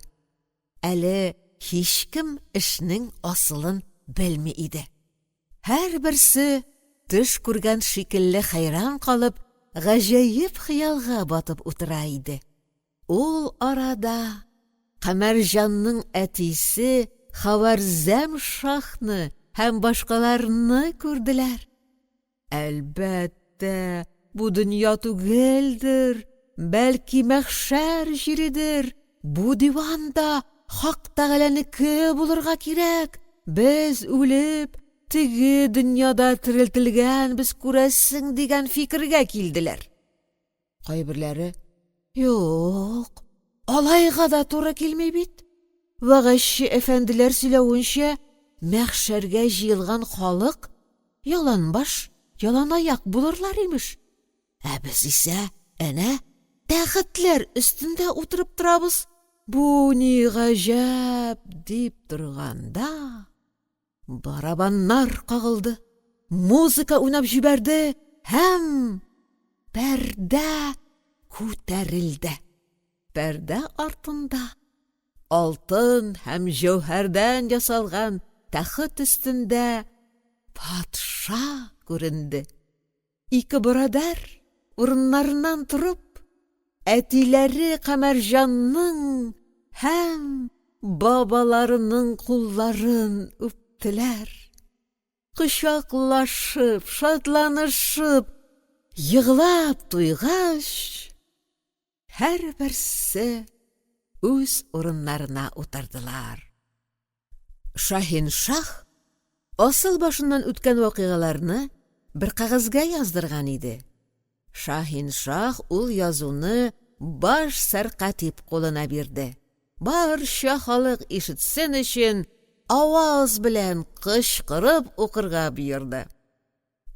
Әле һичкем эшнең асылын белми иде. Һәрберсе төш күргән шикелле хәйран калып, гаҗәеп хыялга батып утыра иде. Ул арада Камәрҗанның әтисе Хавәрзәм шаһны һәм башкаларны күрделәр. Әлбәттә, бу дөнья түгелдер, бәлки мәхшәр җиредер, бу диван да Хак Тәгаләнеке булырга кирәк, без үлеп, теге дөньяда терелтелгәнбез, күрәсең, дигән фикергә килделәр. Кайберләре: «Юк, алайга да туры килми бит. Вәгазьче әфәнделәр сөйләвенчә, мәхшәргә җыелган халык яланбаш, яланаяк булырлар, имеш. Ә без исә әнә тәхетләр өстендә утырып торабыз. Бу ни гаҗәп!» — дип торганда, барабаннар кагылды, музыка уйнап җибәрде һәм пәрдә күтәрелде. Пәрдә артында алтын һәм җәүһәрдән ясалган тәхет өстендә патша күренде. Ике борадәр урыннарыннан торып, әтиләре Камәрҗанның һәм бабаларының кулларын үптеләр. Кочаклашып, шатланышып, еглап туйгач, һәрберсе үз урыннарына утырдылар. Шаһиншаһ асыл башыннан үткән вакыйгаларны бер кәгазьгә яздырган иде. Шаһиншаһ ул язуны баш сәркатип кулына бирде. Барча халык ишетсен өчен аваз белән кычкырып укырга боерды.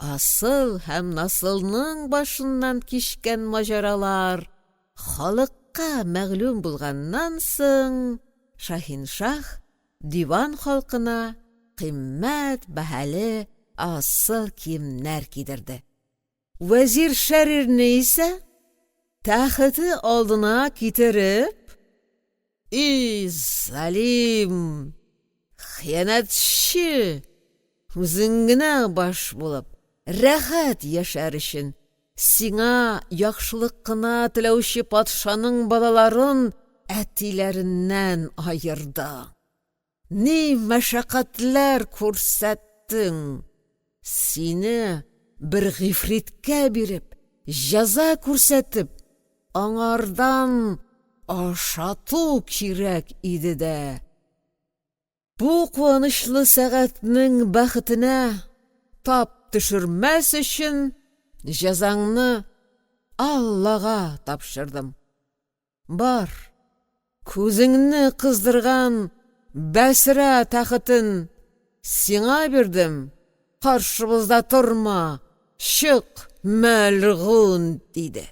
Асыл һәм Насылның башыннан кичкән маҗаралар халыкка мәгълүм булганнан соң, Шаһиншаһ диван халкына кыйммәт бәһале асыл киемнәр кидерде. Вәзир Шәрирне исә тәхете алдына китереп, И залим! Хыянәтче! Үзең генә баш булып, рәхәт яшәр өчен, сиңа яхшылык кына теләүче патшаның балаларын әтиләреннән аердың. Ни мәшәкатьләр күрсәттең! Сине бер гыйфриткә биреп, җәза күрсәтеп, аңардан ашату кирәк иде дә. Бу куанычлы сәгатьнең бәхетенә тап төшермәс өчен җәзаңны Аллага тапшырдым. Бар, күзеңне кыздырган Бәсрә тәхетен сиңа бирдем, каршыбызда торма, чык, мәлгунь, диде.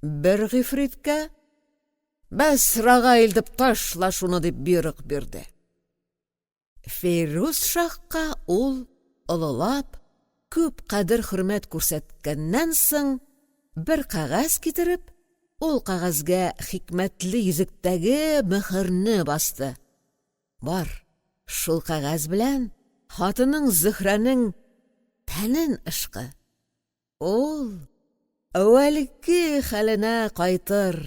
Бер гыйфриткә Бәсрага илтеп ташла шуны дип боерык бирде. Фәйрүз шаһка ул олылап, күп кадер-хөрмәт күрсәткәннән соң, бер кәгазь китереп, ул кәгазьгә хикмәтле йөзектәге мөһерне басты. Бар, шул кәгазь белән хатының Зөһрәнең тәнен ышкы. Ул әүвәлге хәленә кайтыр.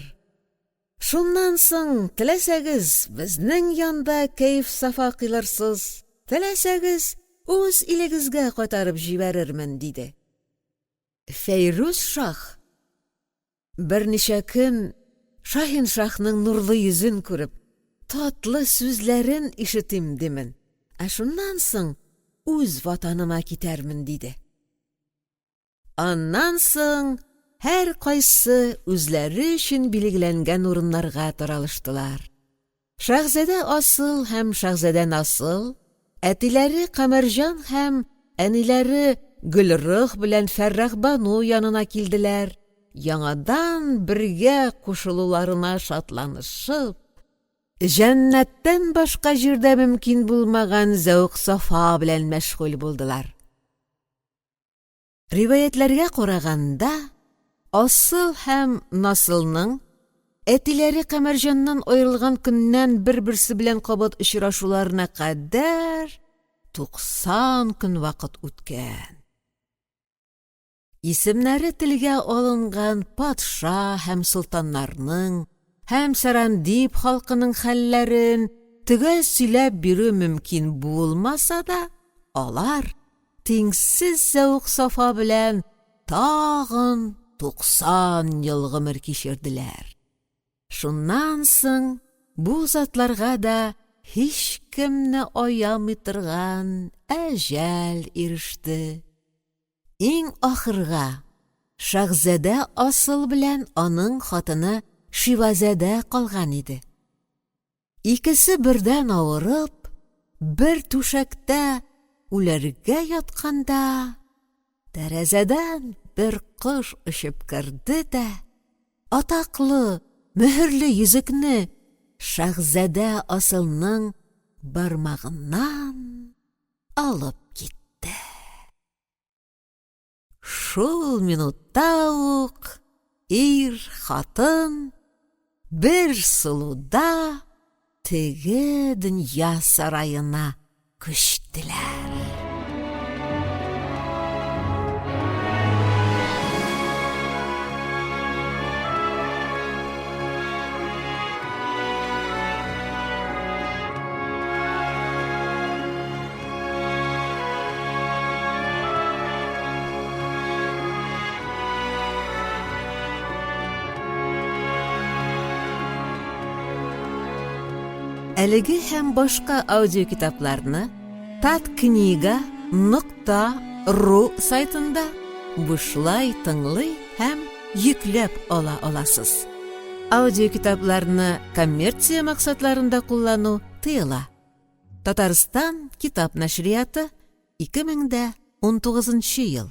Шуннан соң, теләсәгез, безнең янда кәеф-сафа кыйлырсыз, теләсәгез, үз илегезгә кайтарып җибәрермен, диде. Фәйрүз шаһ берничә көн Шаһиншаһның нурлы йөзен күреп, татлы сүзләрен ишетим димен, ә шуннан соң үз ватаныма китәрмен, диде. Аннан соң һәркайсы үзләре өчен билгеләнгән урыннарга таралыштылар. Шаһзадә Асыл һәм шаһзадә Насыл, әтиләре Камәрҗан һәм әниләре Гөлрых белән Фәррахбану янына килделәр. яңадан бергә кушылуларына шатланышып, җәннәттән башка җирдә мөмкин булмаган зәвык-сафа белән мәшгуль булдылар. Риваятьләргә караганда, Асыл һәм Насылның әтиләре Камәрҗаннан аерылган көннән бер-берсе белән кабат очрашуларына кадәр 90 көн вакыт үткән. Исемнәре телгә алынган патша һәм солтаннарның һәм Сәрәндип халкының хәлләрен төгәл сөйләп бирү мөмкин булмаса да, алар тиңсез зәвык-сафа белән тагын 90 ел гомер кичерделәр. Шуннан соң бу затларга да һичкемне аямый торган әҗәл иреште. Иң ахырга Шаһзадә Асыл белән аның хатыны Шивазәдә калган иде. Икесе бердән авырып, бер түшәктә үләргә ятканда, тәрәзәдән бер кош очып керде дә, атаклы, мөһерле йөзекне Шаһзадә Асылның бармагыннан алып китте. Шул минутта ук ир, хатын бер сулуда теге дөнья сараена күчтеләр. Әлеге һәм башка аудиокитапларны tatkniga.ru сайтында бушлай тыңлый һәм йөкләп ала аласыз. Аудиокитапларны коммерция максатларында куллану тыела. Татарстан китап нәшрияты, 2019 ел.